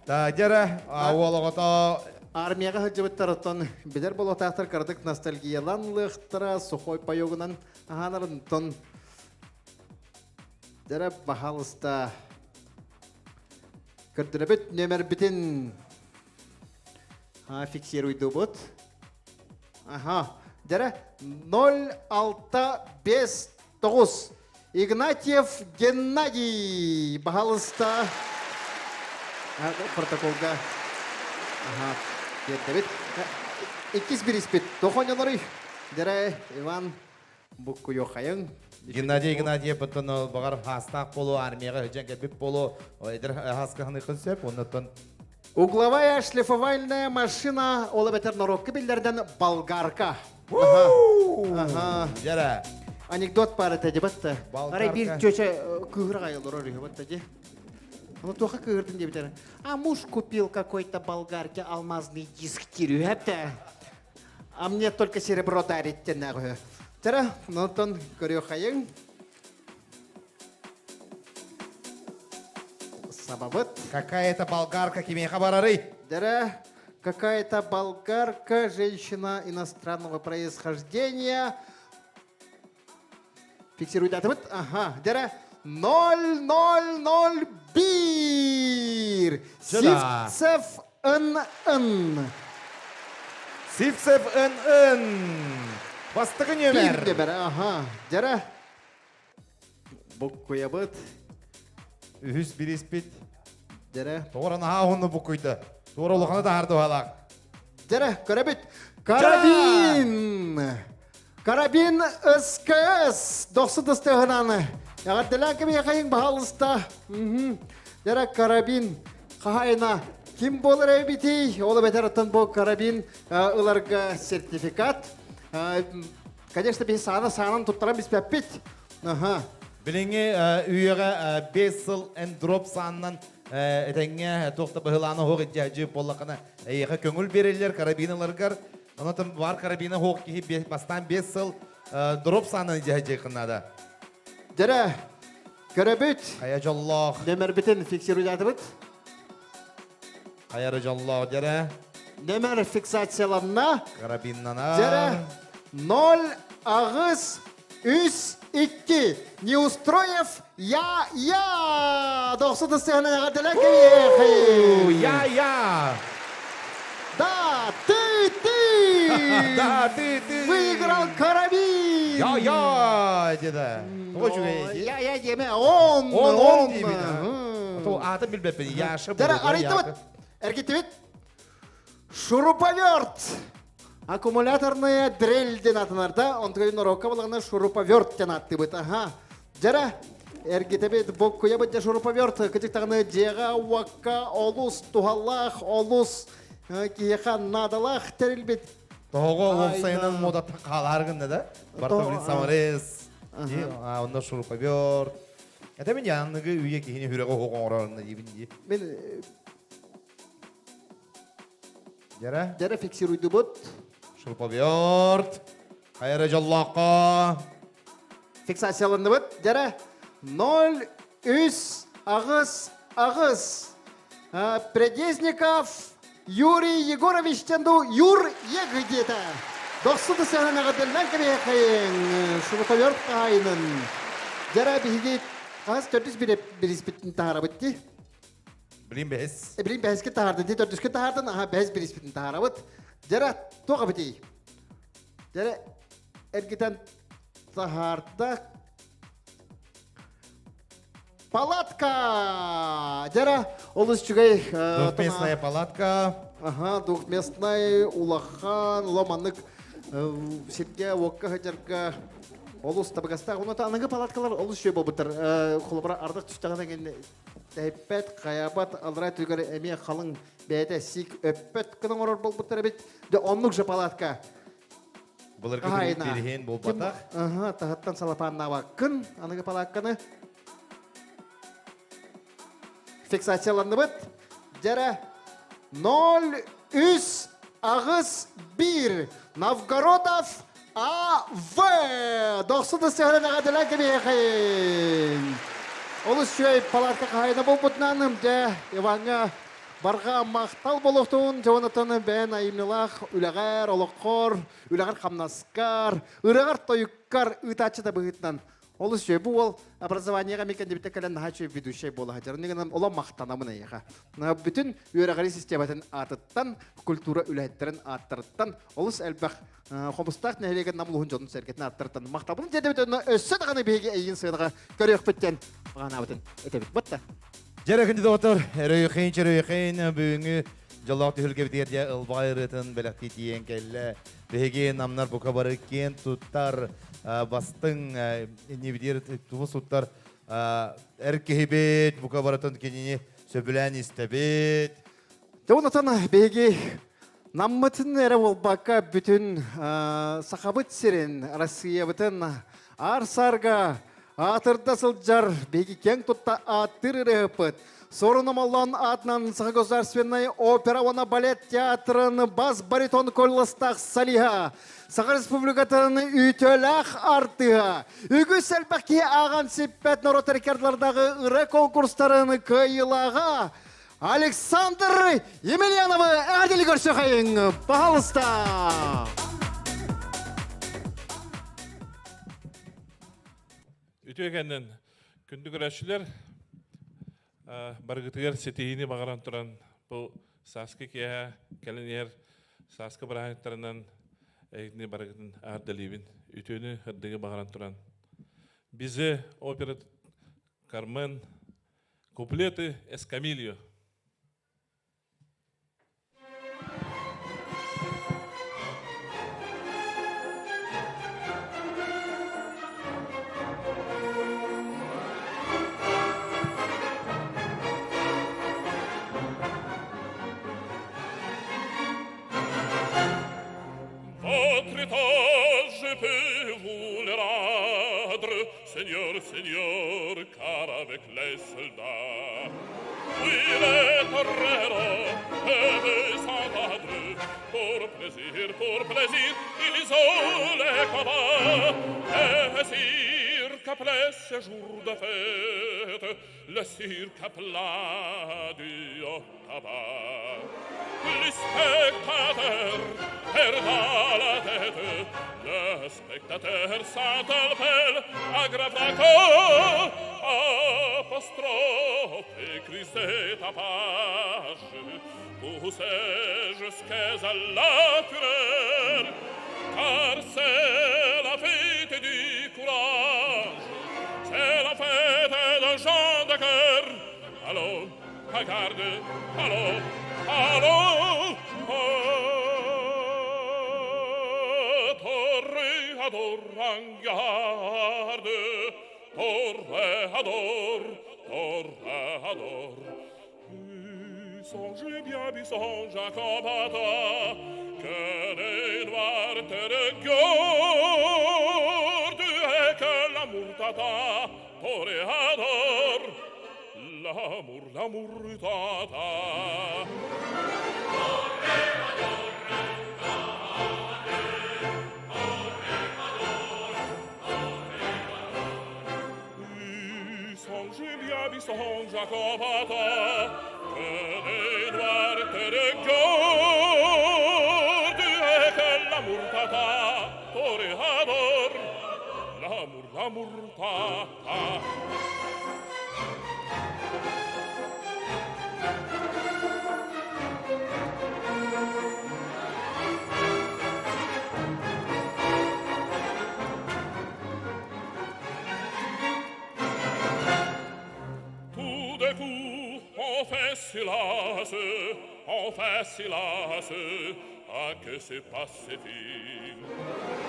Та дьара уол оҕото армияҕа сылдьыбыттар оттон билэр болотаахтар кыратык ностальгиялан лыахтара сухой паёгунан аһаанарынтон Дьэрэ, баһаалыста, көрдөрөбүт нүөмэрбитин фиксируйдубут. Ага, дьэрэ, 0659 Игнатьев Геннадий, баһаалыста, протоколга ага, тиэрдэбит. Иккис бириспит, тохоньолоруй. Дьэрэ, Иван Буккуйуохайыҥ. Геннадий Геннадьев оттон баҕар хаастаах болу армияҕа сылдьан кэлбит болу эдэр хааскаһыныхын сөп оннуттан Угловая шлифовальная машина ол эбэтэр норуокка биллэрдэн болгарка. Ага. Дьэрэ. Анекдот баар этэ дебатта. Арай биир чөчө кыыһыра олорор үһү батта ди. Ну туха кыыһырдын диэбитэр. А муж купил какой-то болгарке алмазный диск тирүһэптэ. А мне только серебро дарит теннәгү. Тара, нотон көрүөхайың. Сабабыт. Какая-то болгарка кимиэхэ барарый? Дэрэ, какая-то болгарка, женщина иностранного происхождения. Фиксируйдатыбыт. Ага, дэрэ 0-0-0 бир. Сивцев НН. Сивцев НН. Бастакы нүөмэр. Биир нүөмэр, ага. Дэрэ Буккуйабыт. Үһүс бириспит. Дэрэ. Тоҕо наһаа уһунну буккуйда. Туора улаханы таһарды уһалаах. Дэрэ, көрөбүт. Карабин! Карабин СКС! Дохсу тыстыһынан. Эҕэрдэлээн кэмиэхэйиҥ баһаалыста. Дэрэ, карабин хаһайына ким буолар эбитий? Ол эбэтэр оттон бу карабин ыларга сертификат. Конечно, биһи саана саанан туттаран биспэппит. Аха. Билиҥҥи үйэҕэ 5 сыл эндроп саанынан этэҥҥэ туох да быһылаана оһох иддьээдьи буоллаххына эйиэхэ көҥүл биэрэллэр карабиналаргар. Онон баар карабина оһох киһи бастаан 5 сыл дроп саанан иддьээдьиэххин наада. Дьэрэ, көрөбүт. Хайа дьоллоох. Нөмербитин фиксируйдаатыбыт. Хайары дьоллоох дьэрэ. Нөмер фиксацияланна. Карабиннана. Дьэрэ 0 аҕыс үс 2. Неустроев я я дохсу тыстыһынан эҕэрдэлэр кэлиэхэй. Я я. Да, ты ты. Да, ты ты. Выиграл карабин. Я я деді. Тоҕо үчүгэй. Я я диэмэ он Он он диэбит. То аатын билбэппин. Яша Дара арыйтыбыт. Эргиттибит. Шуруповерт. Аккумуляторная дрель диэн атынарда, онтугай норуокка балаҕана шуруповерт диэн ааттыыбыт. Аха. Дьара, эргитэбит буккуйабыт дьэ шуруповерт кытыктаҕына дьиэҕэ уокка олус туһалаах, олус киһиэхэ наадалаах тэрилбит. Тоҕо уопсайынан муодаттан хаалаар гынна да? Барта саморез, онно шуруповерт. Это мин яныгы үйэ киһини хүрөҕө оһох оҥорорунна диибин дии. Мен Дьэрэ? Дьэрэ фиксируйдубут. Шуруповерт. Хайара дьоллооххо. Фиксацияланныбыт. Дьэрэ 0 3 аҕыс аҕыс. Предезников Юрий Егорович Тенду Юр Ег диэтэ. Дохсу тысыһан эҕэрдэллэн кэбиһэхэйин шуруповерт хаһайынын. Дьэрэ биһиги хас төрдүс бириспитин таһарабыт дии. Билин бэһис. Билин бэһискэ таһаардын, ти төрдүскэ таһаардын, аха бэһис бириспитин таһаарабыт. Дьэрэ, туох эбитий? Дьэрэ, эргитэн таһаарда. Палатка! Дьэрэ, олус үчүгэй. Двухместная палатка. Ага, двухместная, улахан, ломанык сиргэ, уокка сылдьарга олус табыгастаах. Онон аныгы палаткалар олус үчүгэй буолбуттар. Холобура, ардах түстэҕинэ Тэһиппэт, хайаабат, аллараа өттүгэр эмиэ халыҥ бэйэтэ сиик өппөт гына оҥорор буолбуттар эбит. Дьэ оннук же палатка. Былыргы тириһин буолбатах. Аха, таһыттан салапааннаабаккын, аныгы палатканы. Фиксацияланныбыт. Дьэрэ 0 3 аҕыс 1 Новгородов А.В. Дохсун ыстыһынан эҕэрдэлээн кэбиһиэхэйин. Олус үчүгэй палатка хаһайына буолбутунан дьэ Иваҥҥа барҕа махтал буолуохтун дьонотон бэйэн айымньылаах үлэҕэр, олоххор, үлэҕэр хамнаскар, ырыаҕар тойуккар ыытааччы да быһыытынан Олус үчүгэй. Бу уол образованиеҕа эмиэ кэннибиттэн кэлэн наһаа үчүгэй ведущай буола сылдьар. Оннугунан олох махтанабын эйиэхэ. Бүтүн үөрэҕирии систиэмэтин аатыттан, культура үлэһиттэрин ааттарыттан олус элбэх Хомустаах нэһилиэгин Нам улууһун дьонун сэргэтин ааттарыттан махтабын диэтэбит онно өссө даҕаны биһиги эйигин сыанаҕа көрүөхпүт диэн баҕанаабытын этэбит. Бытта. Дьэ, күндү доҕоттор, өрөйүхин, чөрөйүхин бүгүҥҥү дьоллоох түһүлгэбитигэр дьэ ылбаҕай ырыатын бэлэхтии тиийэн кэллэ. Биһиги намнар бука бары киэн туттар бастыҥ иннибитигэр тумус туттар эр киһибит бука барытын кинини сөбүлээн истэбит. Дьэ, онтон биһиги Наммытын эрэ буолбакка бүтүн Сахабыт сирин, Россиябытын аар-саарга аатырда сылдьар биһиги киэҥ тутта ааттыыр ырыаһыппыт. Суорун Омоллоон аатынан Саха государственнай опера уонна балет театрын бас-баритон колластаах солиһа, Саха Республикатын үтүөлээх артыыһа, үгүс элбэх киһи ааҕан сиппэт норуот рекордлардағы ырыа конкурстарын кыайыылааҕа Александр Емельяновы эҕэрдэлии көрсүөхайыҥ, пожалуйста! Үтүө кэннин күндү көрөөччүлэр, барыгытыгар ситиһиини баҕаран туран бу сааскы киэһэ кэлэн иһэр сааскы бырааһынньыктарынан эһигини барыгытын аардалиибин. Үтүөнү, ырдыгы баҕаран туран. Бизе опера Кармен, куплеты Эскамильо. Votre état, je peux vous le rendre, Seigneur, Seigneur, car avec les soldats, oui, les toreros peuvent s'entendre pour plaisir, pour plaisir, ils ont les combats. Et cirque après ce jour de fête, le cirque plat du haut tabac. Les spectateurs perdent la tête, le spectateur s'interpelle à grave apostrophe écrit cette page poussé jusqu'à la fureur car c'est la fête du courage c'est la fête de Jean de cœur allons regarde allons allons Toreador en garde Toreador, toreador Songez bien, bisonge Jacobata, que les noirs te regardent et que l'amour tata, toréador, l'amour, l'amour tata. Songez bien, bisonge Jacobata, que les noirs te regardent et que l'amour tata, toréador, l'amour, l'amour tata. Tout d'un coup, on fait silence, on fait silence, à que se passe-t-il?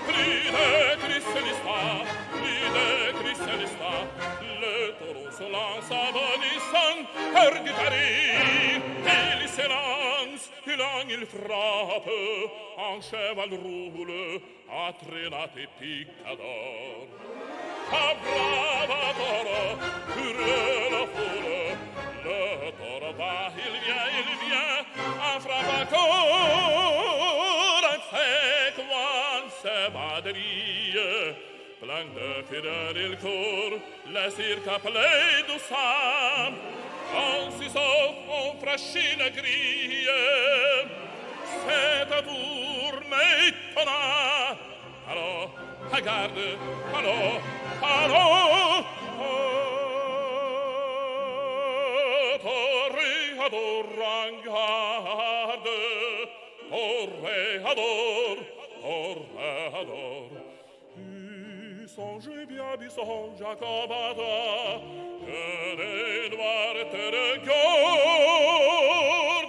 Cri de Cristellista, cri de Cristellista, le taureau se lance en bondissant, hors du tarif, il s'élance, il en il frappe, en cheval roule, à traînate picador. Ah brava toro, hurle la foule, le toro va, il vient, il vient, en frappe encore, un fait quan se madrille, plein de fureur il court, le cirque appelé doucement, on s'y sauve, on franchit la grille, c'est un tour maintenant. Alors, regarde, alors, alors, Toreador en garde, toreador, toreador. Songez bien, bisonge Jacobata, que les noirs te regardent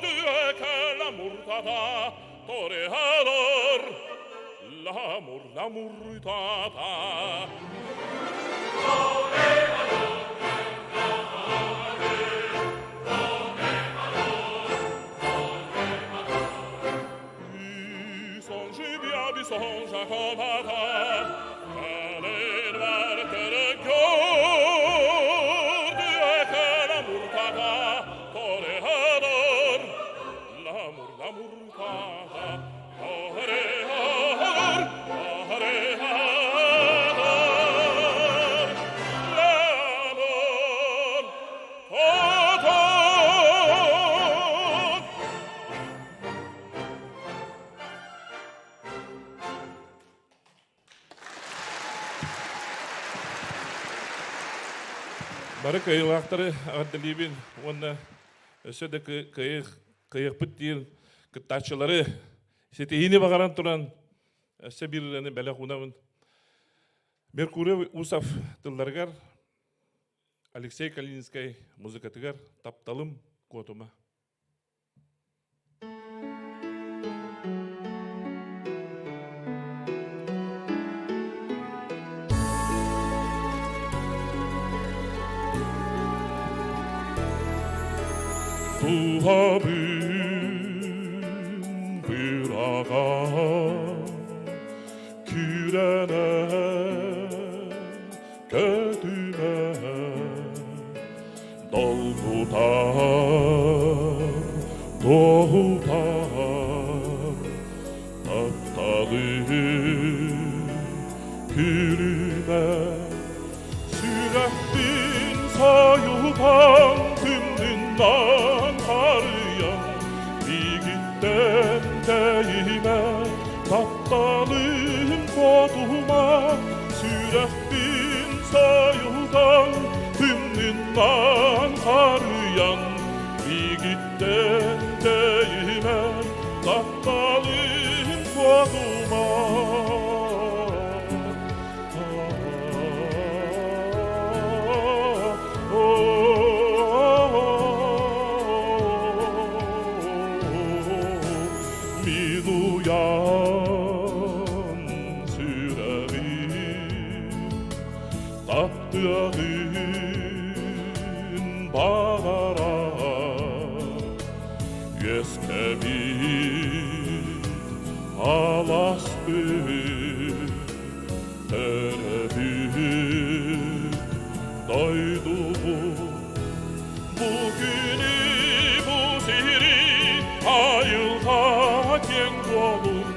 et que l'amour tata, toreador, l'amour, l'amour tata. Songez bien, bisonge Jacobata, que les noirs te regardent et que l'amour tata, Бары кыайыылаахтары эҕэрдэлиибин уонна өссө да кыайыахпыт диир кыттааччылары ситиһиини баҕаран туран өссө биир ырыаны бэлэх уунабын. Меркурий Усов тылларыгар Алексей Калининскай музыкатыгар «Тапталым куотума». Туһабын быраҕан күрэнэ көтүмэ Долгутар, тоһутар, тапталым күлүмэ. Сүрэхпин сойутан күннүннан харыйан, Миигиттэн тэйимэ, тапталым хотума, Сүрэхпин сойутан Тымнынан харыйан, Миигиттэн тэйимэ, Тапталым куотума. Мин уйан сүрэҕим Таптыаҕын баҕарар үөскэбит аласпыт төрөбүт дойдубут бу күнү бу сири айылҕа киэҥ буолун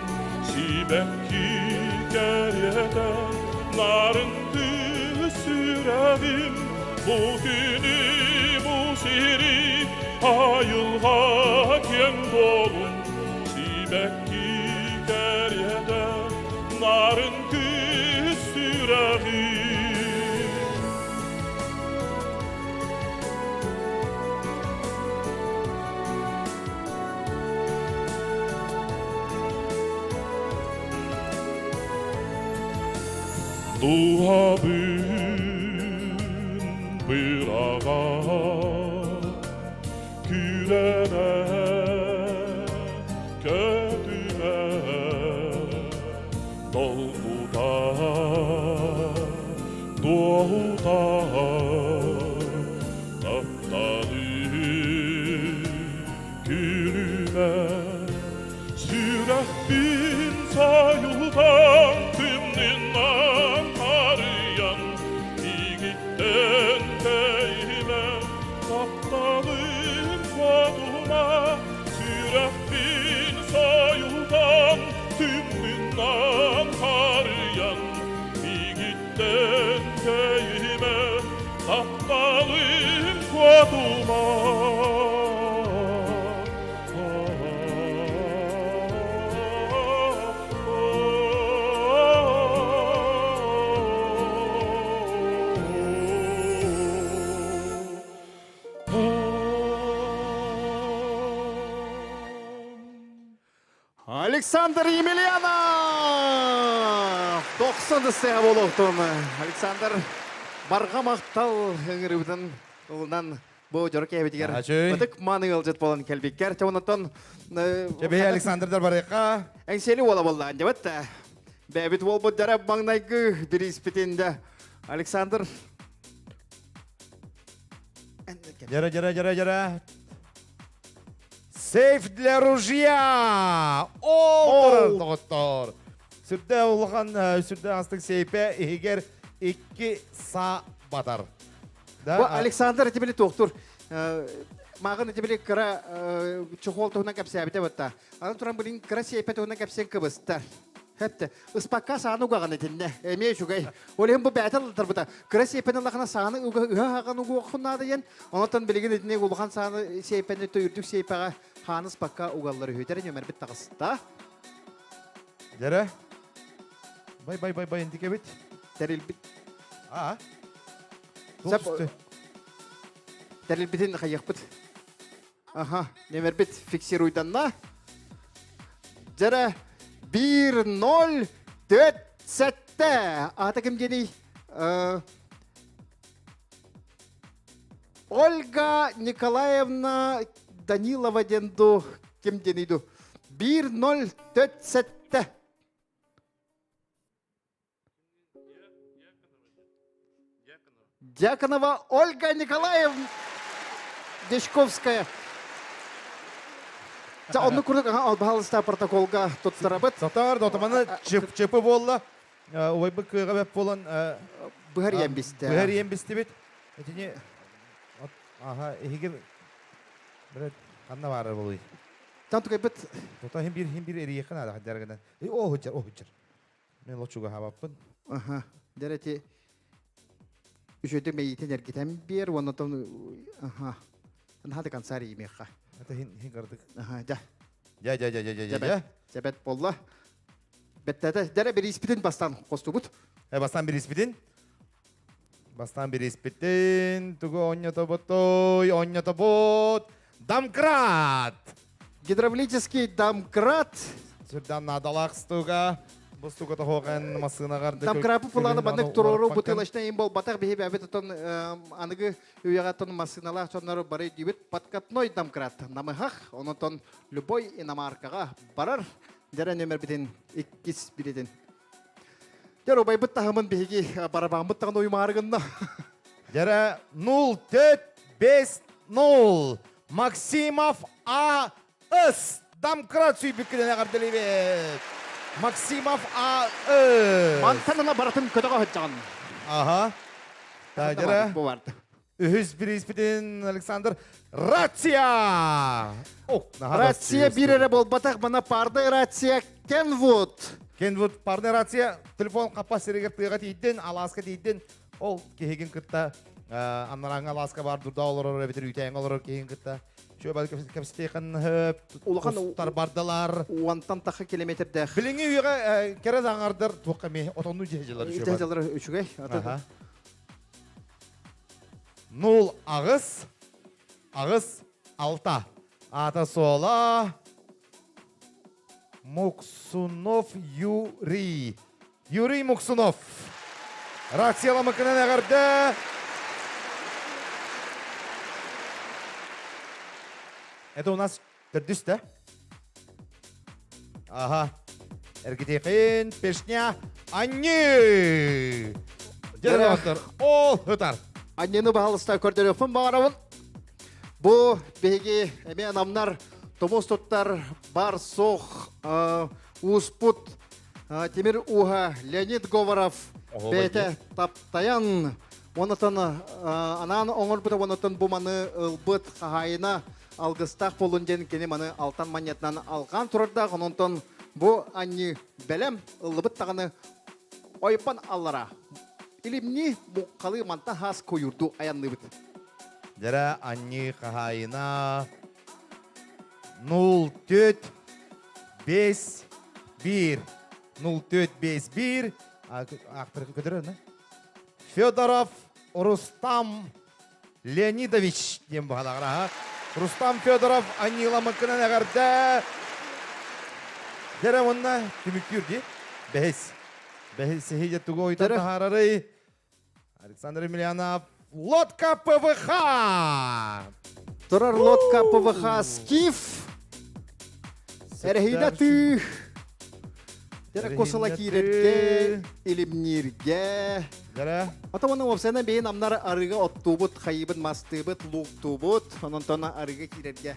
сибэкки кэриэтэ нарын сүрэҕим бу күнү бу сири айылҕа киэҥ буолун сибэкки кэриэтэ нарын кыыс сүрэҕим. Дууһабын быраҕар күрэнэ көтүмэ долгутар дуоһутар тапталым күлүмэ Сүрэхпин сайылытан тымнынан арыйан, Миигиттэн тэйимэ, тапталым куотума. Сүрэхпин сайылытан тымнынан арыйан, Миигиттэн тэйимэ, тапталым куотума. Александр Емельянов! 90 сыа буолуохтун. Александр барҕа махтал ыҥырыыбытын ылынан Бу дьоро киэһэбитигэр ытык мааны ыалдьыт буолан кэлбиккэр. Чэ онтон Чэбэһи Александрдар барыахха. Эҥсиэли уола буоллаан дьэбэт. Бэйэбит уолбут дьара маҥнайгы бирииспитин да Александр Дьара, дьара, дьара, дьара. Сейф для ружья! Ол доҕоттор! Сүрдээх улахан, сүрдээх астык сейпэ иһигэр икки саа батар. Бу Александр ити били туохтур мааҕын ити били кыра чохуол туһунан кэпсээбитэ бытта. Аны туран билин кыра сиэпэ туһунан кэпсиэн кыбыста. Хэпте. Ыспакка сааны угаҕын итиннэ. Эмиэ үчүгэй. Ол иһин бу бэйэтэ ылтарбыта. Кыра сиэпэни ыллахына сааны ыһа-хаҕан угуоххун наада диэн. Онтон билигин итини улахан сааны сиэпэни үрдүк сиэпэҕэ хааны ыспакка угаллар үһү. Тэр нөмербит таҕыста. Дьэрэ. Бай бай бай бай интикебит. Тэрилбит. Аа. Сөп. Тэрилбитин хайыахпыт. Аха, нөмербит фиксируйданна. Дьэрэ 1-0 4 7. Ата ким диэний? Ольга Николаевна Данилова диэн ду ким диэний ду? 1-0 4 7. Дьяконова Ольга Николаевна Дечковская. Дьэ, оннук курдук баһалыста протоколга туттарабыт. Сатар, дотаманы чып-чыпы буолла. Убайбыт кыаҕа бэп буолан быһар иэн бистэ. Быһар иэн бистибит. Итини аха эһиги бирет ханна баарар болуй? Тан тукайбыт. Тута хим бир хим бир эрийэххэ наада хаддаргынан. Оо, оһучар, оһучар. Мен лочуга хабаппын. Аха. Дәрети үчүгэй мэйиитин эргитэн биэр уонна аха. Наһаа да концерт иимиэххэ. Это хин хин кардык. Аха, дьэ. Дьэ, дьэ, дьэ, дьэ, дьэ, дьэ. Дьэбэт болла. Беттete дәрэ бириспитин бастан хостубут. Э, бастан бириспитин. Бастан бириспитин тугу онньотобутой, онньотобут. Домкрат! Гидравлический домкрат. Сүрдән надалақ стуга. Бу стуга тохоған масынағар. Домкрапы пуланы баннык турору бутылочна им бол батах биһи бәбит отон аныгы үйәгәтон масыналар соннары бары дибит подкатной домкрат намыһах онотон любой иномаркаға барар дәрә нөмер битин иккис билетин. Дәр убайбыт таһымын биһиги барабааммыт тагын уймаарыгынна. Дәрә 0 4 5 0 Максимов А С Домкрат сүйбүккүнэн эҕэрдэлиибит. Максимов А С. Мантан баратын көтөҕө сылдьаҕын. Аха. Тажара. Бу барды. Үһүс бирииспитин Александр Рация! Рация бир эрэ буолбатах, мана пардай рация Кенвуд. Кенвуд парный рация телефон қаппас сиригер тыаға тиийдин, алааска тиийдин. Ол киһигин кытта аннараҥҥа алааска бар дурда олорор эбитер үүтээҥҥэ олорор киһигин кытта. Чүө бал кэпсэтиэхин Улахан тар бардылар. Уонтан тахха километрдээх. Билиҥҥи үйэҕэ кэрэ даҥардар туохха эмиэ отонну дьиһдьылар үчүгэй. Дьиһдьылар үчүгэй. Аха. Нул аҕыс, аҕыс, алта. Ата суола Муксунов Юрий. Юрий Муксунов. Рацияламыкынан эҕэрдэ. Это у нас төрдүс да? Ага. Эргитихин пешня Анни. Дьэ, ол ытар. Аннины баһалыста көрдөрүөхпүн баҕарабын. Бу биһиги эмиэ намнар тумус туттар бар суох ууспут Тимир ууһа Леонид Говоров бэйэтэ таптайан онотон анаан оҥорбута онотон бу маны ылбыт хаһаайына алгыстаах буолун диэн кини маны алтан манньатынан алҕаан турардаах ононтон бу анньыы бэлэм ыллыбыт даҕаны ойбон аллара илимни муҥхалыы мантан хаас куйуурдуу айанныыбыт. Дьэрэ анньыы хаһаайына 0 4 5 1 0 4 5 1 Ақтыр көтөрөр, Федоров Рустам Леонидович диэн баһалаҕара. Рустам Федоров анньыыламыккынан эҕэрдэ. Дьэрэ уонна түмүктүүр дии. Бэһис. Бэһис сиһи тугу ойутан таһаарарый? Александр Емельянов. Лодка ПВХ! Турар лодка ПВХ Скиф. Эрэһиинэ тыы. Дэрэ косала киирэргэ, илимнииргэ. Дэрэ. Ата уонна уопсайынан бэйин амнар арыга оттуубут, хайыбыт, мастыыбыт, лууктуубут, онон арыга киирэргэ.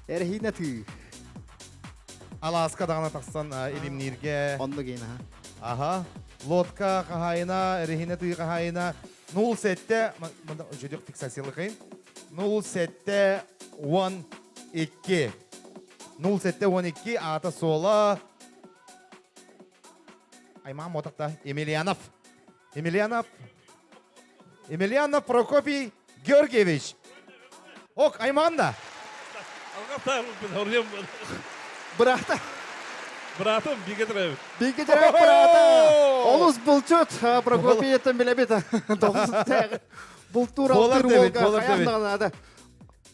Эрэһиинэ тыы. Алааска даҕаны тахсан илимнииргэ. Оннук иин аха. Аха. Лодка хаһаайына, эрэһиинэ тыы хаһаайына 07 үчүгэй фиксациялыкайын 07 12 07 12 аата суола Аймаан Мотахта Емельянов. Емельянов. Емельянов Прокопий Георгиевич. Ок, Айман да. Бырахта. Братым, биге төрөбүт. Биге төрөбүт бырата. Олус булчут Прокопий еттен билебит. Тоғыз тәғі. Бултуур Буолар алтыыр да эбит, уолга буолар да хайаан эбит. даҕаны наада.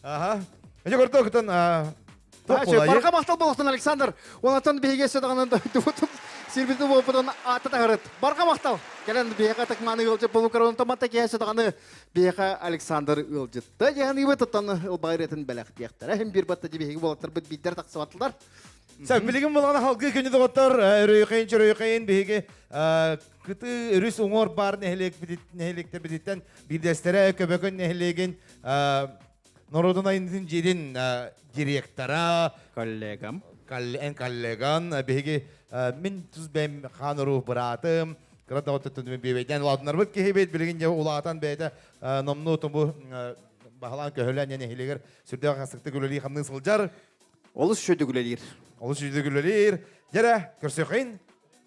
Аха. Эже көрдө көтөн Барҕа махтал буолуохтун Александр. Онтон биһиги өссө даҕаны дойдубутун сирбитин буолбутун аата таһырыт. Барҕа махтал. Кэлэн биһиэхэ ытыкмааны ыалдьыт болукар онтон манта киһи өссө даҕаны биһиэхэ Александр ыалдьытта. Дьаһаныыбыт оттон ылбаҕырыатын бэлэхтиэхтэрэ. Хим биир батта биһиги буолаттарбыт биирдэр тахсыбатылар. Сәп, билигин булана халгы күнү доҕоттор, өрөйхейин чөрөйхейин биһиги кыты өрүс уҥуор бар нэһилиэктэр бититтэн биирдэстэрэ Көбөкөн нэһилиэгин норуодунай дьиэтин директора коллегам эн коллеган биһиги мин тус бэйэм хаан уруу быраатым кыра доҕоттон биэбэйдээн улаатынарбыт киһибит билигин дьэ улаатан бэйэтэ номнуо тумбу баһылаан көһөлөөн нэһилиэгэр сүрдээх хасыктык үлэлии хамныы сылдьар Олус үчүгэй үлэлиир. Олус үчүгэй үлэлиир. Дьэрэ, көрсүөххин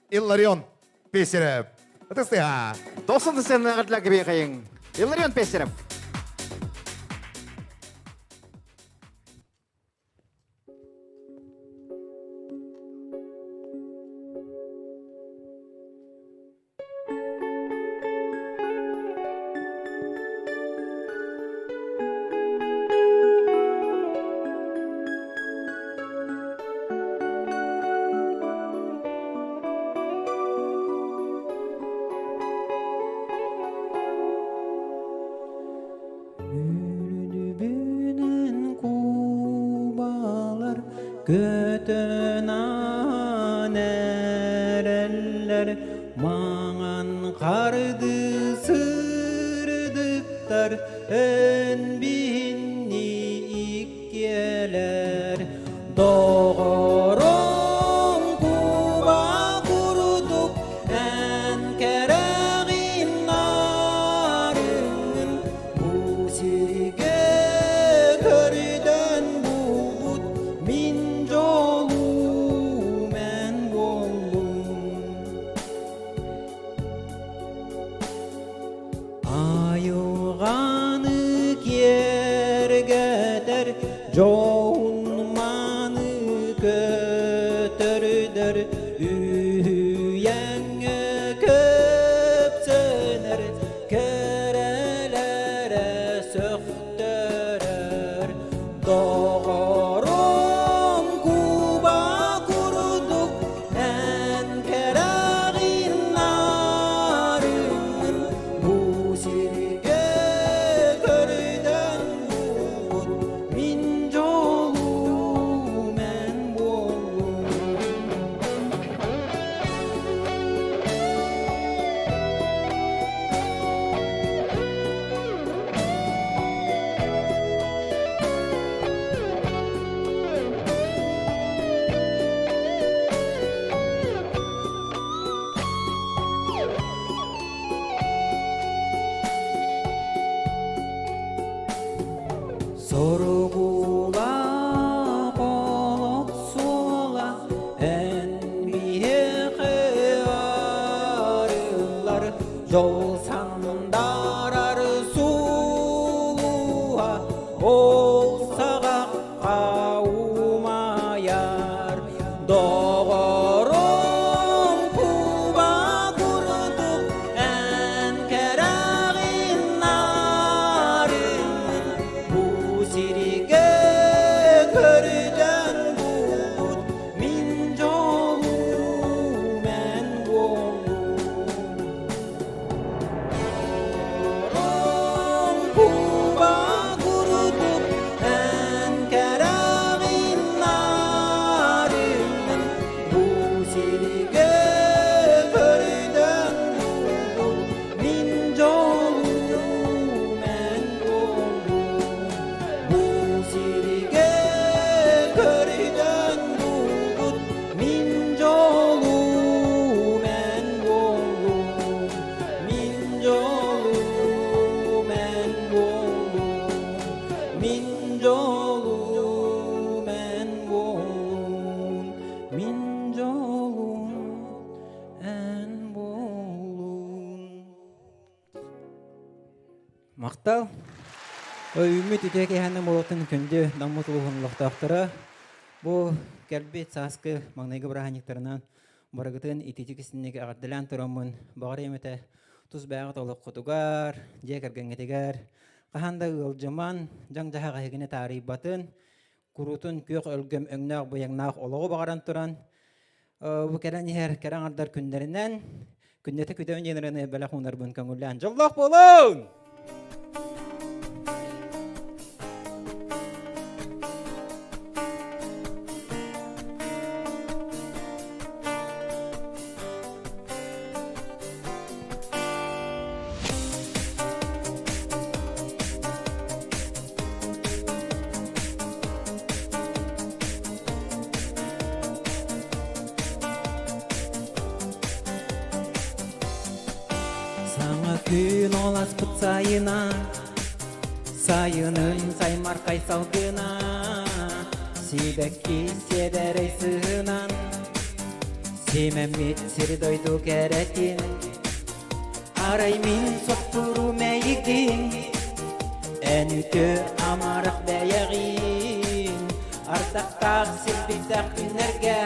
Илларион Пестерев. Ытыстыха. Досын сценаға кебейқайың. Илларион Пестерев. Үлүбүнэн кубалар көтөн эрэллэр маҥан харды сырдыктар эн биһинни иккиэлэр доҕорум куба курдук эн кэрэҕин нарыҥын бу сиргэ көрдөн булбут мин дьолум эн буоллуҥ. Айылҕаны киэргэтэр дьоһун-мааны көтөрдөр үһүйэҥҥэ көпсөнөр кэрэлэрэ сөхтөрөр доҕорум куба курдук эн кэрэҕин нарыҥын бу сиргэ көрдөн булбут мин дьолум эн буоллуҥ. Соругулаах олох суола эн биһиэхэ арыллар дьол сандарар сулуһа ол саҕахха умайар доҕорум куба курдук эн кэрэҕин нарыҥын бу сиргэ көрдөн булбут мин дьолум эн буоллуҥ. Куба курдук эн кэрэҕин нарыҥын бу сиргэ көрдөн булбут мин дьолум эн буоллуҥ. Бу сиргэ көрдөн булбут мин дьолум эн буоллуҥ. Мин дьолум эн буоллуҥ. Мин дьолум эн буоллуҥ. Мин дьолум эн буоллуҥ. Махтал. Үүммүт үтүө киэһэнэн буолуохтун күндү Наммыт улууһун олохтоохторо. Бу кэлбит сааскы маҥнайгы бырааһынньыктарынан барыгытын ититик истинник эҕэрдэлээн тураммын, баҕар эмэтэ Тус бэйэҕит олоххутугар, дьиэ кэргэҥҥитигэр хаһан да ыалдьыман, дьаҥ-дьаһах эһигини таарыйбатын, куруутун күөх өлгөм өҥнөөх быйаҥнаах олоҕу баҕаран туран, бу кэлэн иһэр кэрэ аҥардар күннэринэн күннэтэ күтэн диэн ырыаны бэлэх уунарбын көҥүллээн дьоллоох буолуҥ! Саҥа күн ол аспыт сайына, сайынын саймархай салгына, сибэкки сиэдэрэй сыһынан, симэммит сири-дойду кэрэтин, Арай мин соттуру мэйигин, эн үтүө амарах бэйэҕин, ардахтаах сирбитэх күннэргэ,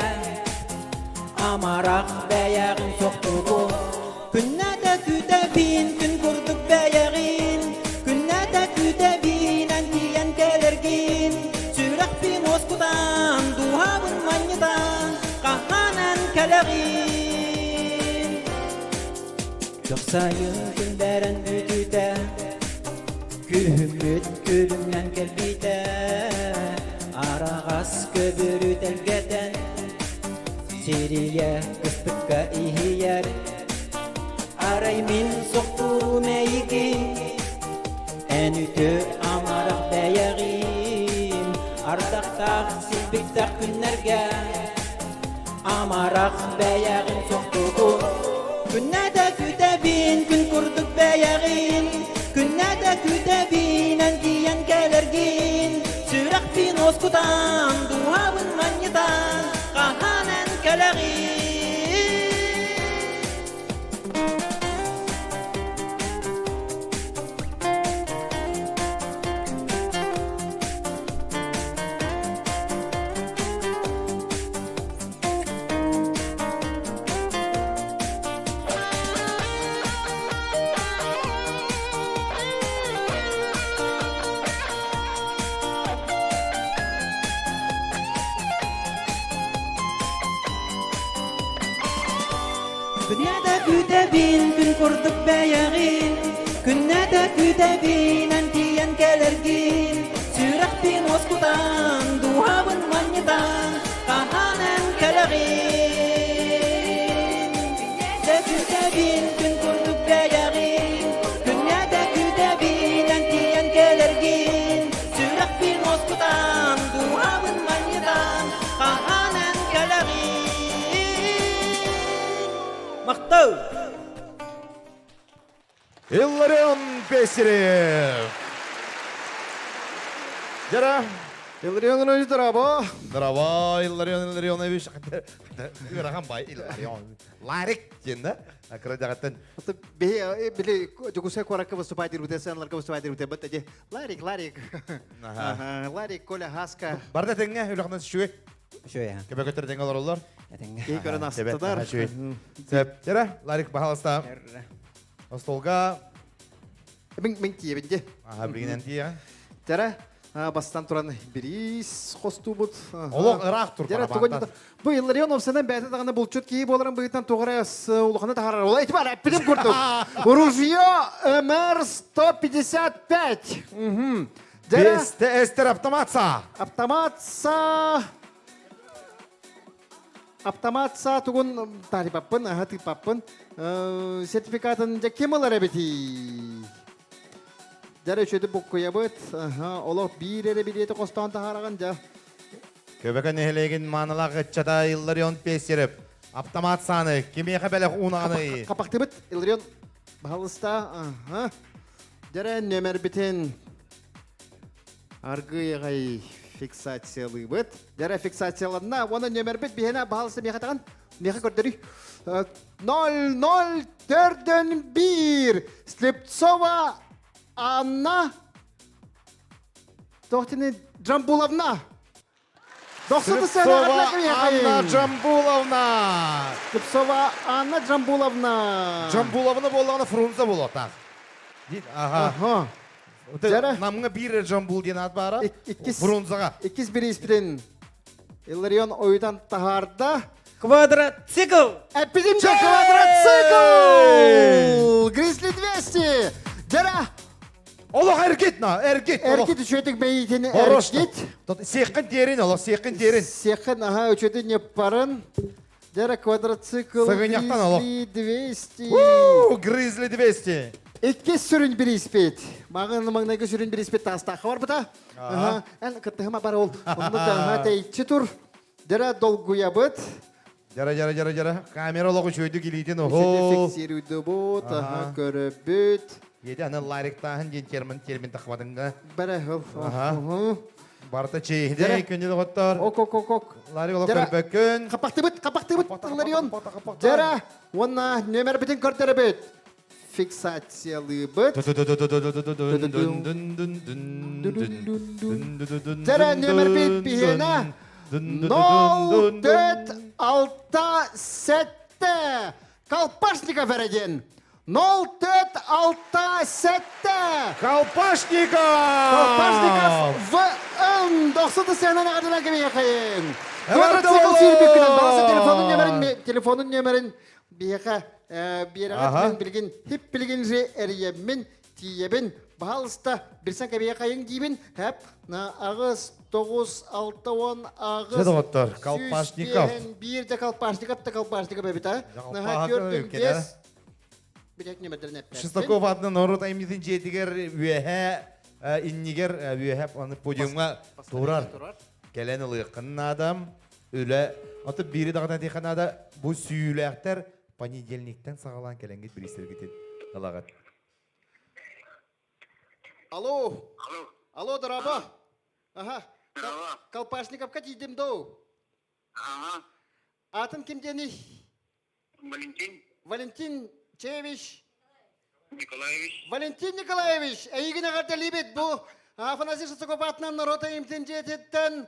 амарах бэйэҕин сохтугу. Күннэтэ күүтэбин, күн курдук бэйэҕин, күннэтэ күүтэбин, эн тиийэн кэлэргин, сүрэхпин уоскутан, дууһабын манньытан, хаһан эн кэлэҕин? Күөх сайын күндэрэн бүтүүтэ, күһүммүт күлүмнэн кэлбитэ, араҕас көбүрү тэлгэтэн, сирийэ кыстыкка иһийэр. Арай мин сохтуурум эйигин, эн үтүө амарах бэйэҕин, ардахтаах силбиктэх күннэргэ Амарах бэйэҕин сохтугун Күннэтэ күүтэбин, күн курдук бэйэҕин Күннэтэ күүтэбин, эн тиийэн кэлэргин Сүрэхпин уоскутан, дууһабын манньытан Хаһан эн кэлэҕин Күннэтэ күүтэбин, күн курдук бэйэҕин, Күннэтэ күүтэбин, эн тиийэн кэлэргин, Сүрэхпин уоскутан, дууһабын манньытан, Хаһан эн кэлэҕин? Күннэтэ күүтэбин, күн курдук бэйэҕин, Күннэтэ күүтэбин, эн тиийэн кэлэргин, Сүрэхпин уоскутан, дууһабын манньытан, Хаһан эн кэлэҕин? Махтал! Илларион Пестерев! Жара! Илларион Илларионович, здорово! Здорово, Илларион Илларионович. Ыарахан бай Илларион. Ларик диэн да? Кыра Били били Дьокуускай куоракка выступать дирбите, сценаларга выступать дирбите, бат эти Ларик, Ларик. Ларик, Коля, Хаска. Барда тэҥҥэ үлэхнэн үчүгэй. Үчүгэй. Көбөкөтөр тэҥҥэ олороллор. Этэҥҥэ. Киһи көрөн астыдар. Сөп. Жара, Ларик, пожалуйста. Остолга. Мин мин тиийэбин дии. Аха, билигинэн тиийэ. Жара, бастан туран бириис хостуубут. Олох ыраах тур Жара, тугун Бу Илларионов сенен бэйэтэ даҕаны булчут киһи буоларын быһыытынан туох эрэ улаханы таһаарар. Ол ити бар эппитим курдук. Ружье МР-155. Мгм. Дьэ, Эстер автомат саа. Автомат саа. Автомат саа тугун таарыйбаппын, аһа тыыппаппын. Сертификатын дьэ ким ылар эбитий? Дьэ, үчүгэйдик буккуйабыт. Олох биир эрэ билиэти хостоон таһаараҕын дьэ. Көбөкө нэһилиэгин маанылаах ыччата Илларион Пестерев автомат сааны кимиэхэ бэлэх уунаҕыный? Хапахтыбыт Илларион баһалыста. Аха. Дьэрэ нөмербитин аргыйҕай фиксациялыыбыт. Дьэрэ фиксацияланна. Уонна нөмербит биһиэнэ баһалыста миэхэ таҕын. Миэхэ көрдөрүй. 0041 Слепцова Анна Тохтины Джамбуловна. Слепцова Анна Джамбуловна! Слепцова Анна Джамбуловна! Джамбуловна буоллаҕына Фрунзе буолуохтаах. Ага. Намҥа биир Джамбул диэн аат баара. Фрунзаҕа. Иккис бирииспитин Илларион ойутан таһаарда. Квадроцикл! Эппитим же квадроцикл! Гризли 200! Дьэрэ! Олох эргит на, эргит. Эргит үчүгэтик бэйитин эргит. Сиэххин тиэрин, олох сиэххин тиэрин. Сиэххин, аха, үчүгэтик ньыппарын. Дьэрэ квадроцикл Сыгынньахтан олох. Гризли 200. Гризли 200. Иккис сүрүн бирииспит. Маҕын маҥнайгы сүрүн бирииспит таастаахха барбыта. Аха, эн кыттыһыма бар ол. Онно да тэйиччи тур. Дьэрэ долгуйабыт. Дьара, дьара, дьара, дьара. Камера олох үчүгэйдик илиитин оһол. Фиксируйдубут, аха, көрөбүт. Еде аны лариктааһын диэн термин термин тахватынга. Бэрэ, Аха. Барыта чейхде күндү доҕоттор. Ок, ок, ок, ок. Ларик олох көрбөккүн. Хаппахтыбыт, хаппахтыбыт, Ларион. Дьара, уонна нөмербитин көрдөрөбүт. Фиксациялыыбыт. Дьэрэ нөмербит биһиэнэ 0 4 6 7 Колпашников эрэ диэн 0 4 6 7 Колпашников! Колпашников В.Н. Дохсун сыанан эҕэрдэлэн кэбиһиэхэйин. Квадроцикл сүүрбүккүнэн баҕаса телефонун нөмерин телефонун нөмерин биһиэхэ биэрэҕит билигин хип билигин же эрийэммин тиийэбин баһаалыста билсэн кэбиэхэйиҥ диибин хэп на аҕыс тоҕус алта уон аҕыс доҕоттор Колпашников биир да Колпашников да Колпашников эбит а наһаа түөрт биэс билек нөмердерин эппэппин Шестаков атынан норуот айымньытын дьиэтигэр үөһэ иннигэр үөһэ аны подиумҥа турар кэлэн ылыаххын наадам Үлэ, ото биири даҕаны этиэххэ наада, бу сүүйүүлээхтэр понедельниктан саҕалаан кэлэҥҥит бириистэргитин ылаҕыт. Алло. Алло, дорообо. Аха. Колпашниковка тиийдим доо. Ага. Атын ким диэний? Валентин. Валентин Чевич. Николаевич. Валентин Николаевич, эйигин эҕэрдэлиибит бу Афанасий Шестаков аатынан норуот айымтын дьиэтиттэн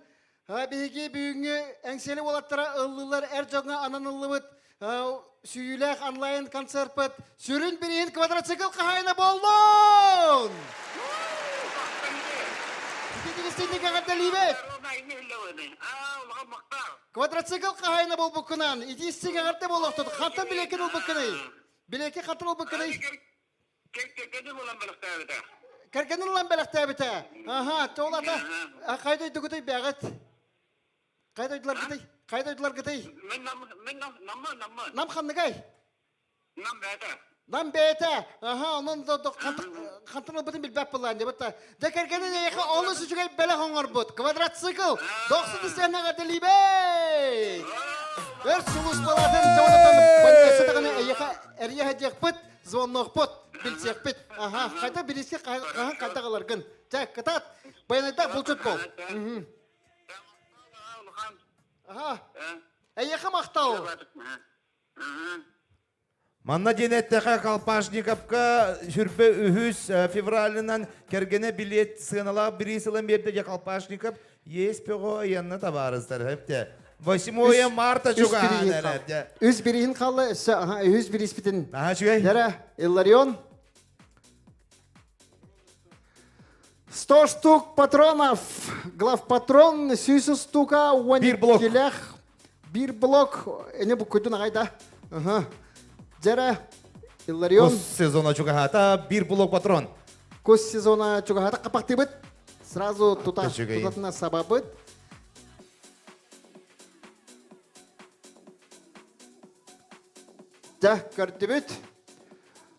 биһиги бүгүҥҥү Эҥсиэли уолаттара ыллыылар эр дьоҥҥо ананыллыбыт сүүйүүлээх онлайн концерпыт сүрүн бирииһин квадроцикл хаһаайына буоллун! Ититигистинник эҕэрдэлиибит! Квадроцикл хаһаайына буолбуккунан ити истиҥ эҕэрдэ буолуохтун. Хантан билиэккин ылбыккыный? Билиэкки хантан ылбыккыный? Кэргэним ылан бэлэхтээбитэ. Кэргэнин ылан бэлэхтээбитэ. Аха, ол ата хайда дойдугутуй бэҕит? Хайда дойдуларгытый? Хайда дойдуларгытый? Мен нам мен нам намма намма. Нам ханныгай? Нам бэйэтэ. Нам бэйэтэ. Аха, онон хантан ылбытын билбэт буоллаан дебит. Дьэ кэргэнин эйиэхэ олус үчүгэй бэлэх оҥорбут. Квадроцикл. Дохсун истиэнэҕэ дэлиибэй. Өр сулууспалаатын дьонуттан өссө даҕаны эйиэхэ эрийэ сылдьыахпыт, звоннуохпут, билсиэхпит. Аха, хайда билиски хаһан хайдах ыларгын. Чэ, кытаат, байанайдаах булчут бол. Аха. Эйиэхэ махтал. Манна диэн эттэхэ Колпашниковка сүрбэ үһүс февралынан кэргэнэ билиэт сыаналаах бириис ылан биэрдэ дьэ Колпашников есть пөҕө ыйанна табаарыстар өптө. 8 марта чугаһаан эрэ. Үс бириһин халла өссө аха үһүс бириспитин. Аха үчүгэй. Дара Илларион 100 штук патронов. Главпатрон сүүс штука Биир блок. Биир блок. Эне бу куйдун аҕай да. Аха. Дьэрэ Илларион. Кус сезона чугаһаата биир блок патрон. Кус сезона чугаһаата қапақтыбыт. Сразу тута тутатына сабабыт. Дьэ, көрдүбүт.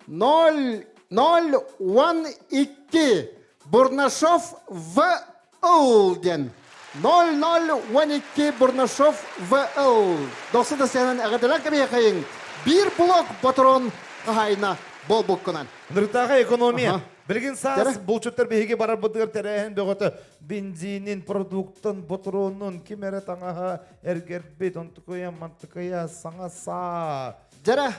0 0 12 Бурнашов В.Л. диэн 0 0 12 Бурнашов В.Л. Дохсу да сыанан эҕэрдэлээн кэбиһиэхэйиҥ биир блок патрон хаһаайына буолбуккунан. Ныртааҕы экономия. Билигин саас булчуттар биһиги барарбытыгар тэрээһин бөҕөтө бензинин, продуктун, ботуруонун, ким эрэ таҥаһа эргэрбит, онтукуйа, мантыкыйа, саҥа саа. Дьэрэ,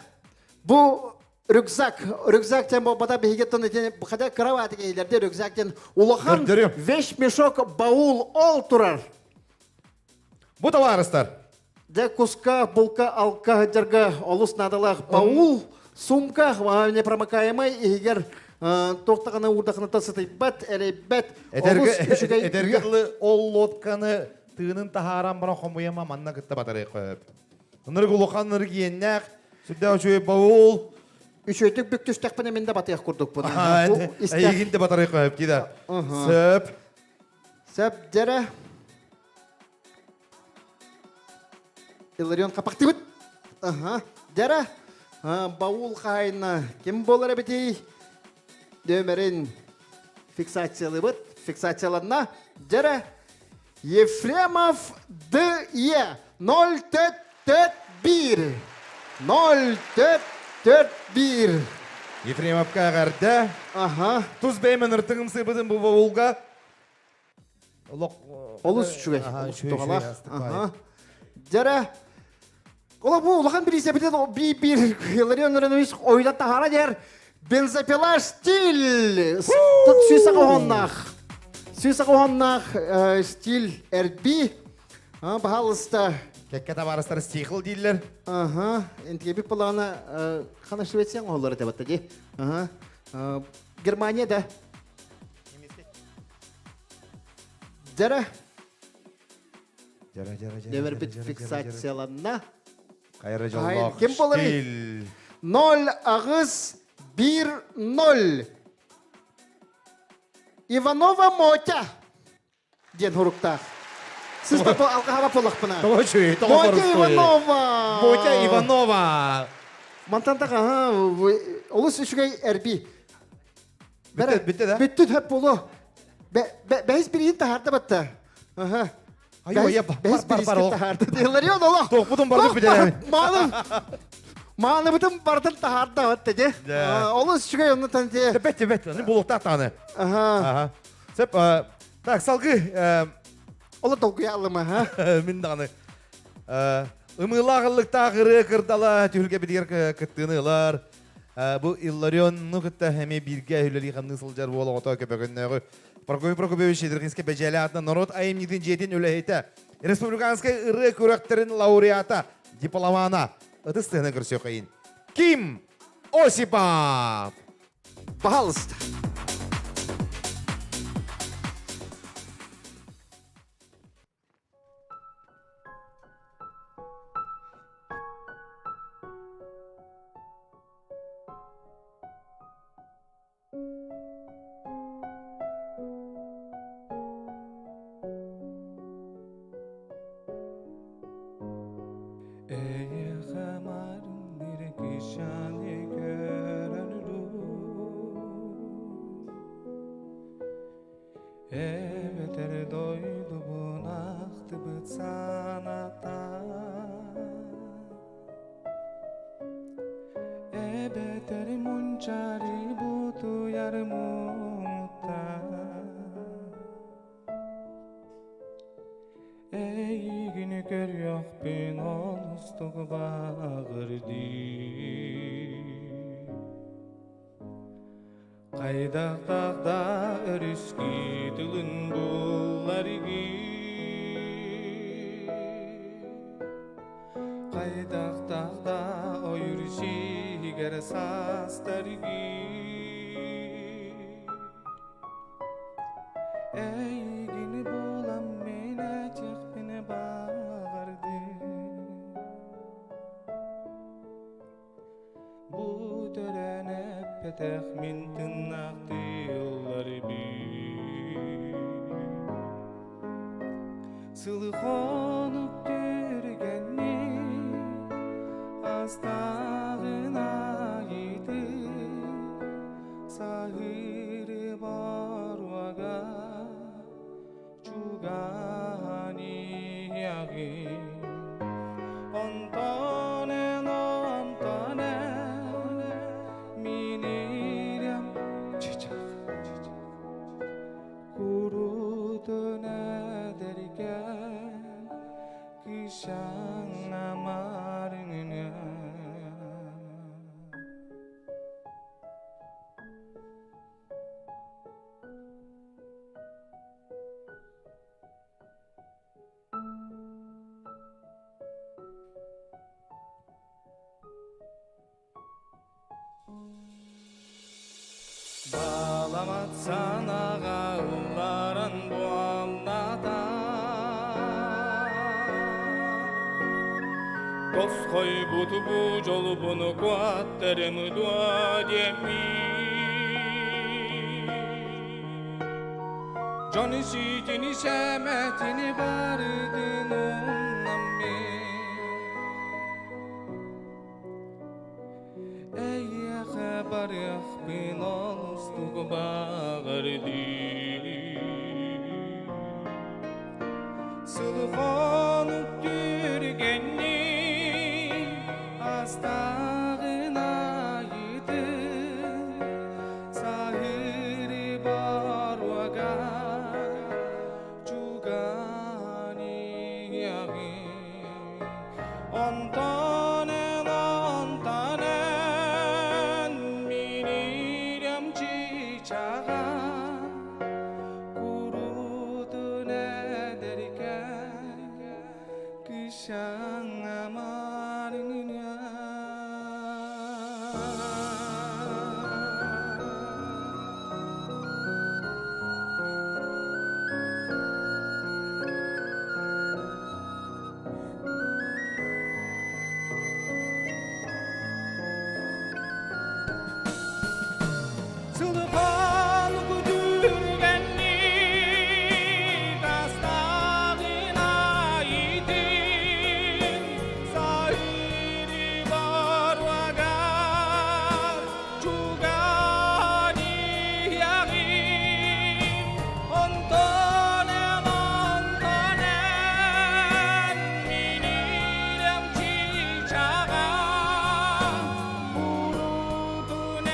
бу рюкзак, рюкзак диэн буолбата биһиги тон итини хотя кровати киһилэрде рюкзак диэн улахан вещь мешок баул ол турар. Бу табаарыстар. Дьэ куска, булка, алка сылдьарга олус наадалаах баул, сумка непромокаемай иһигэр туох даҕаны уурдахыната сытыйбат, эрэйбэт. Олус үчүгэй. Этэргэ дылы ол лодканы тыынын таһааран баран хомуйама манна кытта батарыах сөп. Ынырык улахан ынырык иэннээх, сүрдээх үчүгэй баул. Үчүгэйдик бүк түстэхпинэ мин да батыах курдукпун. Эйигин да батарыах сөп дии да. Сөп. Сөп дьэрэ. Илларион хапактыбыт. Аха. Дьэрэ. Баул хаайына ким буолар эбитий? Нөмерин фиксациялыбыт. Фиксацияланна. Дьэрэ. Ефремов Д.Е. 0441. 0441. Ефремовка эҕэрдэ. Аха. Тус бэйэм ыныртыгым сыыбытын бу баулга. Олус үчүгэй. Олус туһалаах. Дьэрэ, Ола бу улахан бириисэбитин би-бир Илларион Илларионович ойута таһара дер бензопила стиль сүүс оһоннаах сүүс оһоннаах стиль эрби баһалыста Кэккэ табаарыстар стихл дииллэр. Ага, энтиэбит балаҕана хана Швеция оҥоһуллар этэ батта ди. Ага. Германия да. Дьэрэ. Дьэрэ, дьэрэ, дьэрэ. Нөмербит фиксацияланна. Хайра дьоллоох. Ким боларый? 0 аҕыс 1 0. Иванова Мотя диэн хуруктаах. Сыста по алҕаһаба полахпына. Мотя Иванова. Мотя Иванова. Мантан таха олус үчүгэй эрби. Бүттэ, бүттэ да? Бүттүт хөп болу. Бэһис бириин таһаарда батта. Аха. Ай, бар, бар, бар. Таһаарда. Илларион олох. Тоқпутун барды бүтэрэ. Мааны. Мааныбытын бардын таһаарда батта де. Олус үчүгэй онну тан те. Бет, бет. Не болуктаах таны. Аха. Сеп, так, салгы. Ола толкуя алыма, ха? Мин даҕаны. Ымыылаах ыллыктаах ырыа кырдала түһүлгэ битигэр кыттыыны ылар. Бу Илларионну кытта эмиэ бииргэ үлэлии хамныы сылдьар уол оҕото көбөгөннөөҕү Прокопий Прокопьевич Едрихинскэй Бэдьээлэ аатынан норуот айымньытын дьиэтин үлэһитэ, республиканскай ырыа күрэхтэрин лауреата, дипломана ытыс тыһына көрсүөххэйин. Ким Осипов! Пожалуйста. Эйиэхэ маарынныр кишаны көрөн Эбэтэр дойдубун ахтыбыт саната Эбэтэр мунчари бутуйар муҥута Эйигин көрүөхпүн олустук баҕырдыы Хайдахтаах да өрүскүү тылын булларгыы Хайдахтаах да ойур сиһигэр саастаргыы Эйигин булам мин этиэхпин баҕардым Бу төрөөн эппэтэх мин тыннаах тыылларбын Сылы хонук түргэнник астааҕын айыты Саһыры боруога чугаһан иһиэҕин Онтон эн, онтон эн мин ириэм чычах Курутун эдэркээн кышаҥ амарыҥына Баламат санаҕа ылларан буоллата Тосхойбуту бу дьолбуну куаттарым дуо диэммин Дьон сиитини сэмэтини барытын умнаммын Эйиэхэ барыахпын олустук баҕардым Сылхон түргэнник астаҕын айытын Саһыры боруога чугаһан иһиэҕин Онтон эн, онтон эн минирем чыычааҕа курутун эдэркэ кышаҥа марыҥына. Сылыпан күтүргэнник астаҕын айытын сайыны барвагар чуганиягин онтон эн онтон эн минирем чыычааҕа Урутун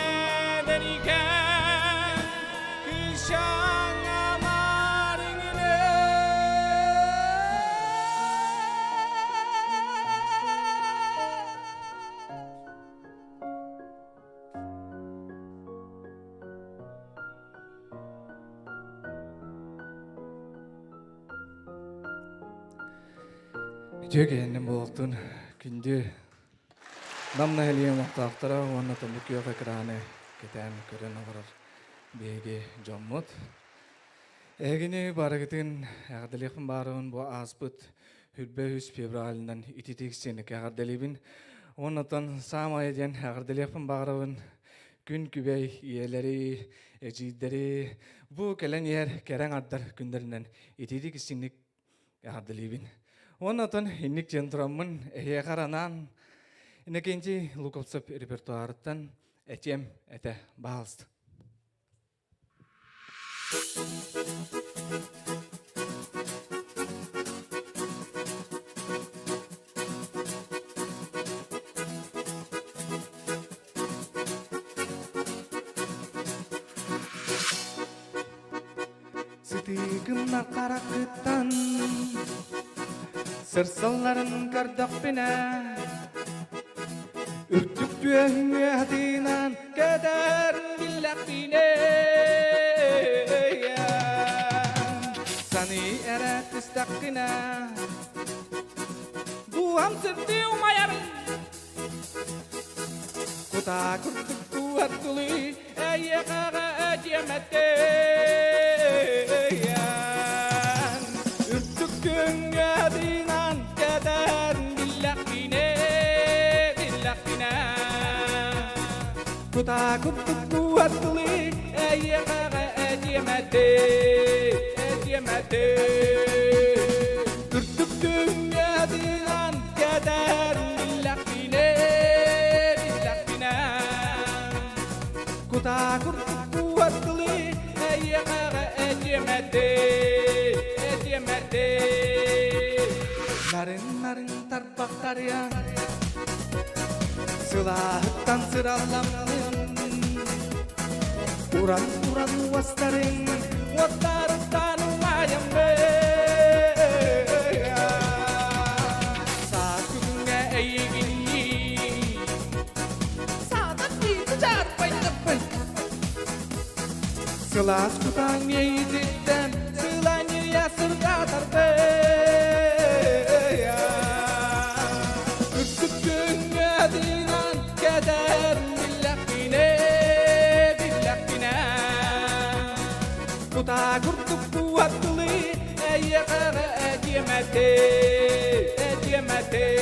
эдэрикэн кышаҥа марыҥны Үтүө киһиннин буолтун күндү Нам нэһилиэгин олохтоохторо уонна тумбу күөх экраны кэтээн көрөн олорор биһиги дьоммут. Эһигини барыгытын эҕэрдэлиэхпин баарыбын бу ааспыт хүрбэ үс февралынан ититик сиэникэ эҕэрдэлиибин. Уоннатан саамайа диэн эҕэрдэлиэхпин баҕарабын күн күбэй ийэлэри, эдьиийдэри бу кэлэн иһэр кэрэ аҥардар күннэринэн ититик истиҥник эҕэрдэлиибин. Уонна отон инник диэн тураммын эһиэхэ анаан Иннокентий Луковцев репертуарыттан этиэм этэ баалст. Сытыыгымнар хараххыттан Сырсалларын көрдөхпүнэ Үрдүк түөһүҥҥэ хатыынан Кэтэр биллэхпинэ Саныы эрэ түстэххинэ Дууһам сырдыы умайарын Кутаа курдук куаттылыы эйиэхэҕэ диэмэттэйэн Үрдүк күҥҥэ тыынан кэтэр биллэхпинэ биллэхпинэ Кутаа курдук куаттылыы эйиэхэҕэ диэмэттэй диэмэттэй Үрдүк күҥҥэ тыынан кэтэр биллэхпинэ биллэхпинэ Кутаа курдук куаттылыы эйиэхэҕэ этиэмэтэй этиэмэтэй Нарын-нарын тарбахтарыа Сылааһыттан сыралламмын Уран-уран уостарыҥ Уоттарыттан умайаммын Саас күҥҥэ эйигинниин Саатар бииргэ дьаарбайдаппын Сылаас кутаҥ иэйиититтэн Сыланньыйа сырдатарбын Үрдүк күҥҥэ тыынан кэтэр биллэхпинэ, биллэхпинэ. Кутаа курдук куаттылы эйиэхэҕэ этиэмэтэй, этиэмэтэй.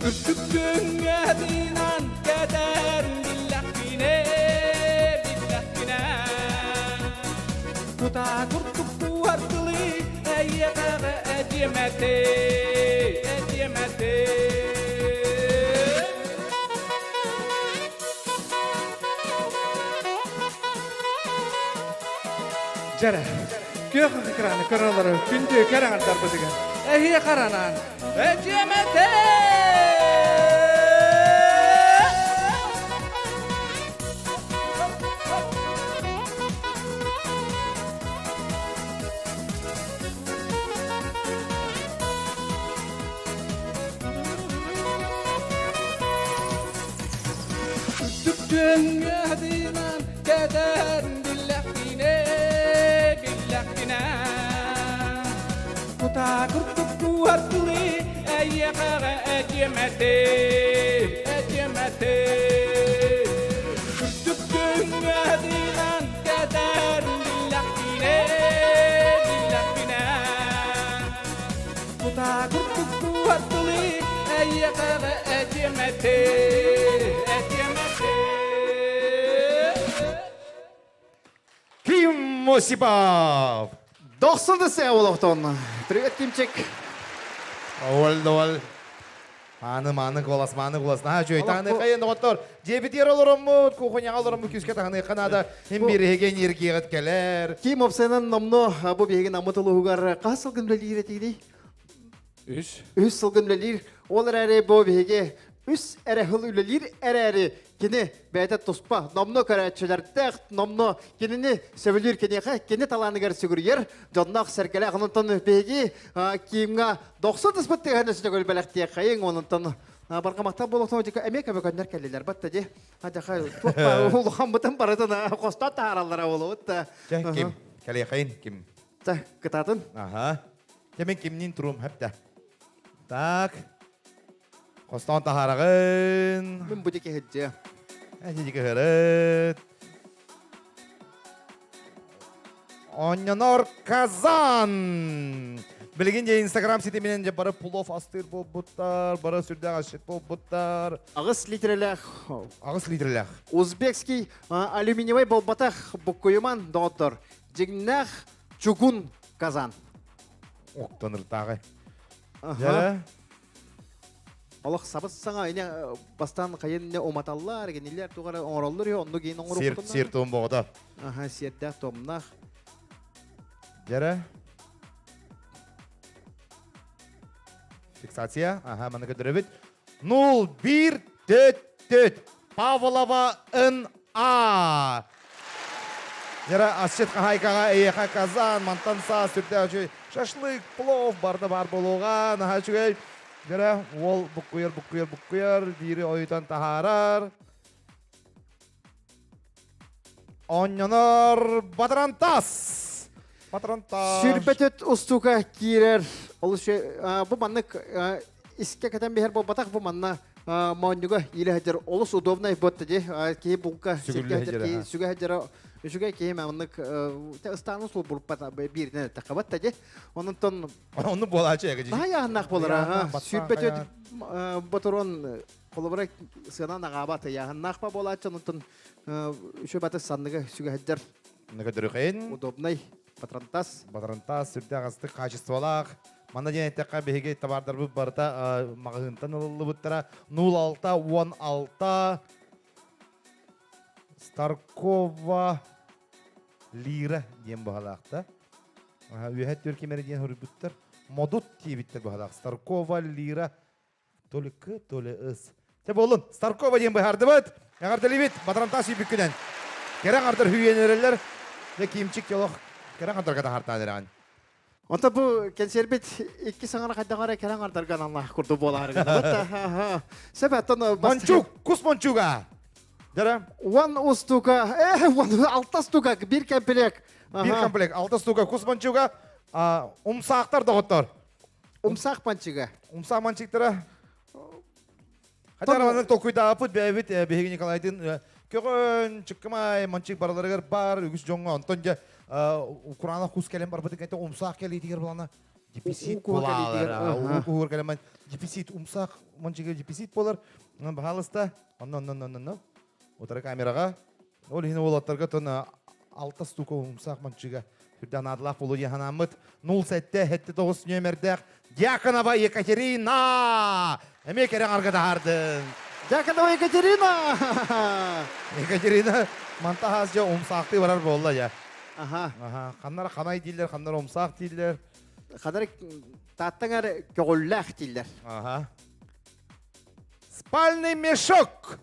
Үрдүк күҥҥэ тыынан кэтэр биллэхпинэ, биллэхпинэ. Кутаа курдук куаттылы эйиэхэҕэ этиэмэтэй, этиэмэтэй. Дьэрэ, күөх экраны көрөлөрө күндү кэрэ аҥардарбытыгар эһиэ харанаан Этиэмэтэ! Үрдүк күөҥҥэ тыынан кэтэр биллэхпинэ, биллэхпинэ. Кутаа курдук кууһар тылы эйиэхэҕэ этиэм этэ, этиэм этэ. Үрдүк күөҥҥэ тыынан кэтэр биллэхпинэ, биллэхпинэ. Кутаа курдук кууһар тылы эйиэхэҕэ этиэм этэ, этиэм этэ. Ким Осипов! Дохсун да сэ олохтон. Привет, Кимчик. Ол ол. Мааны мааны голос, мааны голос. Наһаа үчүгэй. Таһыныахха доҕоттор. Дьиэбитигэр олороммут, кухняҕа олороммут күүскэ таһыныахха наада. Хим бириһигэ энергияҕыт кэлэр. Ким опсайынан номно бу биһиги наммыт улууһугар хас сылгын үлэлиир этигиний? Үс. Үс сылгын үлэлиир. Ол эрээри бу биһиги үс эрэ сыл үлэлиир эрээри кини бэйэтэ туспа номно көрөөччүлэрдээх номно кинини сөбүлүүр киниэхэ кини талааныгар сүгүрүйэр дьонноох сэргэлээх ононтон биһиги Киимҥа дохсун тыспыт тыаһын өссө төгүл бэлэхтиэххэйиҥ ононтон барҕамахтар буолуохтун эмиэ көмөкөннөр кэллилэр батта ди Адьаха туох улахаммытын барытын хостоо таһаараллара буолуут да. Чэ, ким? Кэлиэхэйин ким? Чэ, кытаатын. Аха. Чэ, мен кимниин туруом хэптэ. Так. Хостоон таһаараҕын. Мин бу диэки сылдьыа. Эн диэки сырыт. Оонньонор Казан! Билигин дьэ Инстаграм ситиминэн дьэ бары плов астыыр буолбуттар, бары сүрдээх асчыт буолбуттар. Аҕыс литрэлээх. Аҕыс литрэлээх. Узбекский алюминиевай буолбатах буккуйуман доҕоттор. Дьиҥнээх чугун казан. Октоныртааҕы. Дьэ. Олох сабыс саҥа ине бастаан хайын не уматаллар, генилер тугара оҥороллор онну гин оҥоруктуннар. Сир туом боҕото. Аха, сиэрдээх туомнаах. Дьэрэ. Фиксация. Аха, маны көрдөрөбүт. 0 1 4 4 Павлова Н А. Дьэрэ асчыт хаһайкаҕа эйиэхэ казан, мантан саас сүрдээх үчүгэй шашлык, плов барда баар буолуоҕа. Наһаа үчүгэй. Дьэрэ уол буккуйар, буккуйар, буккуйар, биири ойутан таһаарар. Оонньонор Батрантас! Батрантас! Сүрбэтөт устука киирэр. Ол бу маннык искэ кэтэн биһэр буолбатах бу манна моонньуга иилэ сылдьар олус удобнай буотта дии киһи булка сиргэ сылдьар киһи сүгэ сылдьара үчүгэй киһи маннык ыстааны сулбурпат бииринэн эттэххэ батта дии ононтон онну буолааччы эгэ наһаа буолара сүрбэтөт ботурон Холобура, сыанан аҕаабат ыйааһыннаах ба буолааччы, онтон үчүгэй баты санныга сүгэһэрдэр. Көдөрүхэйин. Удобнай. Патронтас. Патронтас сүрдээх астык качестволаах. Манна диэн эттэххэ биһиги табаардарбыт барыта маҕаһыынтан ылыллыбыттара. 06 16 Старкова Лира диэн баһалаахта. Үөһэ түркимэри диэн хоруйбуттар. Модут диэбиттэр баһалаах. Старкова Лира То ли К, то ли С. Чэ буоллун, Старкова диэн быһаардыбыт. Эҕэрдэлиибит, Батарантаас сүүбүккүнэн. Кэрэ аҥардар хүүйэн эрэллэр. Дьэ, Кимчик олох кэрэ аҥардарга таһаартаан эрэҕин. Онто бу кэнсиэрбит икки саҥара хайдах эрэ кэрэ аҥардарга аналлаах курдук буолаары гынабыт. Сөп, оттон Мончук, кус мончуга. Дьара. Уон устука, э, уон алта стука, биир комплект. Биир комплект, алта стука, кус мончуга, умсаахтар доҕоттор. Умсаах манчыга. Умсаах манчыктара. Хотя маннык толкуйдаабыт бэйэбит биһиги Николайдын. Көҕөн, чыккымай, манчык барыларыгар бар, үгүс дьоҥҥо. Онтон дьэ кураанах кус кэлэн барбытын кэнтэ умсаах кэлиитигэр булана дефицит буолаалар. Уу куһур кэлэн дефицит умсаах манчыгы дефицит болар. Баһаалыста, онно онно онно онно. Утары камераҕа. Ол иһин уолаттарга тон алта стука умсаах манчыга үрдэ наадалаах болу диэн Нул сэтте хетте тоҕус нүөмэрдээх Дьяконова Екатерина! Эмиэ кэрэ арга таһаардын. Дьяконова Екатерина! Екатерина мантахаас дьэ умсаахтыы барар буолла дьэ. Аха. Аха. Ханнара ханай дииллэр, ханнара умсаах дииллэр. Ханара тааттаңар көҕүллээх дииллэр. Аха. Спальный мешок!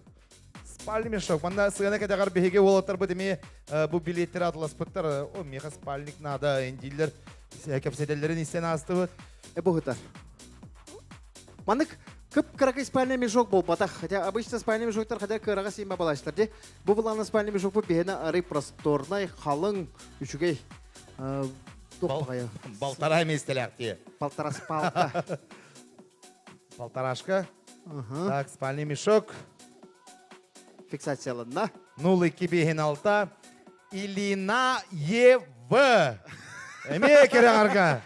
Спальный мешок. Манна сыана кэтэҕэр биһиги уолаттарбыт эмиэ бу билиэттэри атыласпыттар. О, миэхэ спальник надо дииллэр. Кэпсэтэллэрин истэн аастыбыт. Бу Маннык кып-кыракый спальный мешок буолбатах. Хотя обычно спальный мешоктар хотя кыраҕа сиимэ балачтар ди. Бу булааны спальный мешок бу биһиэнэ арый просторнай, халыҥ, үчүгэй. Балтараа миэстэлээх дии. Полтора спалка. Полторашка. Так, спальный мешок. Фиксацияланна. 0256 Илина Ев. Эмиэ кэрэҕарга.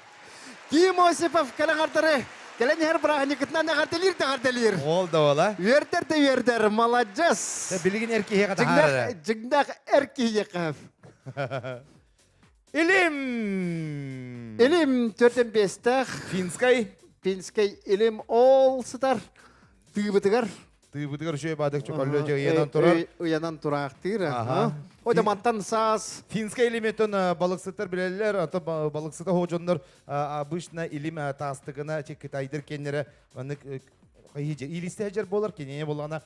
Ким Осипов кэлэҕардары кэлэн иһэр бырааһынньыкытынан эҕэрдэлиир да эҕэрдэлиир. Ол да ола. Үөрдэр да үөрдэр, маладьыс. Билигин эр киһиэхэ таһаарар. Дьиҥнээх эр киһиэхэ. Илим! Илим төрдөн биэстээх. Финскай. Финскай илим ол сытар тыыбытыгар. Тыыбытыгар үчүгэй баадык чөкөллө ыйанан турар. Ыйанан тураахтыыр. О мантан саас. Финскай илиметтен балыксыттар билэллэр, ато балыксыта хоожоннор обычно илим таастыгына кытайдыр кеннере маннык илисте жер болар кенене болана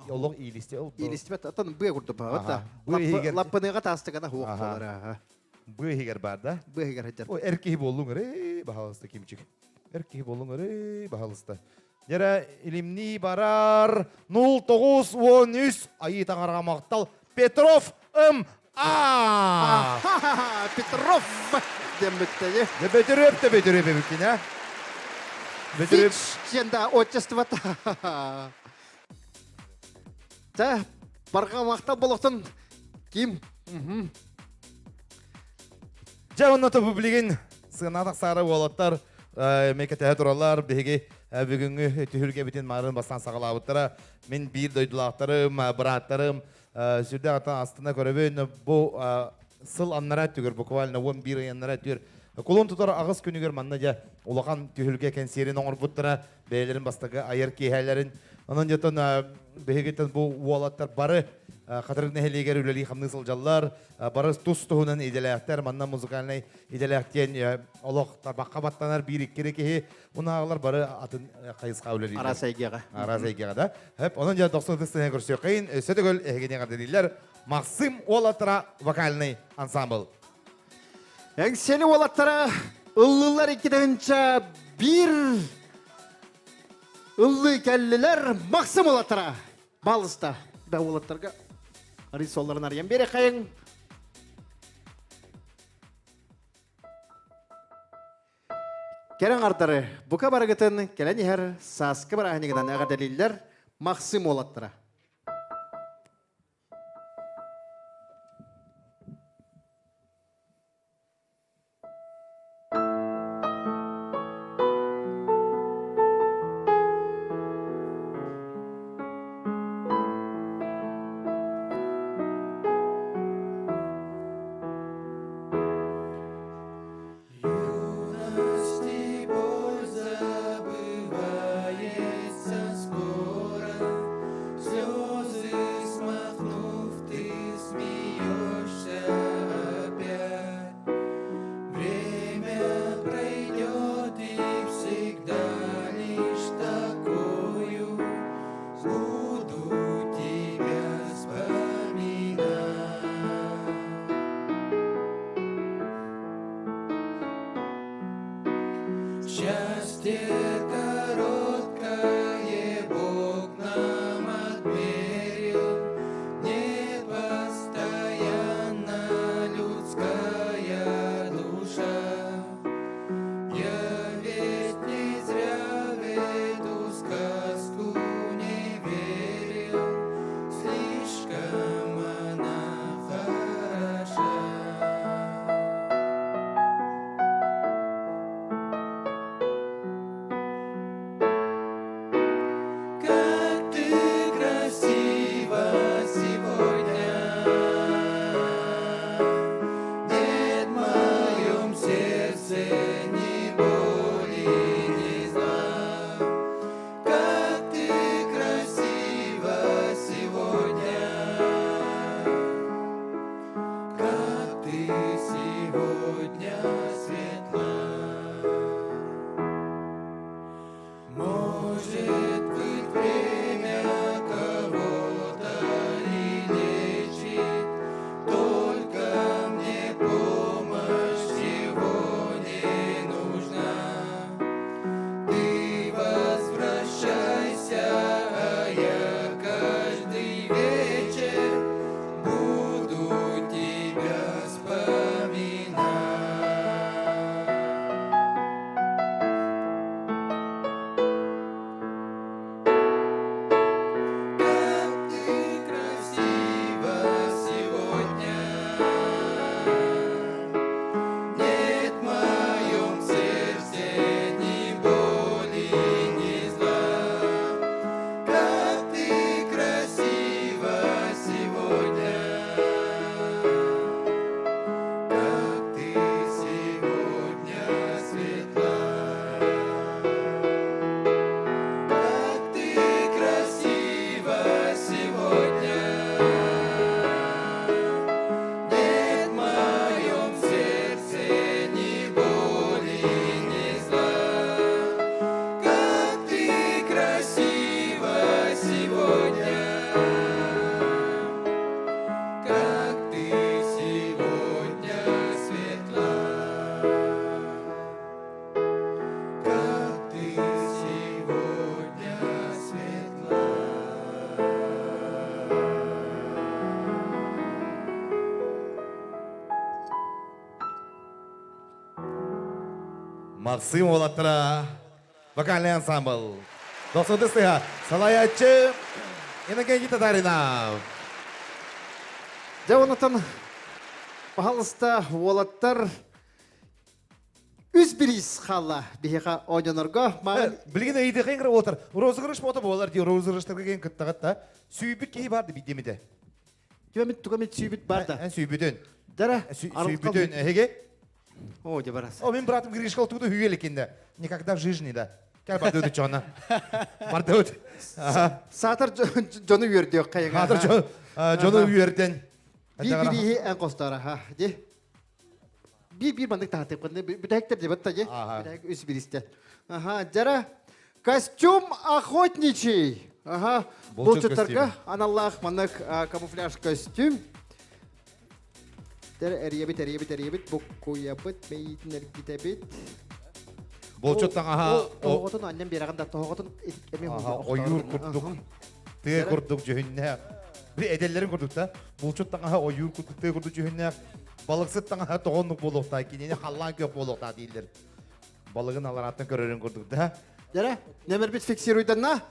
олох иилисте ол. Иилистибет атын быа курдук баҕа. Лаппыныга таастыгана хуох болар. Быа иһигэр бар да? Быа иһигэр сылдьар. Ой, эр киһи буоллуҥ эрэ, баһаалыста кимчик. Эр киһи буоллуҥ эрэ, баһаалыста. Дьэрэ илимнии барар 0913 айыы таҥараҕа махтал Петров М. А. Петров диэн бүттэни. Дьэ Бөтүрүөп да Бөтүрүөп эбиккин, а? Бөтүрүөп. Диэн да отчествота. Чэ, барҕа махтал болохтун ким? Дьэ, онно тобу билигин сыана тахсаары уолаттар мекетеһэ тураллар. Биһиги бүгүҥҥү түһүлгэбитин маарын бастаан саҕалаабыттара. Мин биир дойдулаахтарым, бырааттарым сүрдээх атын астына көрөбүн. Бу сыл аннара өттүгэр, буквально 11 ый аннара өттүгэр кулун тутар аҕыс күнүгэр манна дьэ улахан түһүлгэ кэнсиэрин оҥорбуттара. Бэйэлэрин бастакы айар киэһэлэрин. Онон дьэтон биһигиттэн бу уолаттар бары Хатырык нэһилиэгэр үлэлии-хамныы сылдьаллар. Бары тус-туһунан идэлээхтэр, манна музыкальнай идэлээх диэн олох тарбахха баттанар биир-икки киһи унааҕылар бары атын хайысха үлэлииллэр. Араас эйгэҕэ. Араас эйгэҕэ да. Хөп, онон дьэ дохсун ытыс көрсүөххэйин. Өссө төгүл эһигини эҕэрдэлииллэр. Максим уолаттара вокальный ансамбл. Эҥсиэли уолаттара ыллыыллар икки тыһыынча биир ыллыы кэллилэр Максим уолаттара. Балыста да уолаттарга рисолларын арыйан биэрэхэйиҥ. Кэрэ аҥардары бука барыгытын кэлэн иһэр сааскы бырааһынньыгынан эҕэрдэлииллэр Максим уолаттара. Юности боль забывается скоро, Слезы смахнув, ты смеешься опять. Время пройдет и всегда лишь такую Буду тебя вспоминать. Счастье короткое Бог нам отмерил, Непостоянна людская душа. Я ведь не зря в эту сказку не верил, Слишком Максим уолаттара вокальный ансамбл. Досуды сыһа салайааччы Иннокентий Татаринов. Дьэ онотон пожалуйста уолаттар үс бириис хаалла биһиэхэ оонньонорго. Билигин ыйытыахха иҥэр уолаттар розыгрыш бота буолар дии розыгрыштарга кэлэн кыттаҕыт да сүүйбүт киһи баар да биддемите. Түөмит тугамит сүүбүт бар да. Эн сүүбүтүн. Дара. Сүүбүтүн эһиги? О, дьэ барас. О, мин братым Гришка туда хүелекинде. Никогда в жизни да. Кэл бардыбыт чона. Бардыбыт. Саатар дьону үөрдүөх хайыга. Саатар дьону үөрден. Биир бирииһи эн костора ха. Ди. Биир биир маннык таһатып кынны бүтэһиктер дебет та ди. Бүтэһик үс биристе. Аха, жара костюм охотничий. Ага, булчуттарга аналлаах маннык камуфляж костюм. Тэр эрийэбит, эрийэбит, эрийэбит, буккуйабыт, мэйиитин эргитэбит. Булчут таҥаһа тоһоҕотун анньан биэрэҕин да тоһоҕотун эми ойуур курдук тыа курдук дьүһүннээх. Били эдэллэрин курдук да булчут таҥаһа ойуур курдук тыа курдук дьүһүннээх. Балыксыт таҥаһа тоҕоннук буолуохтаах, кинини халлаан күөх буолуохтаах дииллэр. Балыгын аларааттан көрөрүн курдук да. Дьэрэ, нөмербит фиксируйданна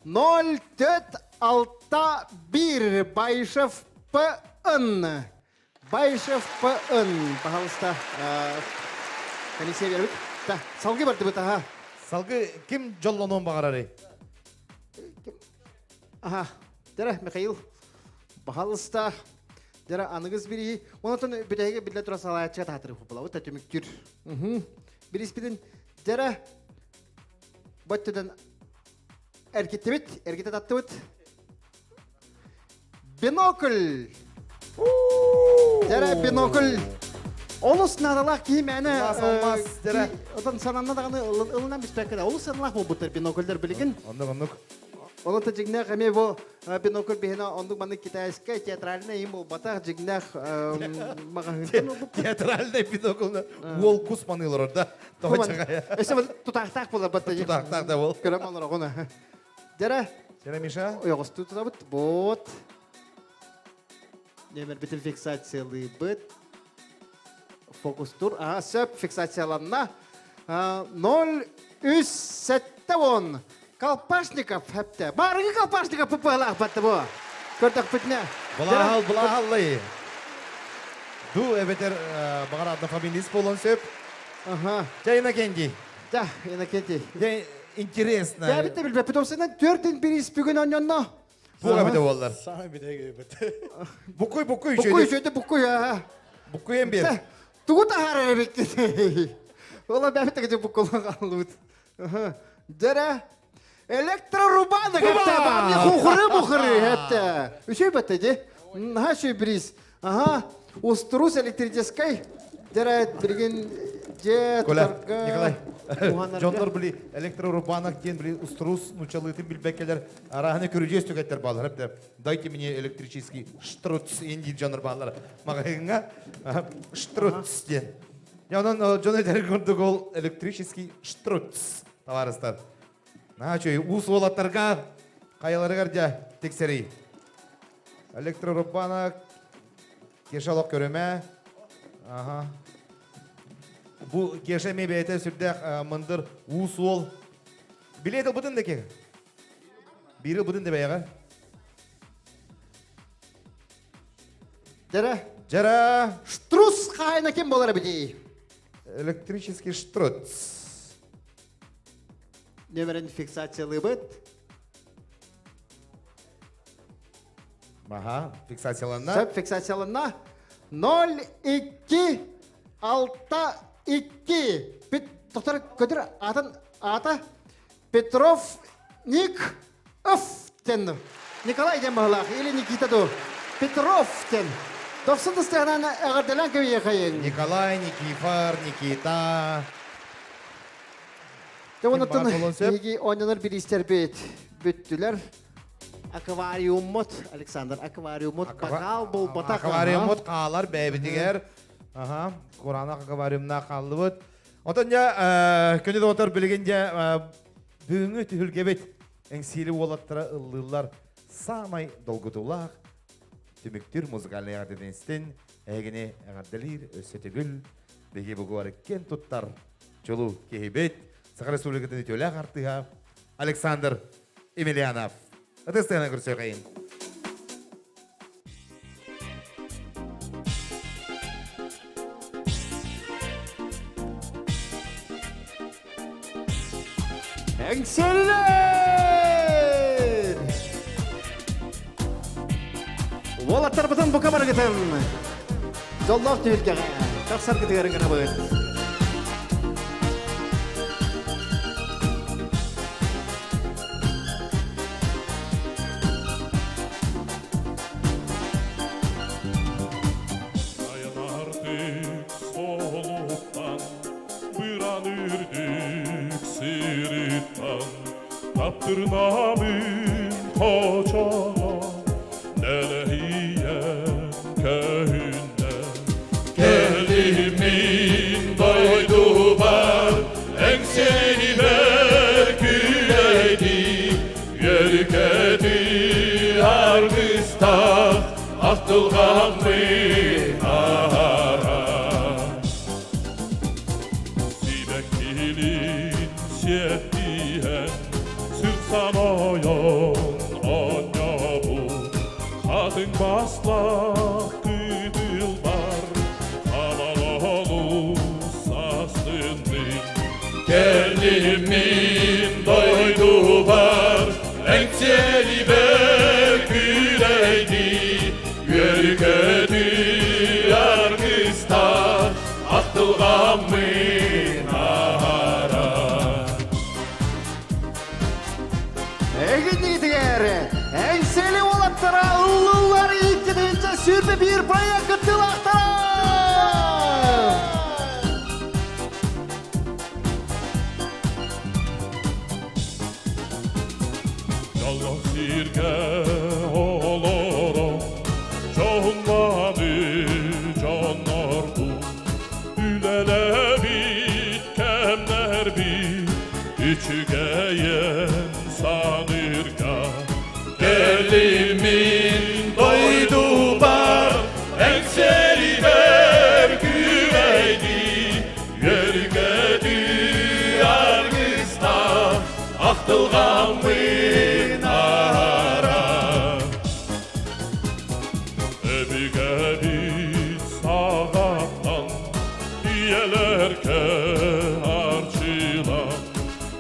0461 Байшев П.Н. Байшев П.Н. Пожалуйста, комиссия бербит. Да, салгы бардыбыт, аха. Салгы ким дьоллонуон баҕарарый? Аха, дьэрэ, Михаил, пожалуйста, дьэрэ, аныгыс бириһи. Онотон бүтэһигэ биллэ тура салааччыга таһатыры булабыт, түмүктүүр. Бириспитин дьэрэ, бөттөдөн эргиттибит, эргитэ таттыбыт. Бинокль! Дьэрэ, бинокль! Олус наадалаах киһи мээнэ алмаас дьэрэ. Отон сананна даҕаны ылынан биспэккэ да олус сыаналаах буолбуттар бинокльдэр билигин. Оннук оннук. Онон дьиҥнээх эмиэ бу бинокль биһиэнэ оннук маннык китайскай театральный им буолбатах дьиҥнээх маҕаһыынтан ылбыппыт. Театральный бинокль уол кус маныылар да. Өссө тутаахтаах буолар батта. Тутаахтаах да бол. Көрөм олороҕун. Дьэрэ. Дьэрэ Миша. Ойоҕостуу тутабыт. Вот. Нөмербитин фиксациялыыбыт. Фокустур. Ага, сөп, фиксацияланна. 0 3 7 Колпашников хэпте. Барыгы Колпашников пыпыалаах батты бу. Көрдөхпүтүнэ. Былаһал, былаһаллай. Ду эбэтэр баҕар однофамилист буолуон сөп. Ага. Дьэ, Иннокентий. Да, Иннокентий. Дьэ, интересно. Дьэ, битте билбэппит осынан төртүн бириис бүгүн онньонно. Буга бите боллар. Саҥа битэ бит. Букуй, букуй, Букуй, үчүгэй, букуй, аа. Букуй бир. Тугу таһаарар эбиккит? Ола бэбит таки букулан хаалбыт. Дьэрэ электрорубанок эптэ баамни хухуры мухуры эптэ. Үчүй бэтте ди. Наһаа үчүй бриз. Ага. Устурус электрическай. Дьэрэ билигин дьэ Коля, Николай. Дьоннор били электрорубанок диэн били устурус нучалыытын билбэккэлэр араһаны көрүдьүөс түгэттэр баалар эптэ. Дайте мне электрический штруц инди дьоннор баалар. Маҕаһыыҥҥа штруц диэн. Онон дьон этэр курдук ол электрический штруц табаарыстар. Наһаа үчүгэй уус уолаттарга хайаларыгар дьэ тиксэрий. Электрорубанок Кеша олох көрүмэ. Аха. Бу Кеша эмиэ бэйэтэ сүрдээх мындыр уус уол. Билиэт ылбытын да ки? Биири ылбытын да бэйэҕэ. Дьэрэ. Дьэрэ. Штрус хаайына ким болар эбитий? Электрический штруц. Нөмерин фиксациялыыбыт. Аха, фиксацияланна. Сөп, фиксацияланна. 0, 2, 6, 2. Пет, доктор Көтөр атын ата Петров Ник Оф тен. Николай диэн баһылаах или Никита ду. Петров тен. Дохсун тыстыһынан эҕэрдэлээн кэбиэхэйин. Николай, Никифор, Никита. Дьэ онуттан биһиги оонньонор бириистэрбит бүттүлэр. Аквариуммут, Александр, аквариуммут бакаал буолбатах. Аквариуммут хаалар бэйэбитигэр. Аха, кураанах аквариумнаах хааллыбыт. Отон дьэ, күнү доҕоттор билигин дьэ бүгүҥҥү түһүлгэбит Эҥсиэли уолаттара ыллыыллар саамай долгутуулаах түмүктүүр музыкальнай эҕэрдэтин истин эһигини эҕэрдэлиир өссө төгүл биһиги бугуар киэн туттар. чулуу киһибит, Саха Республикатын үтүөлээх артыыһа Александр Емельянов. Ытыс тыана көрсүөхэйин. Эҥсэллэр! Уолаттарбытын бука барыгытын дьоллоох түһүлгэҕэ тахсаргытыгар ыҥырабыт. Айанардык солуттан, быран үрдүк сырыттан, таптырнамын хочоҕо, нэлэһийэн көһүннэ. Кэлимин дойдубар, эҥсиэнибэр күлэйди, үөрүкэти аргыстах, ахтылҕаммын аһара. Сибэккилин сиэттиһэн, сырсан ойон оонньообут, хатыҥ бастах кытылбар, хаман састынным. Кэллим мин дойдубар, эҥсиэлибэр күлэйди, үөрү-көтү аргыстар, ахтылҕаммын аһара. Эгиннигитигэр Эҥсиэли уолаттара ыллыллар 221 проект кыттыылаахтара! Дьоллоох сиргэ олорон, дьоһуннааны дьоннорбут, үлэлээбит кэмнэрбит үчүгэйин саныырга. Кэлимин дойдубар эҥсэлибэр күрэйди, Үөргөтүү аргыстаах ахтылҕаммын аһара. Өбүгэбит саҕаттан үйэлэргэ арчылаах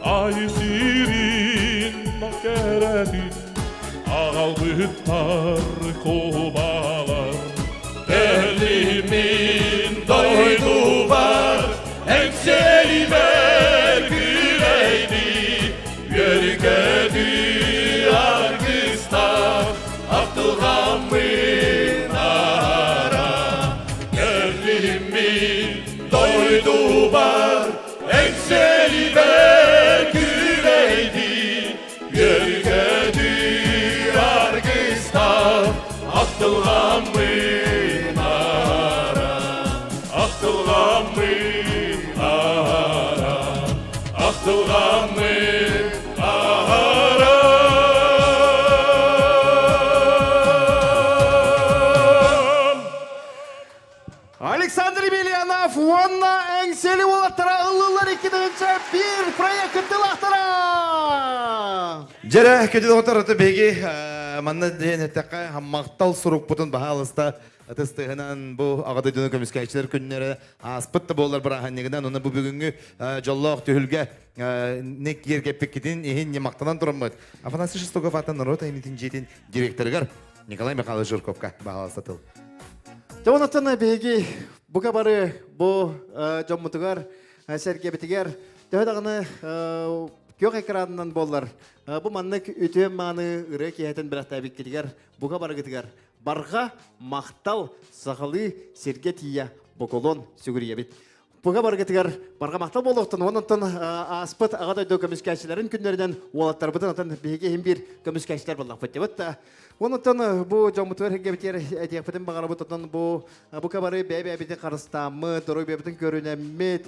Айы сирин кэрэтин аҕалбыттар кубалар. Кэлимин дойдубар эҥсиэлибэр күрэйди, үөрү-көтүү аргыстаах ахтылҕаммын аһара. Кэлимин дойдубар эҥсиэлибэр күрэйди, Үөргөтүү аргыстаах ахтылҕаммын аара, ахтылҕаммын аара, ахтылҕаммын аара. Александр Емельянов уонна Эҥсиэли уолаттара ыллылар 2001 проект кыттыылаахтара! Дьэрэ, күндү доҕоттор, аты биһиги манна диэн эттэххэ, махтал сурукпутун баһаалыста ытыстыһынан бу аҕа дойдуну көмүскээччилэр күннэрэ ааспыт да буоллар бырааһынньыгынан уонна бу бүгүҥҥү дьоллоох түһүлгэ не киэргэппиккитин иһин махтанан тураммыт Афанасий Шестогов аатынан норуот айымньытын дьиэтин директорыгар Николай Михайлович Жирковка баһаалыста тыл. Дьэ онтон биһиги бука бары бу дьоммутугар, сэргэбитигэр төһө даҕаны күөх экранынан буоллар, бу маннык үтүө мааны ырыа киэһэтин бэлэхтээбиккитигэр бука барыгытыгар барҕа махтал сахалыы сиргэ тиийэ боколон сүгүрүйэбит. Буга баргытыгар барҕа махтал буолуохтун. Онон ааспыт аҕа дойду көмүскээччилэрин күннэринэн уолаттарбытын отон биһиги иһин биир көмүскээччилэр буоллахпыт дебит. Онон бу дьоммутугар хиггэбитигэр этиэхпитин баҕарабыт. Отон бу бука бары бэйэ-бэйэбитин харыстааммыт, доруобуйабытын көрүнэммит,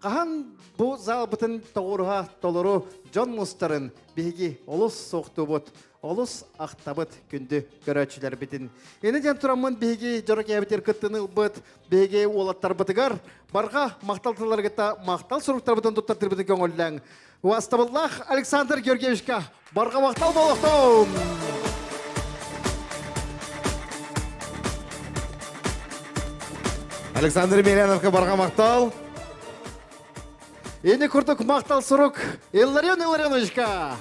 Хаһан бу залбытын тоҕуруһа толору дьон мустарын биһиги олус суохтуубут, олус ахтабыт күндү көрөөччүлэрбитин. Ини диэн тураммын биһиги дьоро кээбитир кыттыны ылбыт биһиги уолаттарбытыгар барҕа махтал тылларгыта махтал суруктарбытын туттартырбытын көҥүллээҥ. Убастабыллаах Александр Георгиевичка барҕа махтал буолуохтун! Александр Емельяновка барҕа махтал. Ини курдук махтал сурук Илларион Илларионовичка!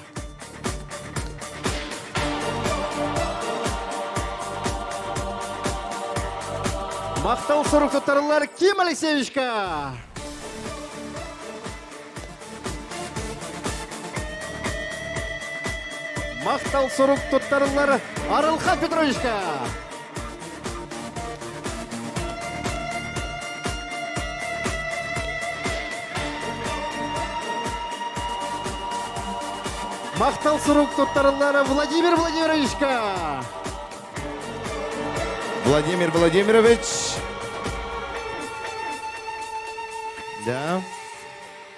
Махтал сурук туттарыллар Ким Алексеевичка! Махтал сурук туттарыллар Арылхан Петровичка! Махтал сурук туттарыллар Владимир Владимировичка! Владимир Владимирович. Да.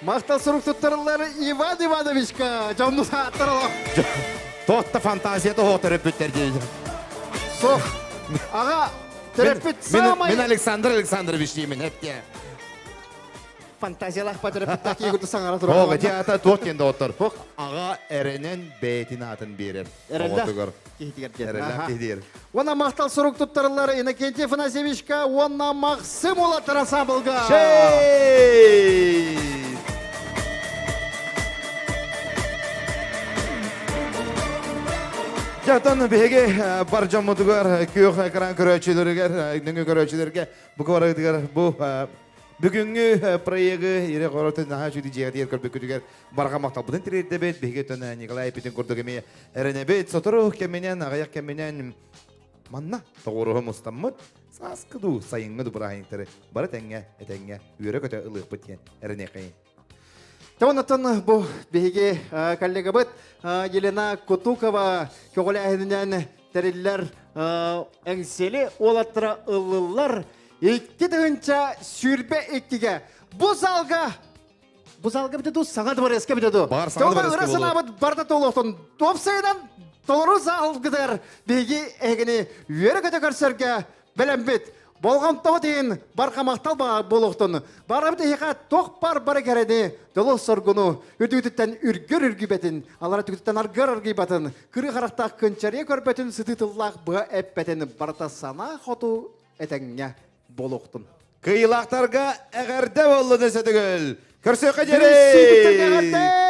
Махтал сурук туттарыллар Иван Ивановичка! Дьонну сааттар Тотта фантазия тоһо төрөппүттэр диэн. Сох. Аға, төрөппүт самай... Мен Александр Александрович деймін, әтке. Фантазиялаах ба төрөппүттаах киһи курдук саҥара турар. Оҕо дьэ ата туох диэн доҕоттор. Аҕа эрэнэн бэйэтин аатын биэрэр. Эрэллээх киһитигэр диэн. Эрэллээх киһитигэр. Уонна махтал сурук туттарыллар Иннокентий Афанасьевичка уонна Максим уолаттар ансамблга. Дьэ, биһиги бар дьоммутугар күөх экран көрөөччүлэригэр, нөҥүө көрөөччүлэргэ бу барыгытыгар бу бүгүҥҥү проегы ире хоротун наһаа үчүгэй дьиэҕитигэр көрбүккүтүгэр барҕа махталбытын тириэрдэбит. Биһиги өтөн Николай эппитин курдук эмиэ эрэнэбит. Сотору кэминэн, аҕыйах кэминэн манна тоҕуоруһа мустаммыт сааскы дуу, сайыҥҥы дуу бырааһынньыктары бары тэҥҥэ, этэҥҥэ үөрэ-көтө ылыахпыт диэн эрэниэхэйин. Онтон бу биһиги коллегабыт Елена Кутукова көҕүлээһининэн тэриллэр Эҥсиэли уолаттара ыллыллар 2022-гэ бу залга Бу залга бите ду саҥа дворецка бите ду. Бар саҥа дворецка Ыра санаабыт барда толуохтун. Топсайынан толору залгытыгар биһиги эһигини үөрэ-көтө көрсөргө бэлэммит. Болҕомтоҕут иһин барҕа махтал буолуохтун. Барабыт эһиэхэ туох бар бары кэрэни, дьолу соргуну, үрдүгүтүттэн үргөр үргүбэтин, алара түгүтүттэн аргыр аргыйбатын, кырыы харахтаах кынчарыйа көрбөтүн, сытыы тыллаах быһа эппэтин барыта санаа хоту этэҥҥэ буолуохтун. Кыайыылаахтарга эҕэрдэ буоллун өссө төгүл! Көрсүөххэ диэри! Эҕэрдэ!